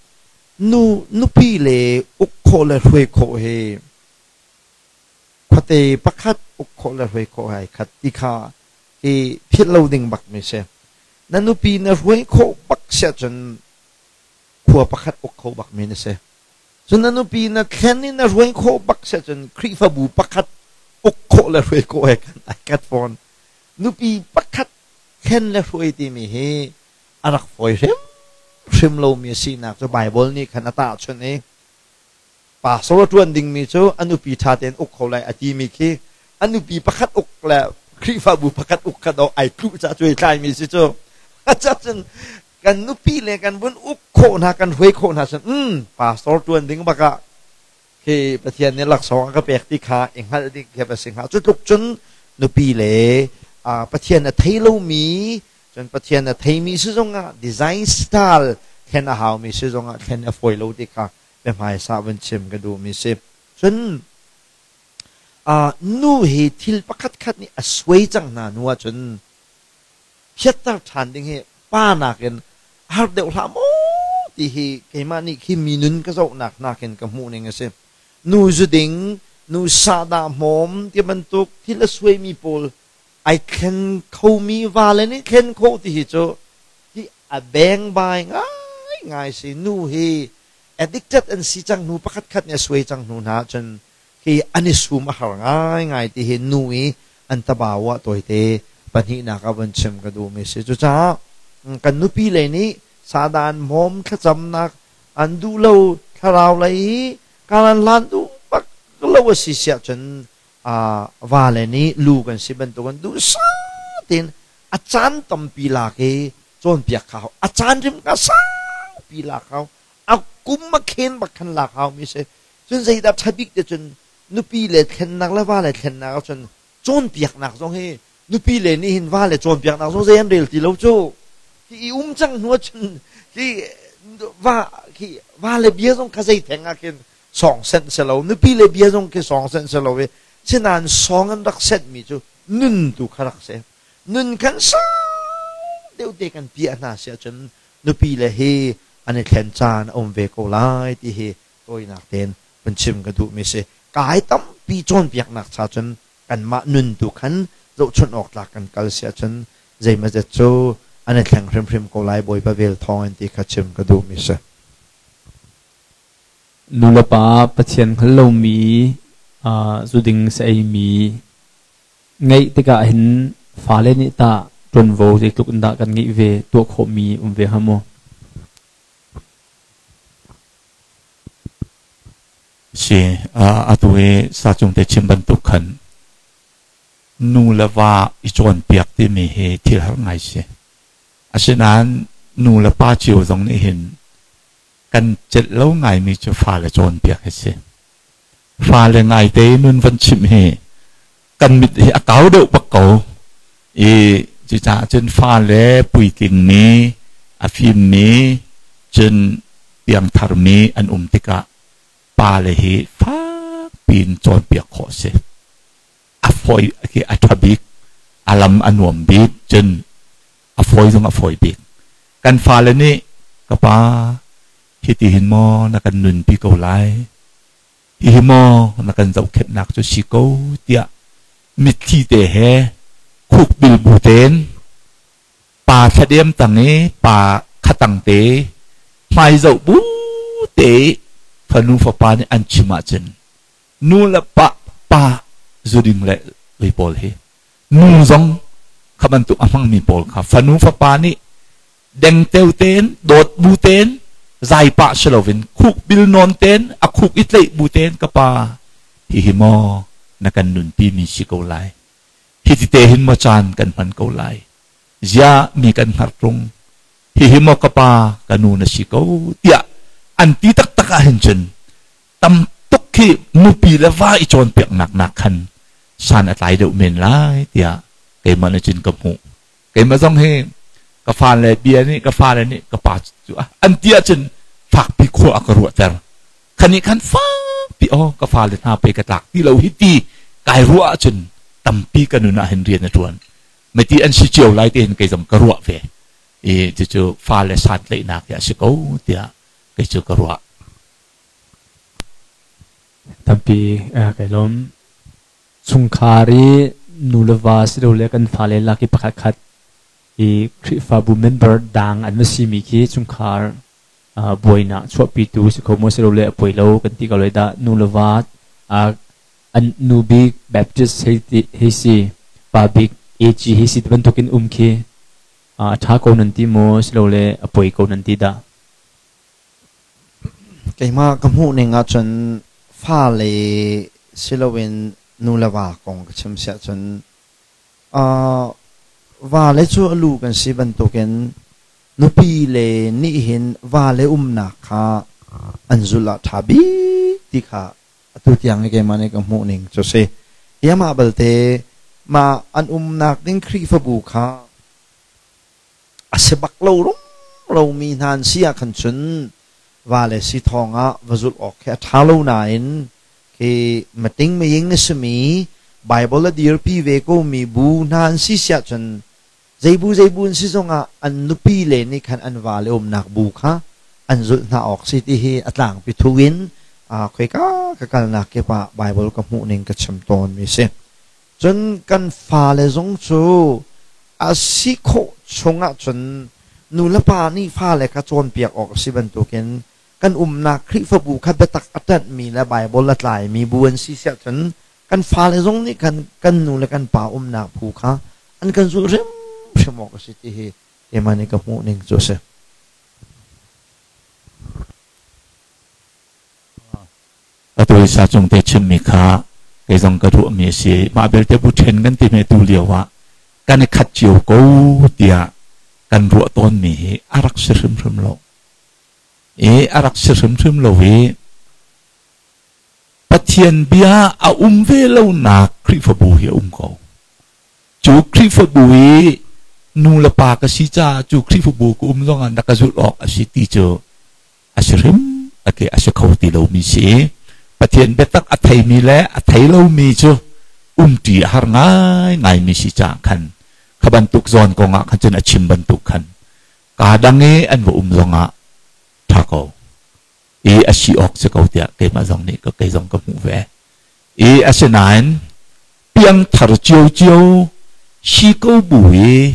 Nu nupi le uk khawh le hruai khawh hi khuate pakhat uk khawh le hruai khawh hai khat ti kha hi philh lo ding bak mi si. Na nupi na hruai khawh bak siah cun khua pakhat uk kho bak mi na si. Cun na nupi na thlen i na hruai khawh bak siah cun Khrihfabu pakhat uk khawh le hruai khawh he kan ai khat fawn. Nupi pakhat thlen le hruai timi hi a rak fawi hrimhrim lomi a sinak cu Baibal nih khan a tahchunh i pastor a ṭuan dingmi cu a nupi ṭha tein uk kho lai a timi khi a nupi pakhat uk le Khrihfabu pakhat uk kha dawh ai tluh ca cuai tlaimi si cu. Cun kan nupi le kan vun uk khawh hna, kan hruai khawh hna cun pastor ṭuan ding bak ah khi Pathian nih laksawng a ka pek ti kha i hngalh ding khi a si hnga. Cu tluk cun nupi le Pathian a thei lomi. Cun Pathian a theimi si zongah design style thlen a haumi si zongah thlen a fawi lo ti kha biahmaisa vun chim ka duhmi si. Cun nu hi thil pakhat khat nih a suai cang hna hnu ahcun phiatter ṭhan ding hi pa nakin a har deuh hlah maw ti hi keimah nih khi mi nun ka zohnak nakin ka hmuh ning a si. Nu zuding, nu sahdah hmawm ti bantuk thil a suaimi pawl ai thlen khomi vale nih thlen khawh ti hi cu hi a bengbai ngaingai si. Nu hi addicted an si cang hnu, pakhat khat nih a suai cang hnu hna ahcun hi an i sum a har ngaingai ti hi nu i an tabau ah tawite pahnihnak ah von chim ka duhmi si. Cucaah kan nupi le nih sadan hmawm thlacamnak an duh lo, thlarau lei hi karan hlan duh bak lo a si siah cun vale nih lu kan si bantukin duhsah tein a caan tampi lak i cawnpiak kha hau, a caan rim kha saupi lak hau, a kum a khen bak khan lak hau mi si. Cun zeidah ṭha bik te cun nupi le thlennak le vale thlennak ah cun cawnpiaknak zong hi nupi le nih hin vale cawnpiaknak zong zei an rel ti lo cu. Hi i um cang hnu ah cun hi va khi vale bia zong kha zei theng ah khin sawng senh si lo, nupi le bia zong khi sawng senh si lo i sinain sawng an rak senhmi cu nun tu kha rak si. Nun khan sau deuh te kan piah hna si ahcun nupi le hi an i thlen caan a um ve ko lai ti hi tawinak tein vun chim ka duhmi si. Kai tampi cawnpiaknak cha cun kanmah nun tu khan zohchunh awk tlak kan kal si ahcun zeimazet cu an i thleng hrimhrim ko lai Bawipa vel thawng in ti kha chim ka duhmi si. Nulepa Pathian hngal lomi zuding sa-eimi ngeih tikah hin fale nih tah ṭuanvo zeitluk in dah kan ngeih ve tuah khawhmi um ve hnga maw? Si atu i sacung te chim bantuk khan nu le va i cawnpiak timi hi thil har ngai si. Asinain nu le pa cio zong nih hin kan celh lo ngaimi cu fale cawnpiak hi si. Fale ngaite nun van chimh hi kan mit hi a kau deuh bak ko. I cucaah cun fale puitlingmi, a fimmi, cun piangtharmi an um tikah pale hi fak piin cawnpiak khawh a si. A fawi khi a ṭha bik, a lam a nuam bik, cun a fawi zong a fawi bik. Kan fale nih ka pa hiti hin maw na kan nunpi ko lai? Hihi maw na kan zohkhenhnak cu si ko tiah mitthli te he khukbil bu tein pa thladem tang i pa khatang te hmai zoh bu te fanu fapa nih an chim ahcun nu le pa pa zuding le ui pawl hi nu zong kha bantuk a hmangmi pawl kha fanu fapa nih dengteo tein dawt bu tein zai pah si loin khukbil nawn tein a khuk i tlaih bu tein ka pa hihi maw na kan nunpi mi si ko lai hiti te hin maw caan kan hman ko lai zia mi kan hngar ṭung hihi maw ka pa ka nu na si ko tiah an ti taktak ah hin cun tam tuk khi nupi le va i cawnpiaknak nak khan san a tlai deuh men lai tiah keimah nih cun ka hmuh. Keimah zong hi ka fale bia nih ka fale nih ka pa cu an ti ahcun fakpi khua a ka ruahter. Khan nih khan fakpi aw ka fale hna pe ka tlak ti lo hi ti kai ruah ahcun tampi ka nun ah hin rian a ṭuan. Mati an si cio lai te hin kei zong ka ruah ve. I cucu fale santlaihnak hi a si ko tiah kei cu ka ruah. Tampi kai lawm. Chungkhar i nu le va silole kan fale lak i pakhat khat i Khrihfabu member dang an va simi khi chungkhar buainak chuahpitu si kho maw silole a puai lo kan ti ko lai dah. Nu le va an nu bik Baptist hei si, pa bik AG hei si ti bantukin um khi a ṭha ko nan ti maw silole a poi ko nan ti dah? Keimah ka hmuh ning ahcun fale si loin nu le va kong ka chim si ahcun vale cu a lu kan si bantukin nupi le nih hin vale umnak kha an zulh ah ṭha bik ti kha atu tiang hi keimah nih ka hmuh ning cu si. Hi amah balte mah an umnak ding Khrihfabu kha a si bak lo rumromi hna an si ah khan cun va le si thawng ah va zulh awk khi a ṭha lo nain khi mating miying a simi Bible a dirpi ve komi bu hna an si siah cun zeibu zeibu an si zongah an nupi le nih khan an va le umnak bu kha an zulh hna awk si ti hi a tlangpi thu in khoika ka kalnak kip ah Bible ka hmuh ning ka chim tawn mi si. Cun kan fale zong cu a si khawh chungah cun nu le pa nih fale kha cawnpiak awk a si bantukin kan umnak Khrihfabu kha biatak a ṭanhmi le Baibal a tlaimi bu an si siah cun kan fale zong nih khan kan nu le kan pa umnak phu kha an kan zulh hrimhrim awk a si ti hi keimah nih ka hmuh ning cu a si. Atu i sa cung te chimmi kha kei zong ka ruahmi a si. Mah belte bu ṭhen kan ti hme tu lio ah kan i khat cio ko tiah kan ruah tawnmi hi a rak si hrimhrim lo. I a rak si hrimhrim lo i Pathian bia a um ve lonak Khrihfabu hi a um ko. Cu Khrihfabu i nu le pa ka si caah cu Khrihfabu ka um zongah na ka zulh awk a si ti cu a si hrim a ke a si kho ti lomi si. Pathian biatak a theimi le a thei lomi cu umṭi a har ngaingaimi si caah khan kha bantuk zawn kong ah khan cun a chim bantuk khan kaa dang i an va um zongah ṭha ko i a si awk si ko tiah keimah zong nih ka kei zong ka hmuh ve. I asinain piangthar ciocio si ko bu i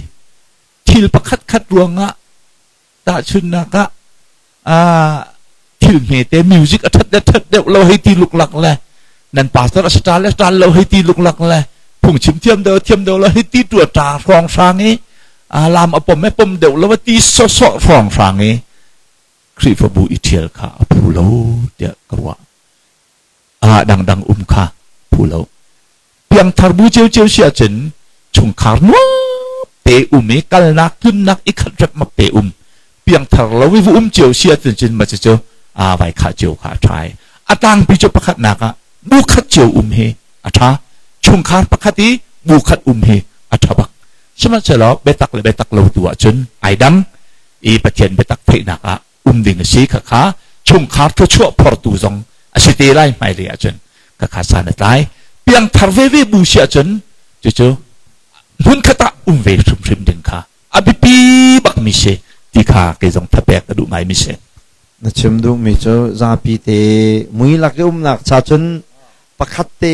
thil pakhat khat ruangah tahchunhnak ah thil hmete music a ṭhat le ṭhat deuh lo hei ti luklak le nan pastor a ṭa le ṭa lo hei ti luklak le phungchim thiam deuh thiam deuh lo hei ti tua ṭa hrawnghrang i lam a pom e pom deuh lo ti sawsawh hrawnghrang i Khrihfabu i ṭhial kha a phu lo tiah ka ruah. Dangdang um kha phu lo. Piangthar bu ciocio si ahcun chungkhar nuam te um i kalnak tlunnak i khat rep mak te um. Piangthar lo i va um cio si ahcun cun ma cucu aa vai khah cio kha a ṭha i a tlangpi cu pakhatnak ah bu khat cio um hi a ṭha. Chungkhar pakhat i bu khat um hi a ṭha bak. Sihmanhsehlaw biatak le biatak lo tu ahcun ai dang i Pathian biatak theihnak ah um ding a si khakha chungkhar thluachuah phortu zong a si te lai hmailei ahcun khakha san a tlai piangthar veve bu si ahcun cucu hmunkhat ah um ve hrimhrim ding kha a biapi bak mi si ti kha kei zong thapek ka duh ngai mi si. Na chim duhmi cu zapi te mui lak i umnak cha cun pakhat te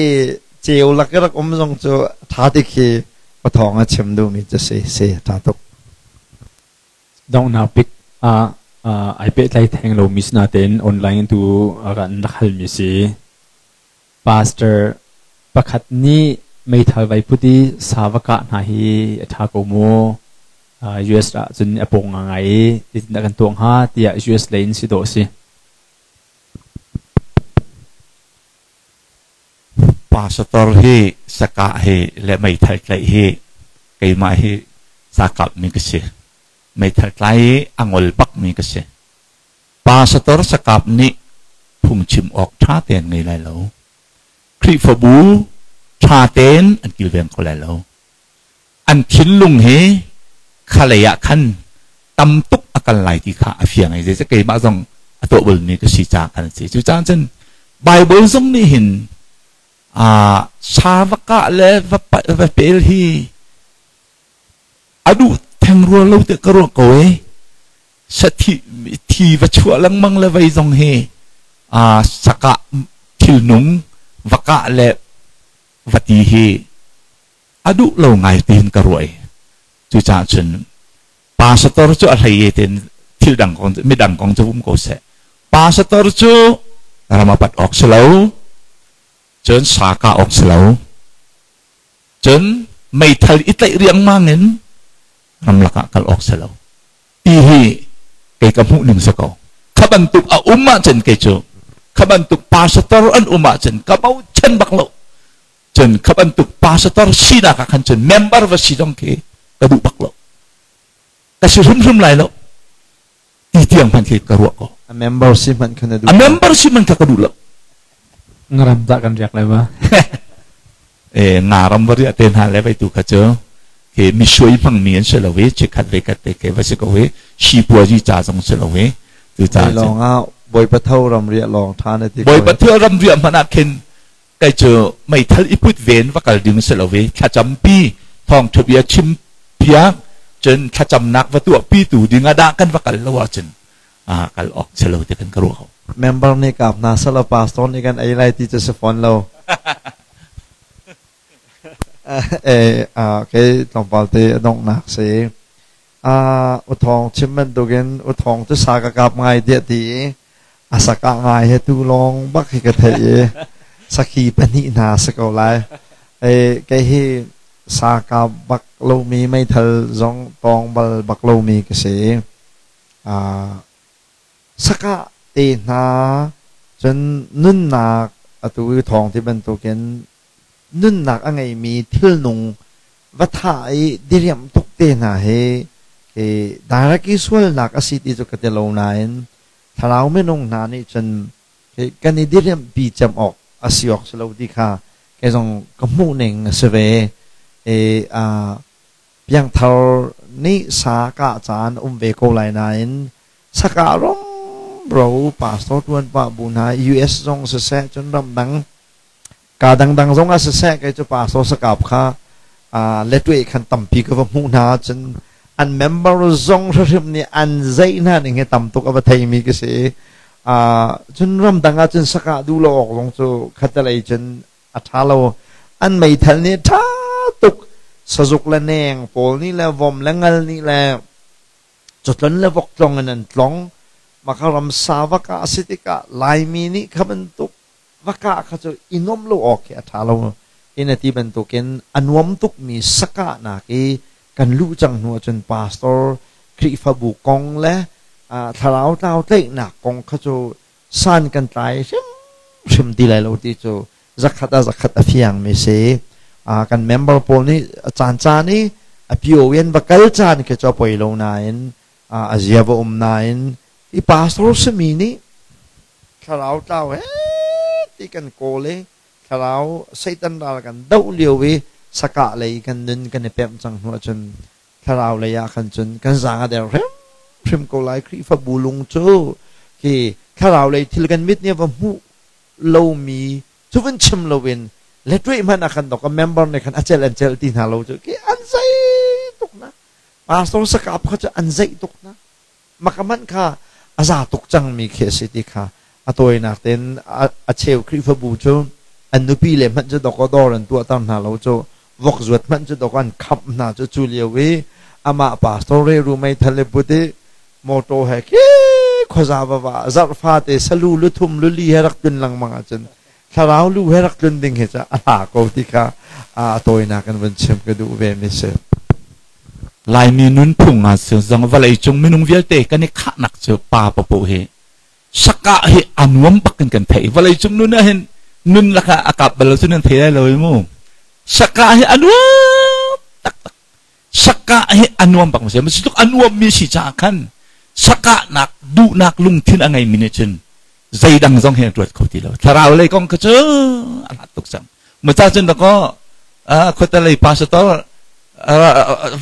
ceu lak i rak um zong cu ṭha ti khi pathawng a chim duhmi cu si si ṭha tuk. Donghnak bik ah ai pehtlai theng lomi si natein online tu kan rak halmi si. Pastor pakhat nih meithal vai put i sa va kah hna hi a ṭha ko maw? US ah cun a pawng ngai i zeitindah kan tuah hnga tiah US lei in si dawh a si. Pastor hi sakah hi le meithal tlaih hi keimah hi sakap mi ka si. Meithal tlai i a ngol bak mi ka si. Pastor sakap nih phungchim awk ṭha tein ngei lai lo. Khrihfabu ṭha tein an kilveng kho lai lo. An thinlung hi khalei ah khan tam tuk a kal lai ti kha a fiang i zeicah keimah zong a tuah bulmi ka si caah khan a si. Cucaah cun Bible zong nih hin sa va kah le va pel hi a duh theng rua lo tiah ka ruah ko i sathi thi va chuah lengmang le vei zong hi sakah thilnung va kah le va ti hi a duh lo ngai tiin ka ruah i cucaah cun pastor cu a hlei e tin thil dang kong midang kong cu um ko seh pastor cu ram a pat awk si lo cun sa kah awk si lo cun meithal i tlaih riangmang in ramlak ah kal awk si lo ti hi kei ka hmuh ning si ko kha bantuk a um ahcun kei cu kha bantuk pastor an um ahcun ka bochan bak lo cun kha bantuk pastor sinak ah khan cun member va si zong khi ka duh bak lo ka si hrimhrim lai lo ti tiang hmanh khi ka ruah ko a member si hmanh kha na duh a member si hmanh kha ka duh lo ngaram dah kan riak lai ma e ngaram va riah te hna le vai tu kha cu ke mi suai hmang mi an si lo i chikhat ve kat te ke va si ko i shi puazi cha zong si lo i tu cha lawng ah bawipa tho ram riah lawng tha na ti bawipa tho ram riah hmanh ah khin Kei cu meithal i put ven va kal ding si lo i thlacampi thawngṭha bia chim piak cun thlacamnak va tuahpi tu ding ah dah kan va kal lo ahcun kal awk si lo ti kan ka ruah ko. Member nih kap hna selaw pastor nih kan ei lai ti cu si fawn lo. Kei tlawmpal te a donghnak si. Uthawng chim bantukin uthawng cu sa ka kap ngai tiah ti i a sakah ngai he tu lawng bak hi ka theih i sakhi pahnih hna si ko lai. Kei hi sa kap bak lomi meithal zong tawng bal bak lomi ka si. Sakah te hna cun nunnak atu i thawng ti bantukin nunnak a ngeimi thilnung va thah i diriamh tuk te hna hi direct i sualnak a si ti cu ka ti lo nain thlarau minung hna nih cun kan i diriamhpi cem awk a si awk si lo ti kha kei zong ka hmuh ning a si ve. Piangthar nih sa kah caan um ve ko lai nain sakah romro pastor tuan pah bu hna US zong siseh cun ramdang Ka dangdang zong ah siseh kei cu pastor sakap kha letwe khan tampi ka va hmuh hna cun an member zong hrimhrim nih an zeih hna ning hi tam tuk a va theimi ka si. Cun ramdang ah cun sakah duh lo awk zong cu khatalei cun A ṭha lo. An meithal nih ṭha tuk sazuk le neng pawl nih le vom le ngal nih le cawtlon le voktlong in an tlong. Maka ramsa vaka a si tikah Laimi nih kha bantuk vaka kha cu i nuamh lo awk hi a ṭha lo. In a ti bantukin a nuam tukmi sakahnak i kan luh cang hnu ahcun pastor Khrihfabu kong le thlarau tlau tlaihnak kong kha cu san kan tlai hrimhrim ti lai lo ti cu zakhat ah zakhat a fiangmi si. Kan member pawl nih a caancaan i a pio in va kal caan khi cu a poi lo nain a zia va um nain i pastor simi nih thlarau tlau he ti kan kawl i thlarau Satan ral kan doh lio i sakah lei kan nun kan i pemh cang hnu ahcun thlarau lei ah khan cun kan zaang a der hrimhrim ko lai. Khrihfabu lung cu khi thlarau lei thil kan mit nih va hmuh lomi cu vun chim loin letruih hmanh ah khan dok a member nih khan a celh an celh ti hna lo cu khi an zei tuk na pastor sakap kha cu an zeih tuk na maka man kha a za tuk cangmi khi a si ti kha a tawinak tein. A cheu Khrihfabu cu an nupi le hmanh cu dawkaw dawr an tuahter hna lo cu, vok zuat hmanh cu dawkaw an khamh hna cu. Cu lio i amah pastor reru meithal le put i motor he khi khuaza va va zarh fate salu luthum luli he rak tlun lengmang ahcun thlarau lu he rak tlun ding hi cu a hla ko ti kha a tawinak in vun chim ka duh ve mi si. Laimi nunphung ah cu zong vawlei cung minung vialte kan i khahnak cu pa papoh hi sakah hi a nuam bak in kan theih. Vawlei cung nun ah hin nun lakah a kap bal lo cu nan thei lai lo i mu. Sakah hi a nuam taktak. Sakah hi a nuam bak ma si. Mas tuk a nuam mi si caah khan sakah nak duhnak lungthin a ngei mi nih cun zeidang zong hi an ruat kho ti lo. Thlarau lei kong kha cu a hlat tuk cang. Maca cun dakaw khuate lei pastor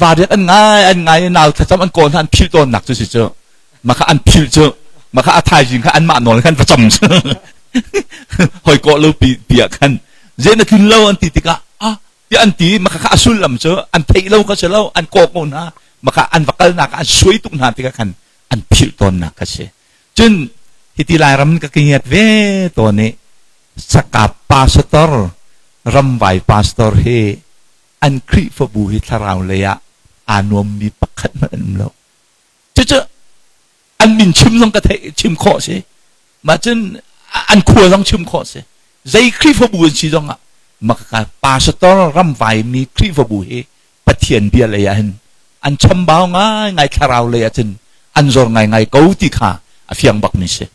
variat an ngai an ngai nau thlacam an kawl hna an philh tawn nak cu si cu maka an philh cu maka a thaizing kha anmah nawl khan va cam cu hoi kawh lo pi pi ah khan zei na tlun lo an ti tikah ah ti an ti maka kha a sullam cu an theih lo kha si lo an kaw ko hna maka an va kal nak an suai tuk hna tikah khan an philh tawn nak kha si. Cun hiti Lairam ka kingiat ve tawn i sakap pastor ramvai pastor hi an Khrihfabu hi thlarau lei ah aa nuammi pakhat hmanh an um lo. Cucu an min chim zong ka theih chim khawh si. Mah cun an khua zong chim khawh si. Zei Khrihfabu an si zong ah maka pastor ramvai mi Khrihfabu hi Pathian bia lei ah hin an chambau ngaingai, thlarau lei ah cun an zor ngaingai ko ti kha a fiang bak mi si.